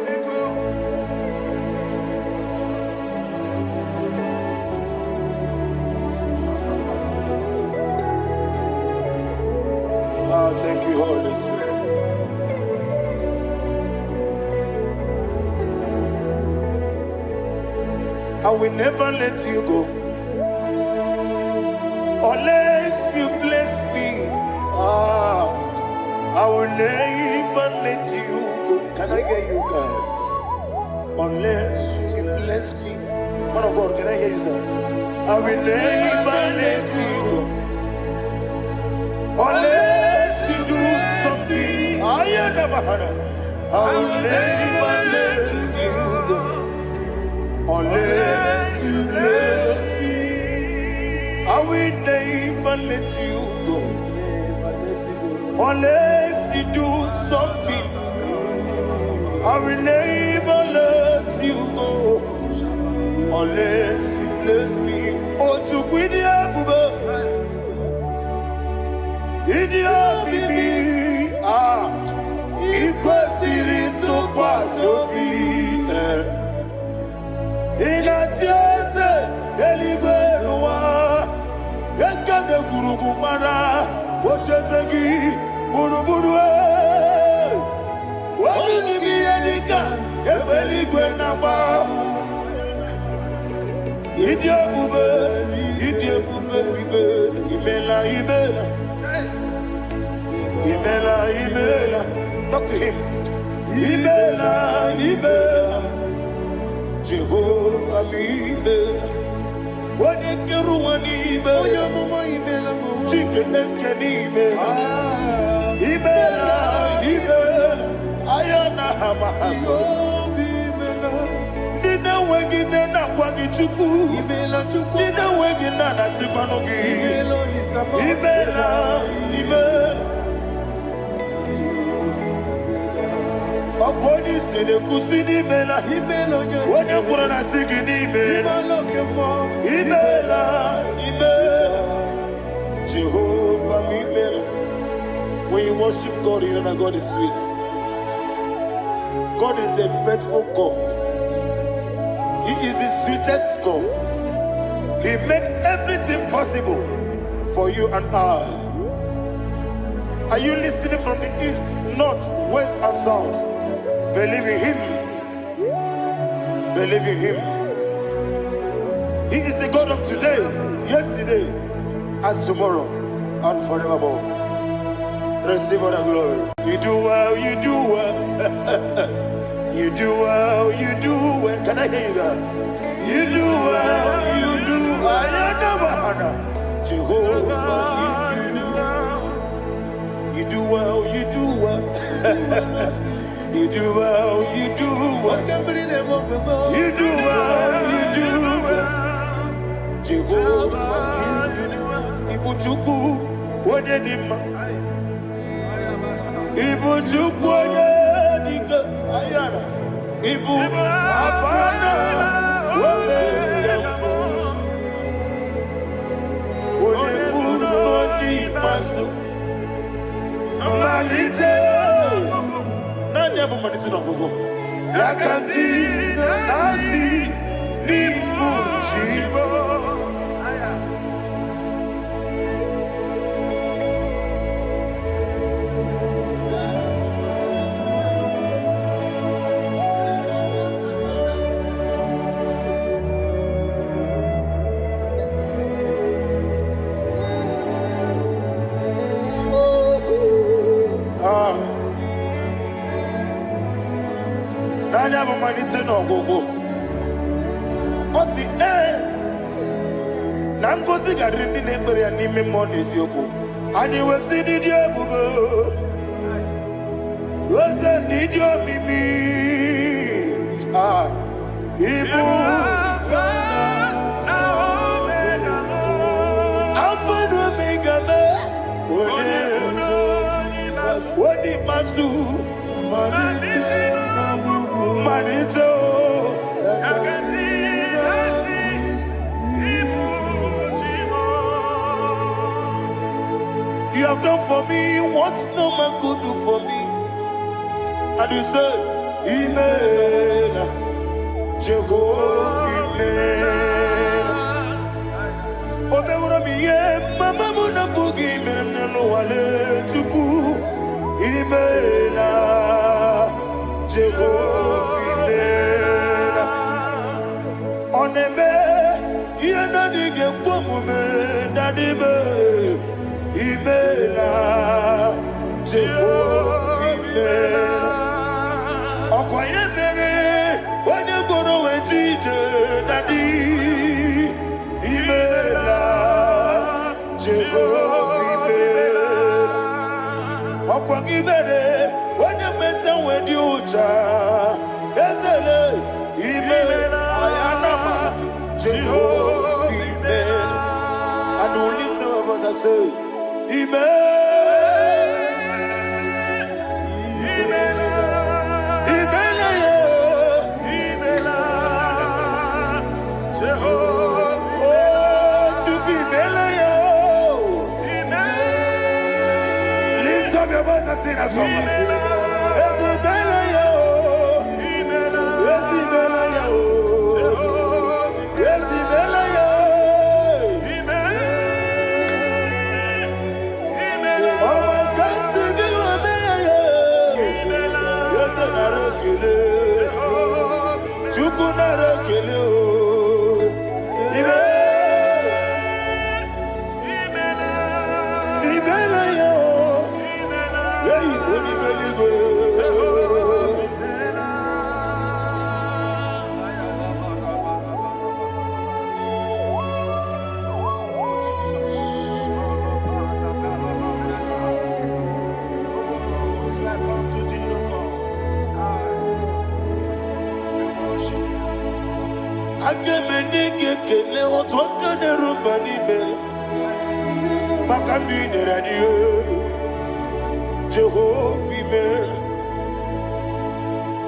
biko. Oh, thank you, Holy Spirit. I will never let you go unless you bless me. Ah, I will never let you go. Can I hear you guys? Unless you bless me. Man of God, can I hear you, sir? I will never let you go unless you do something. I never had. I will never let you go unless you bless me. I will never let you go unless you do something. I will never let you go unless you bless me. Oh, Chukwu ịdị ebube, ịdị omimi, ah, ị kwesịrị ntụkwasị obi. Eh. Ị na-achị eze eluigwe n'ụwa, ekede gburugburu gbara ocheeze gị gburugburu. Eh. Obi gị bụ ihe dịka egbe eluigwe na-agba. Ịdị ebube, ịdị ebube bibe, imela, imela, imela, imela. Talk to him. Imela, imela, Jehova m imela. Onye kere ụwa n'ime, Chike eske n'imela. Imela, imela. Ha mahasoro. Ndị na-enweghị nne na-akwa gị Chukwu. Ndị na-enweghị nna na-asịkwanụ gị. Imela, imela. Ọkụ onye isi na-ekwusi n'imela. Onye kwuru na-asị gị n'imela. Imela, imela. Jehovah, imela. When you worship God, you know that God is sweet. God is a faithful God. He is the sweetest God. He made everything possible for you and I. Are you listening from the east, north, west, and south? Believe in Him. Believe in Him. He is the God of today, yesterday, and tomorrow, and forevermore. Receive all the glory. You do well, you do well. You do well, you do well. Can I hear you guys? You do well, you do well. Jehovah, you do well. You do well, you do well. You do well, you do well. You do well, you do well. Jehovah, you do well. Ibu Chukwu, onye dị mma. Ibu Chukwu onye dike ayara. Ibu Alfa na Omega. Onye mbụ na onye ikpeazụ. Mmalite. Naanị ya bụ mmalite na ọgwụgwụ. Ya ka m ji na-asị n'ịbụ chi m. Ah, naanị ya bụ mmalite na ọgwụgwụ. Ọ sị ee na ngozi ga-adịrị ndị na-ekpere ya n'ime mmụọ na eziokwu. Anyị wesị n'ịdị ebube, oze n'ịdị omimi. Ah, ibu Alfa na Omega me, onye onye ikpeazụ, mmalite o. You have done for me what no man could do for me. And you say, Imela, Jehovah, Imela. O meworo m ihe mama m na-abụghị mere m n'ụwa Chukwu. Imela, Jehovah, Imela. Ọ na-eme ihe na-adịghị ekwe omume na-adịbe. Imela, Jehovah, Imela. Ọkwa ya mere onye gboro wee ji ije daddy. Imela, Jehova, imela. Ọkwa gị mere onye meta wee dị ụcha ezele. Imela ayanama, Jehova, imela. And we lift our voice and say, Imela, Imela, yeah. Oh, Chukwu imela, yeah. Lift up your voice and sing that song. Eze imela ya o. Eze imela ya o. Eze imela ya o. Ọmọ kasi bí wọ́n mẹ́yẹ. Eze nara ekele. Chukwu nara ekele o. Ime. Imela ya o. Eyi onye eluigwe. Oh, Jesus. Oh, who's like unto thee, O God? Aga m enye gị ekele otu aka na-eru mba n'ime maka ndị i nyere anyị ihe. Jehova, imeela.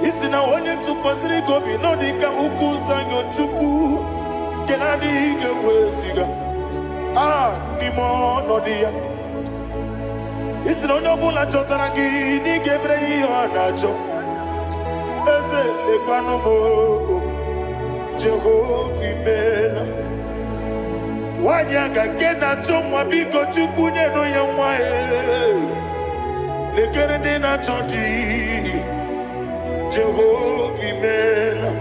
Isi na onye tụkwasịrị gị obi nọ dị ka ugwu Zayọn, Chukwu nke na-adịghị ga-eweziga a n'ime ọnọdụ ya. Isi na onye ọbụla chọtara gị na ị ga-emere ya ihe ọ na-achọ. Eze, lekwanụ m o. Jehova, imeela. Nwanyị aga nke na-achọ nwa, biko Chukwu, nyenụ ya nwa ya. Lekere ndị na-achọ di. Jehova, imeela.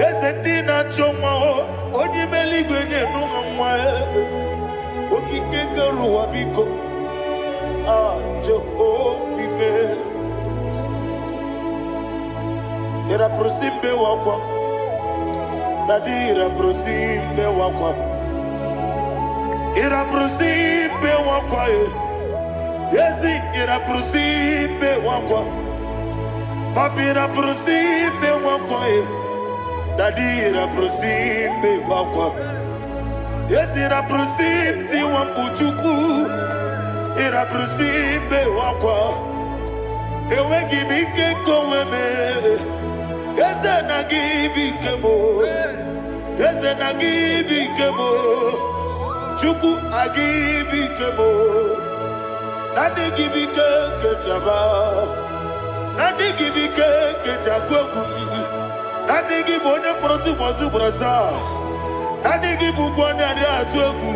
Eze, ndị na-achọ nwa o, onye ime eluigwe, nyenụ ha nwa ya. Okike kere ụwa, biko. Ah, Jehova, imeela. Ịrapụrụ mbe wakwa. Daddy, ịrapụrụ mbe wakwa. Ịrapụrụ mbe wakwa e. Ezi, ịrapụrụ mbe wakwa. Papi, ịrapụrụ mbe wakwa e. Daddy, ịrapụrụ mbe wakwa. Ezi, ịrapụrụ tiwa mkpu. Chukwu, ịrapụrụ mbe wakwa. Enweghị m ike nke onwe m. Eze, na gị bụ ike m. Eze, na gị bụ ike m. Chukwu, agị bụ ike m. Na ndị gị bụ ike nke njaba, na ndị gị bụ ike nke njakwu egwu m, na ndị gị bụ onye mkpọrọ tụbọsị ugboro asaa, na ndị gị bụ ụgwọ onye adịghị atụ egwu.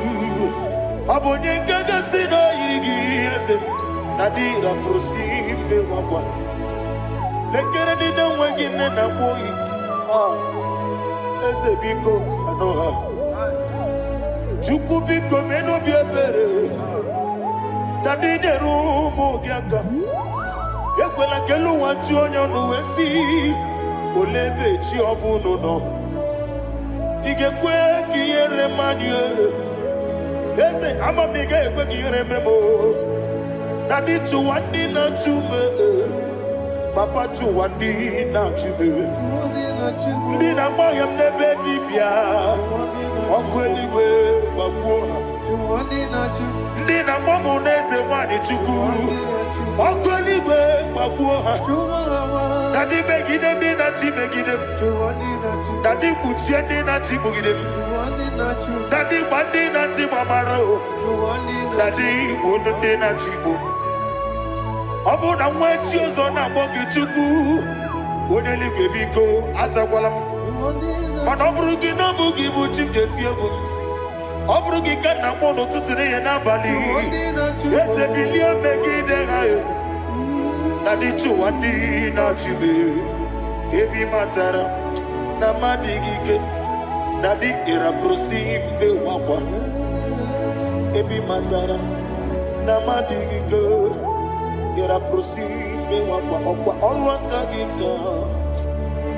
Ọ bụ onye nke gosi na o yiri gị? Eze na dị rapụrụ si mbe nwakwa. Lekere ndị na-enweghị nne na nwa oyi. Ah, eze, biko sanụ ha. Chukwu, biko mee n'obi ebere na ndị nyere ụmụ gị aka. Ekwela ka elu ụwa ju onye ọnụ wee sị, "Olee ebe chi ọ bụ unu nọ?" Ị ga-ekwe ka ihere mmadụ? Eze, ama m na ị gaghị ekwe ka ihere mee m o. Na dị chụwa ndị na-achụ m. Papa, chụwa ndị na-achụ m, ndị na-agba ọhịa m n'ebe dibịa. Ọkụ eluigwe gbagbuo ha. Ndị na-agba m n'eze nwanyị, Chukwu, ọkụ eluigwe gbagbuo ha. Na ndị megide ndị na-achị megide m, na ndị kpuchie ndị na-achị kpugide m, na ndị gba ndị na-achị gbamara o, na ndị gbuo ndị na-achị igbo. Ọ bụrụ na nwa echi ọzọ na-akpọ gị Chukwu, onye eluigwe, biko azakwala m. Mana ọ bụrụ gị na ọ bụ gị bụ chi m ga-eti egwu m. Ọ bụrụ gị ka nna akpọ n'ụtụtụ, n'ehihie, n'abalị. Eze, bilie megide ha. Na dị chụwa ndị na-achụbe ebe ị matara na mmadụ gị ike. Na dị ịrapụrụsi mbe wakwa ebe ị matara na mmadụ gị ike. Ịrapụrụsi mbe wakwa ọkwa ọrụ aka gị ka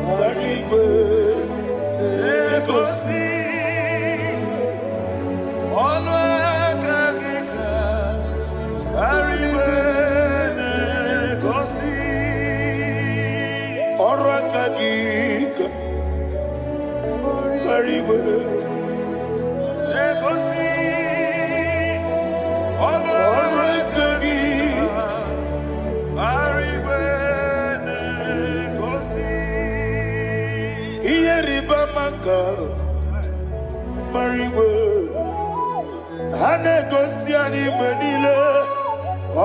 gbara igwe na-egosi. Ọnụ aka gị ka igwe na-egosi. Ọrụ aka gị ka gbara igwe na-egosi ọnụ ọrụ aka gị igwe na-egosi. Ihe rịba ama ka gbara igwe ha na-egosi anyị mgbe niile.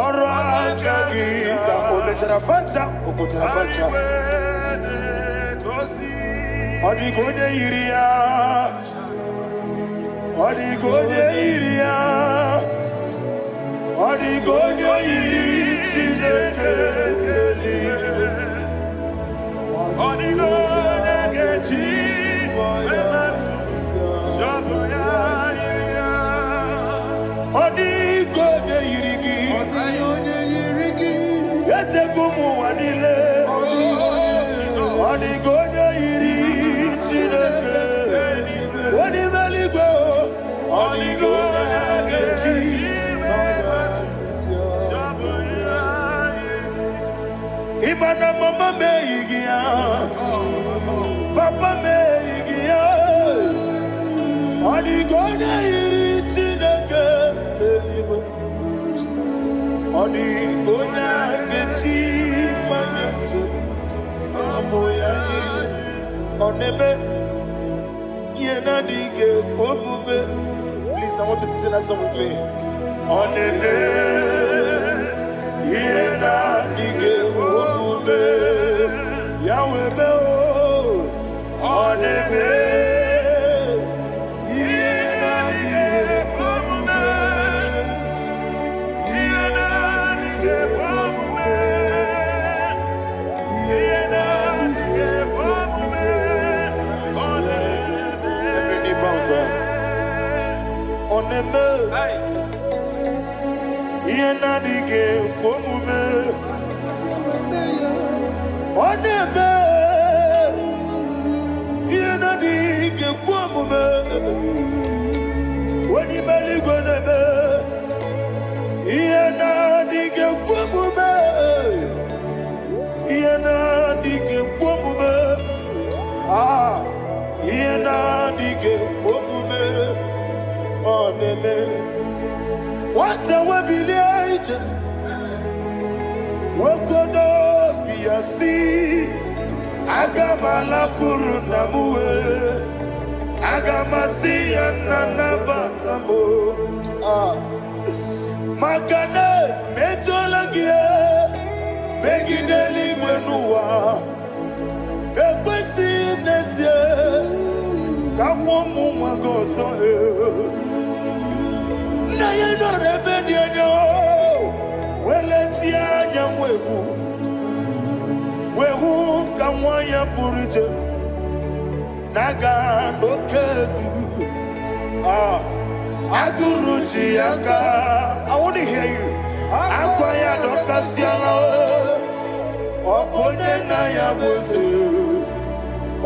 Ọrụ aka gị ka o mechara facha, o kpochara facha. Igwe na-egosi. Ọ dịghị onye yiri ya, ọ dịghị onye yiri ya, ọ dịghị onye yiri Chineke eluigwe. Ọ dịghị onye ga-eji emetụ sọbụ ya yiri ya. Ọ dịghị onye yiri gị. Echego m ụwa niile, ọ dịghị onye yiri Chineke onye ime eluigwe o. Ọ dịghị onye ga-eji Sọbụ ya yiri. Ịma na mama m eyighị ya, papa m eyighị. ya yiri. Ọ na-eme ihe na-adịghị ekwe omume. Please, I want you to sing that song with me. Ọ na-eme ihe na-adịghị ekwe omume. Ya wee mee o. Ọ na-eme Ihe na-adịghị ekwe omume. Ihe na-adịghị ekwe omume. Ihe na-adịghị ekwe omume. Ọ na-eme. Every knee bows down. Ọ na-eme ihe na-adịghị ekwe omume. Ọ na-eme ihe na-adịghị ekwe omume. Onye ime eluigwe na-eme ihe na-adịghị ekwe omume. Ihe na-adịghị ekwe omume. Ah, ihe na-adịghị ekwe omume. Ọ na-eme. Nwata webilie ije, nwoke n'obi ya si, aga m alakwuru nna m wee, aga m asị ya, nna, nabata m o. Ah. Maka na emejọla gị megide eluigwe n'ụwa, ekwesịghị m n'ezie ka nwa ụmụ nwa gị ọzọ. Ee. Nna ya nọrọ ebe dị anya weletie anya wee hụ ka nwa ya pụrụ iche na-aga n'oke egwu. Ah, agụrụ ji ya aka. I want to hear you. Akwa ya dọkasịala. Ọ bụ onye nna ya bụ eze,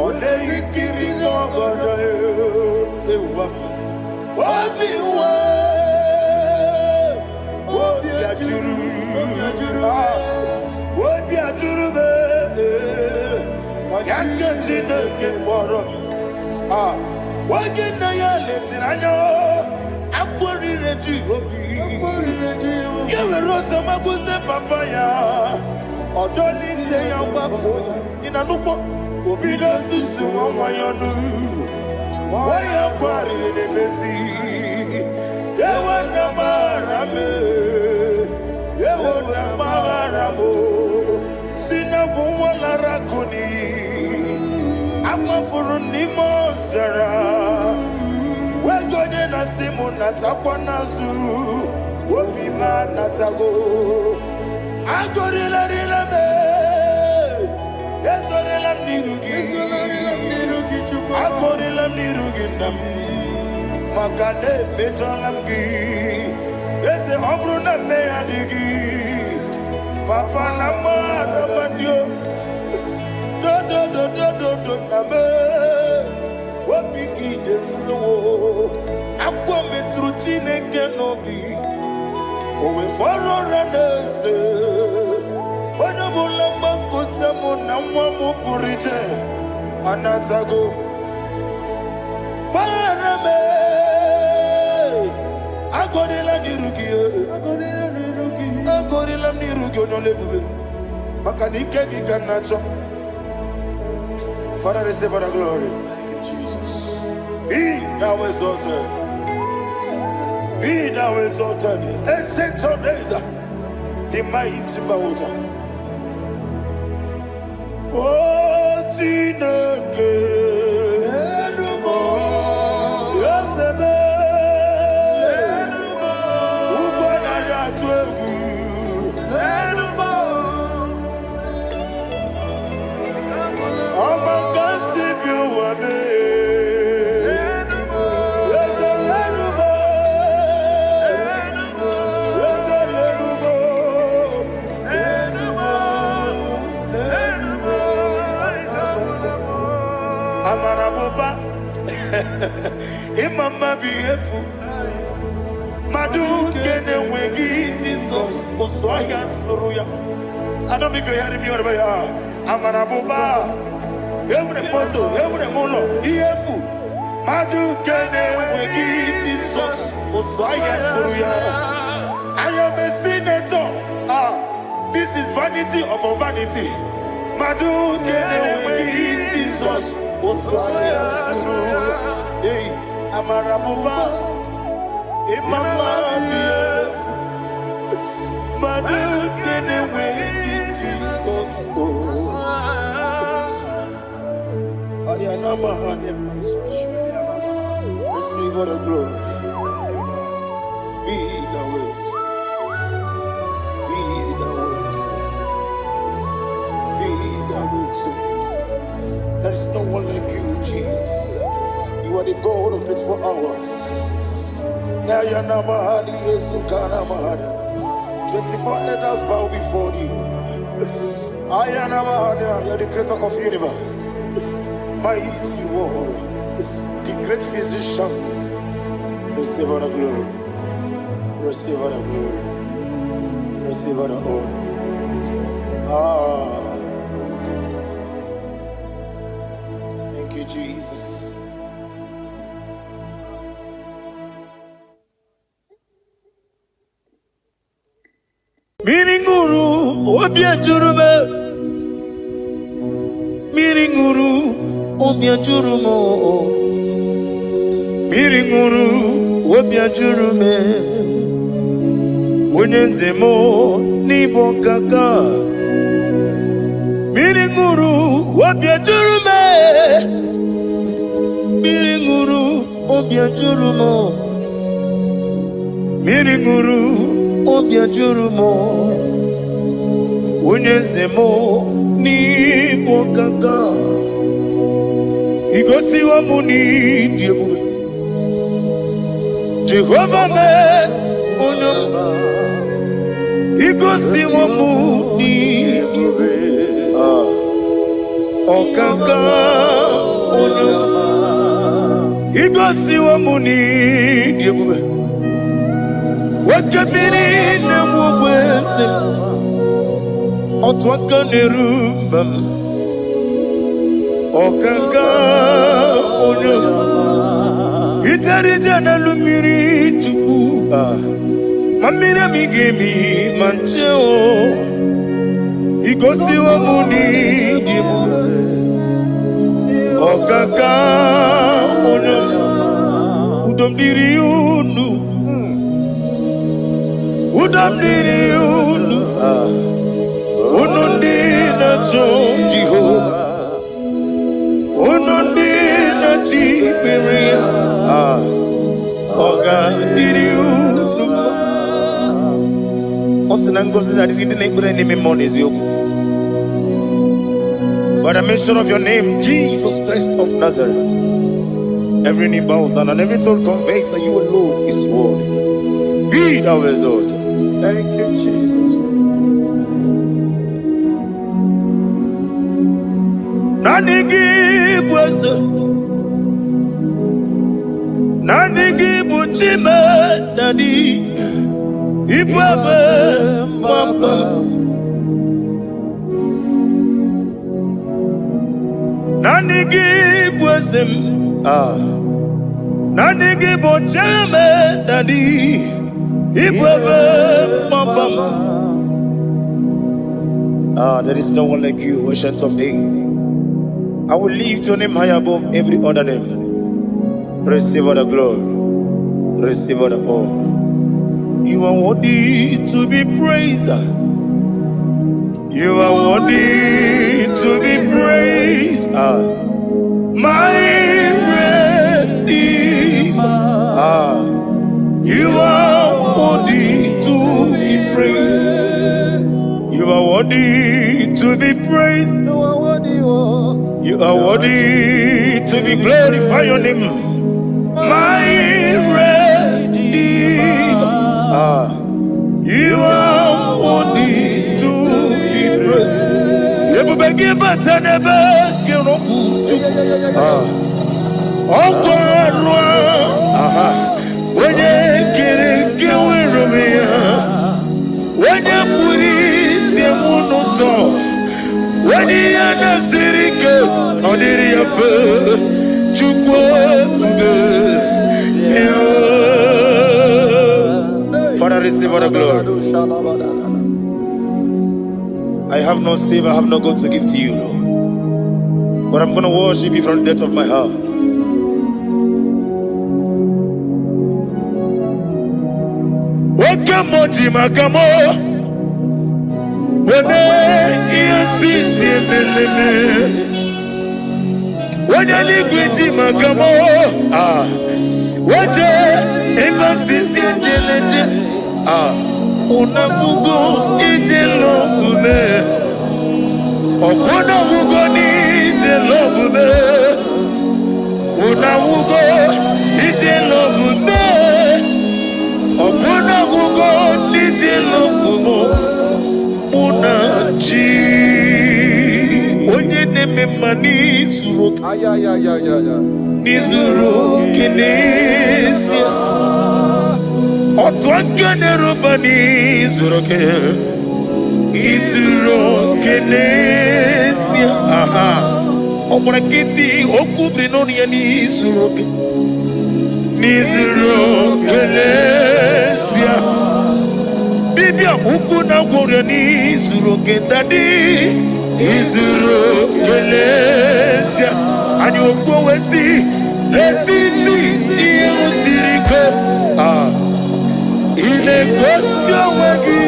ọ na-eyi nkiri n'ọgọdọ ewa. Obi nwe obi ajụrụ. Ah, obi ajụrụ m ya nke Chineke kpọrọ m. Ah, oge nna ya letiri anya akpọrire ji obi ya, were ọsọ magbute papa ya, ọdọlite ya, gbakọ ya. Ị na nnukwu obido susu nwa nwa ya ọnụ, nwa ya kwarịrị n'emezi. Ewo na gbaghara m, ewo na gbaghara m, si na bụ nwa lara akụ n'iyi, amafuru n'ime ọzara, wego onye na-asị m natakwa n'azụ, obi m anatago. Agọrịlarịla m, ezorela m n'iru gị, agọrịla m n'iru gị, nna m, maka na emejọla m gị, eze. Ọ bụrụ na mmehie adịghị, papa, na mmadụ amadị dodododododo na m, obi gị dị nrowo. Akwa metụrụ Chineke n'obi, o wee kpọrọ ụra n'eze. Onye ọbụla mgbakọta mụ na nwa m pụrụ iche anatago. Gbaghara m, agọrịla n'iru gị, agọrịla m n'iru gị, onye ọla ebube, maka na ike gị ka m na-achọ. Father, receive the glory. Thank you, Jesus. Be thou exalted. Be thou exalted. Ancient of days, the mighty water. Oh, Chineke, Eze m, ugwu anaghị atụ egwu. Ọma ka si bi ụwa mee. Eze lenu m, Eze lenu m. Amara m ụba, ịma mma bụ ihe efu. Mmadụ nke na-enweghị Jizọs, ụsụ ọhịa sụrụ ya. I don't know if you're hearing me wherever you are. Amara m ụba, enwere m moto, enwere m ụlọ, ihe efu. Mmadụ nke na-enweghị Jizọs, ụsụ ọhịa sụrụ ya. I am a senator. Ah, this is vanity upon vanity. Mmadụ nke na-enweghị Osaya suru. Hey, amara bụba, ịma mma dị efu. Mmadụ nke na-enweghị Jizọs o. Ayana mahanya. Receive all the glory. Be thou exalted. Be thou exalted. Be thou exalted. There is no one like you, Jesus. You are the God of 24 hours. Ayana mahani Yesukana mahana. 24 elders bow before you. Ayana mahana, you are the creator of universe. Mighty warrior, the great physician. Receive all the glory. Receive all the glory. Receive all the honor. Ah, thank you, Jesus. Mmiri ṅụrụ obi ejuru m, mmiri ṅụrụ obi ejuru m, mmiri ṅụrụ obi ejuru m. Onye eze m n'ịbụ nkaka. Mmiri ṅụrụ obi ejuru m, mmiri ṅụrụ obi ejuru m, mmiri ṅụrụ obi ejuru m. Onye eze m n'ịbụ nkaka. Igosiwo m n'ịdị ebube. Jehova mee onye ọma. Igosiwo m n'ịdị ebube. Ah, ọkaka onye ọma. Igosiwo m n'ịdị ebube. Oke mmiri na-enwe ogbe eze m. Otu aka na-eru mba m. Ọkaka onye ọma. Ijere ije n'elu mmiri Chukwu. Ah, ma mmiri emi ga-emi ma nche o. Igosiwo m n'ịdị ebube. Ọkaka onye ọma. Udo m dịrị unu. Udo m dịrị unu. Ah, unu ndị na-achọ Jehova. Unu ndị na-achọ ikpere ya. Ah, ọ ga-adịrị unu mma. Ọ sị na ngọzi na-adịrị ndị na-ekpere n'ime mmụọ na eziokwu. By the mention of your name, Jesus Christ of Nazareth, every knee bows down and every tongue confesses that you alone is worthy. Be thou exalted. Thank you, Jesus. Naanị gị bụ eze, naanị gị bụ Chime Daddy, ịbụ ebe mgbaba m. Naanị gị bụ eze m. Ah. Naanị gị bụ Chime Daddy, ịbụ ebe mgbaba m. Ah, there is no one like you, Ancient of Days. I will lift your name high above every other name. Receive all the glory. Receive all the honor. You are worthy to be praised. You are worthy to be praised. Ah, my Redeemer. Ah, you are worthy to be praised. You are worthy to be praised. You are worthy, oh. You are worthy to be glorified. Your name, my Redeemer. Ah, you are worthy to be praised. Ebube gị bata n'ebe gị rọpụ. Ah, ọkwa arụ aha onye kere nke nwere onwe ya, onye kpụrụ isi m n'ụzọ, onye ihe na-esiri ike ọ dịrị ya mfe. Chukwu ebube ya. Father, receive all the glory. I have no silver, I have no gold to give to you, Lord. But I'm going to worship you from the depth of my heart. Oke mmụọ ji maka mụ weme ihe sisi emeleme. Onye eluigwe ji maka mụ ah wete ebe sisi ejeleje ah unabugo ije lọgbume ọkwụnabugo n'ije lọgbume unabugo ije lọgbume ọkwụnabugo n'ije lọgbume mụ na chi onye na-eme mma n'izuru oke n'izuru oke n'ezie otu aka na-eruba n'izuru oke izuru oke n'ezie aha ọ gbara nkịtị okwu biri n'ọnụ ya n'izuru oke n'izuru oke n'ezie dibịa ukwu na gwọrọ n'izuru oke daddy izuru oke n'ezie anyị okwu wee si n'etiti ihe siri ike ah ị na-egosi onwe gị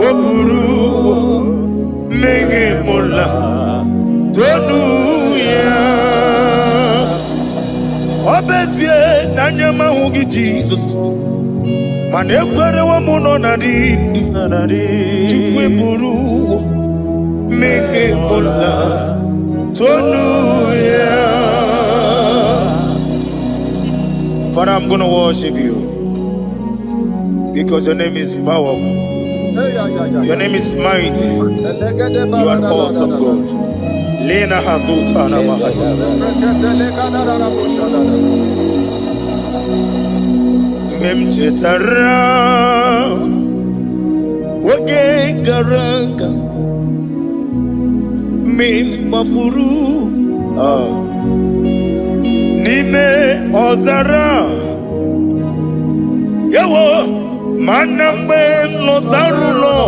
o buru mmehie mụla tonu ya ọ bụ ezie na anya m ahụghị Jizọs mana ekwerewo m nọ na dị ndụ Chukwu eburu mmehie mụla tonu ya. Father, I'm going to worship you because your name is powerful. Your name is mighty. You are an awesome God. Lena Hazutana Mahaya. Mgbe m chetara oge gara aga mgbe m gbafuru n'ime ọzara ewo mana mgbe m lọtara ụlọ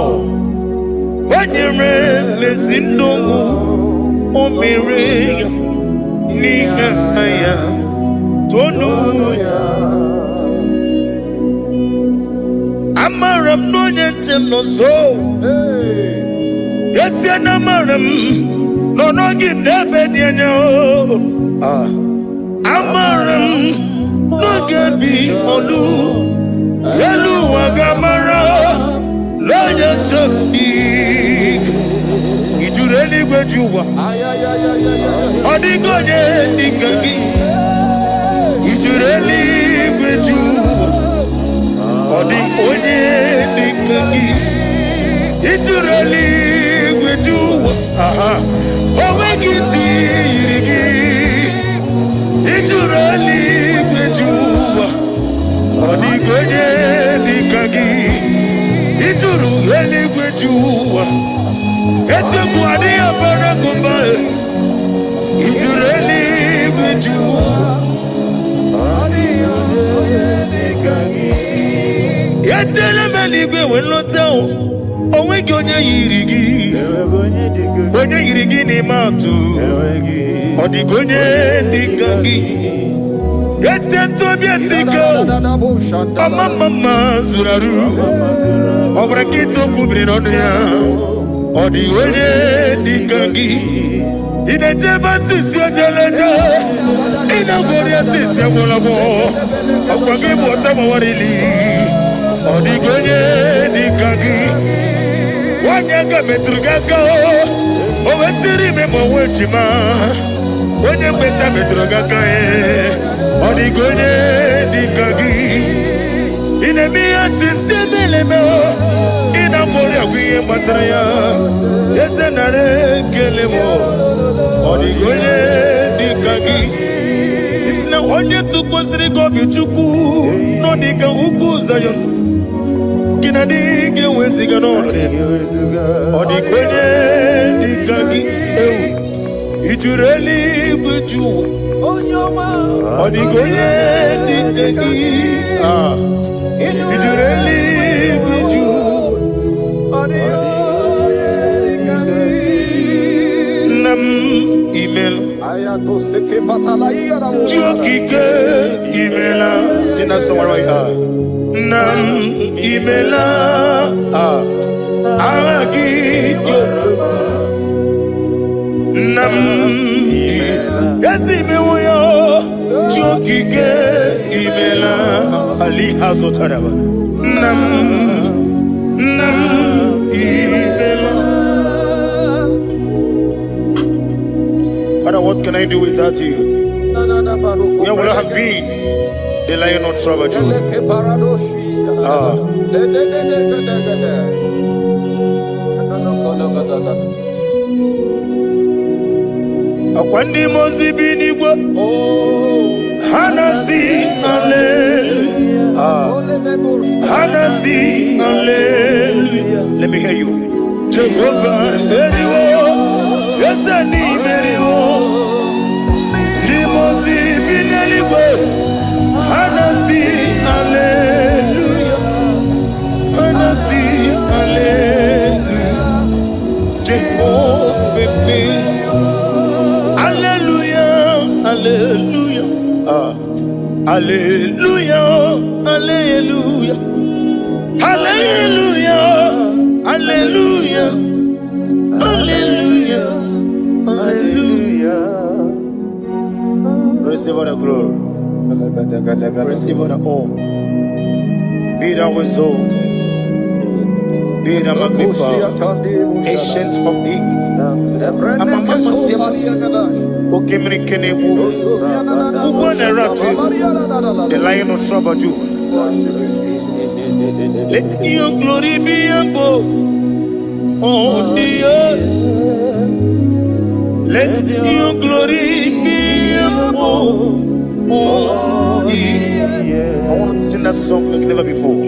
o nyere m ezi ndụ o mere ya n'ihe ya tonu ya amara m na onye nche m nọ nso esie na amara m nọ n'oge n'ebe dị anya o. Ah. Amara m n'oge bi olu elu ụwa ga-amara n'onye nche m dị ijuru eluigwe ji ụwa ọ dịghị onye dịka gị ijuru eluigwe ji ụwa ọ dị onye dịka gị ijuru eluigwe ji ụwa aha o nweghị ntị yiri gị ijuru eluigwe ji ụwa ọ dịghị onye dịka gị ijuru eluigwe ji ụwa eziokwu adịghị abara gụmba ijuru eluigwe ji ụwa etela m eluigwe wee lọta o onweghị onye yiri gị onye yiri gị n'ime atụ ọ dịghị onye dịka gị eteta obi esike ọma mma mma zuru arụ ọ bụrụ nkịta okwu biri n'ọnụ ya ọ dịghị onye dịka gị ị na-ejebe asịsị ojeleje ị na-agwọrị asịsị agwọrọgwọ ọkwa gị bụ ọta gbawarili ọ dịghị onye dịka gị nwanyị aka metụrụ gị aka o wetiri ime ma onwe ejima onye mgbeta metụrụ gị aka ọ dịghị onye dịka gị ị na-eme ihe asịsị emeleme ị na-agwọrị agwụ ihe gbatara ya eze nara ekele m ọ dịghị onye dịka gị isi na onye tụkwasịrị gị obi Chukwu nọ dịka ugwu Zayọn gị na dị ga-eweziga n'ọnọdụ ya ọ dịka onye dịka gị ewu ijuru eluigwe ju ụwa ọ dịka onye dịka gị ah ijuru eluigwe ju ụwa. Chi okike, imela. Sing that song right now. Nna m, imela. Ah. Aha gị dị omimi. Nna m, ezi mewo ya. Chi okike, imela. Ali azụtaraba. Nna m, nna m, imela. Father, what can I do without you? Where would I have been? The Lion of tribe of Judah. Ah. Akwa ndị mmụọ ozi bi n'igwe ha na-asị hallelujah. Ah. Ha na-asị hallelujah. Let me hear you. Jehovah meriwo, eze n'imeriwo. Ndị mmụọ ozi bi n'eluigwe ha na-asị hallelujah. Ha na-asị hallelujah. Jehovah meriwo. Hallelujah, hallelujah. Ah. Hallelujah, hallelujah. Hallelujah, hallelujah, hallelujah, hallelujah. Receive all the glory, receive all the honor. Be thou exalted, be thou magnified, Ancient of Days. Okemiri Kenebu, the Lion of tribe of Judah. Let your glory be above on the earth. Let your glory be above on the earth. I want to sing that song like never before.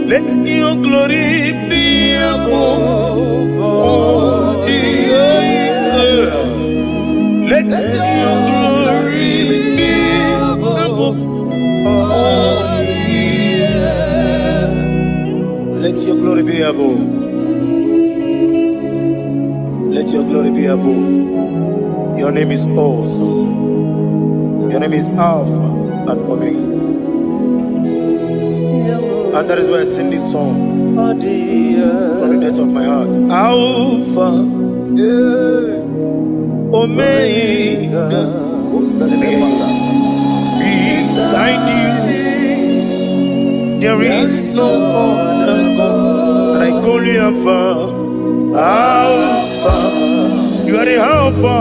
Let your glory be above on the earth. Let your glory be above on the earth. Let your glory be above. Let your glory be above. Your name is awesome. Your name is Alpha and Omega. And that is why I sing this song from the depth of my heart. Alpha, Omega. Let me hear you. Beside you, there is no other God. And I call you Alpha, Alpha. You are the Alpha,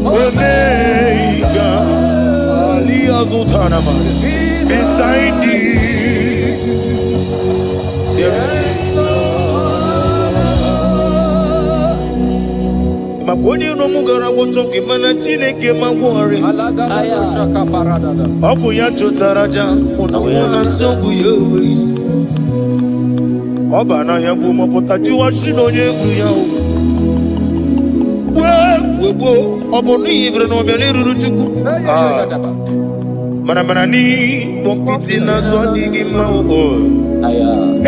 Omega. Ali Azutanama. Beside you, there is maka onye iro m gara gwọchọ gị, mana Chineke ma gwọrị. Ọ bụ ya chụtara aja mụ na mụ na nsị ọgwụ ya enwe isi. Ọ ba n'ahịa bụ mọpụta jụwa shi na onye egwu ya o wee wee gbuo. Ọ bụ n'ihi bere na ọbịa n'eruru Chukwu. Ah, mana mana n'ịkpọ nkịtị n'azụ adịghị mma o.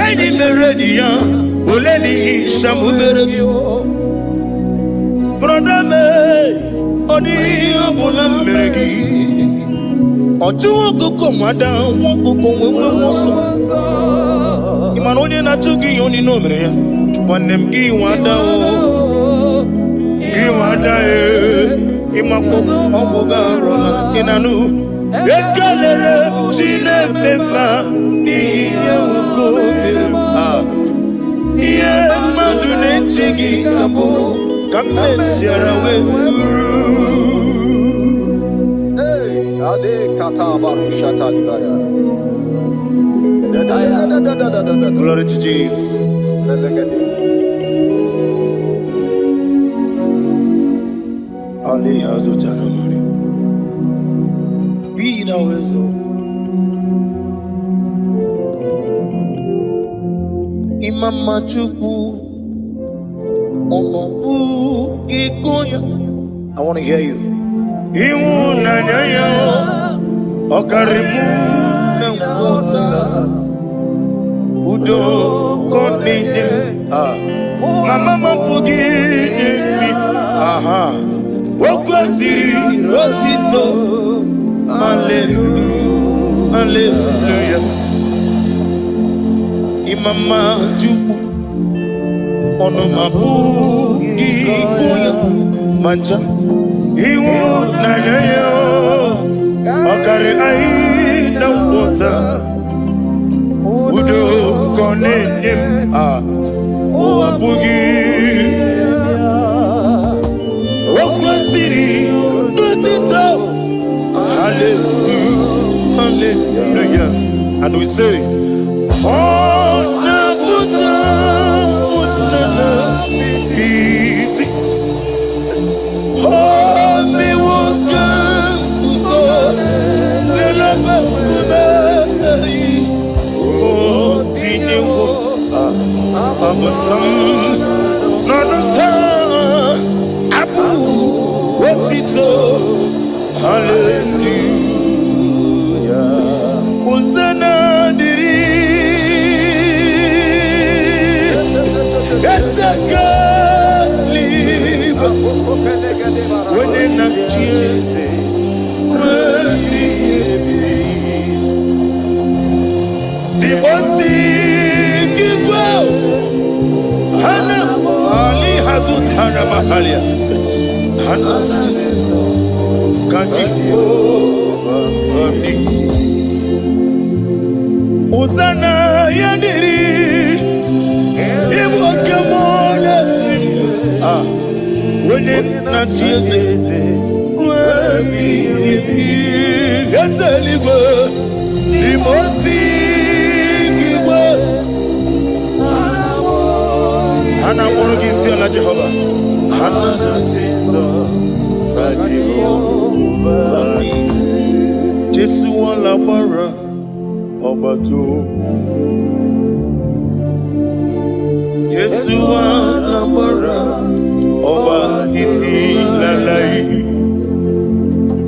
Enyi mere enyi ya ole n'ihi shamubere brother me. Ọ dịghị ihe ọbụla m mere gị. Ọ chụwa ọkụkọ nwada nwa ọkụkọ nwee nwe ọsọ. Ị mana onye na-achụ gị ihe onye o mere ya, nwanne m, gị nwada o, gị nwada e. Ịmakwa ọgwụ gị arụla ị na-anụ. Ekelere m Chineke mma n'ihi ihe nwoke o mere m. Ah. Ihe mmadụ na-eche gị ka bụrụ ka m mesiara wee bụrụ. Ade kata barusha talibaya. Glory to Jesus. Delegede. Ali Azutanamani. Be thou exalted. Imama Chukwu, ọnọbụ gị gonya. I want to hear you. Ịhụnanya ya ọ karịrị mụ na nghọta. Udo ka ọ na-enye m. Ah. Mama m apụghị inye m. Aha. Okwu Kwesịrị otito. Hallelujah, hallelujah. Ịmama Chukwu, ọnụ m apụghị ịkụ ya ma ncha. Ịhụnanya ya ọ karị anyị na nghọta. Udo ka ọ na-enye m a ụwa apụghị. O kwesịrị n'otito. Hallelujah, hallelujah. And we say, ọ na-apụta na iti o mewo ka nguzo n'ebe nkume o tinyewo abụsam n'ọnụ taa abụ otito. Hallelujah. Hosanna dịrị eze eluigwe, onye na-achị eze ruo ebighị ebi. Dibosi igwe hana ali hazutana mahalia hana sisi kaji ami. Hosanna ya dịrị ịbụ oke mmụọ na-eri onye na-achị eze ruo ebighị ebi. Eze eluigwe, n'ime osi igwe ha na-akpọrọ gị isi ala. Jehova, ha na-asị Jehova dị. Jesu wala gbara ọgbata. Jesu wala gbara ọba títí láláì.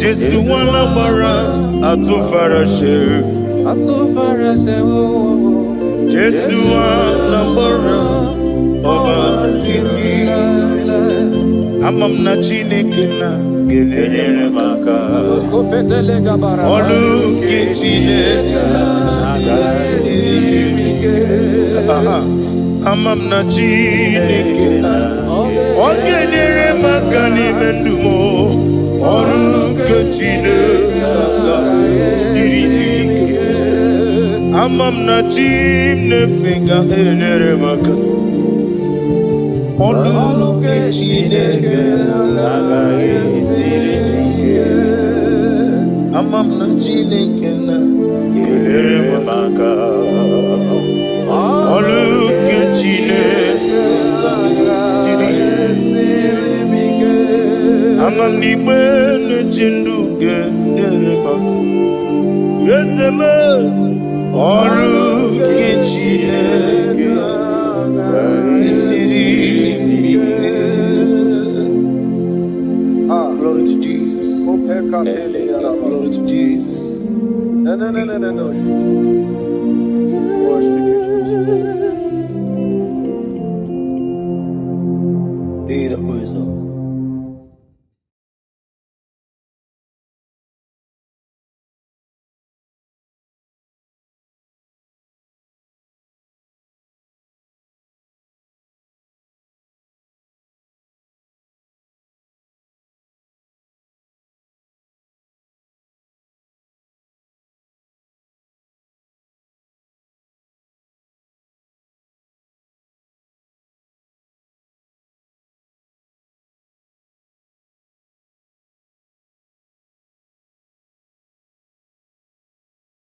Jésù wala gbara àtúnfaraṣe. Jésù wala gbara ọba títí. Ama m na Chineke na ga-enyere m aka. Ọlụ nke Chineke siri ike. Aha. Ama m na Chineke na ọ ga-enyere m aka n'ime ndụ m. Ọrụ nke Chineke siri ike. Ama m na chi m na-efe ga-enyere m aka. Ọrụ nke Chineke siri ike. Ama m na Chineke na ga-enyere m aka. Ọrụ nke Chineke siri ike. Ama m na igbe na-eche ndụ ga-enyere m aka. Eze m, ọrụ nke Chineke siri ike. Glory to Jesus. Glory to Jesus.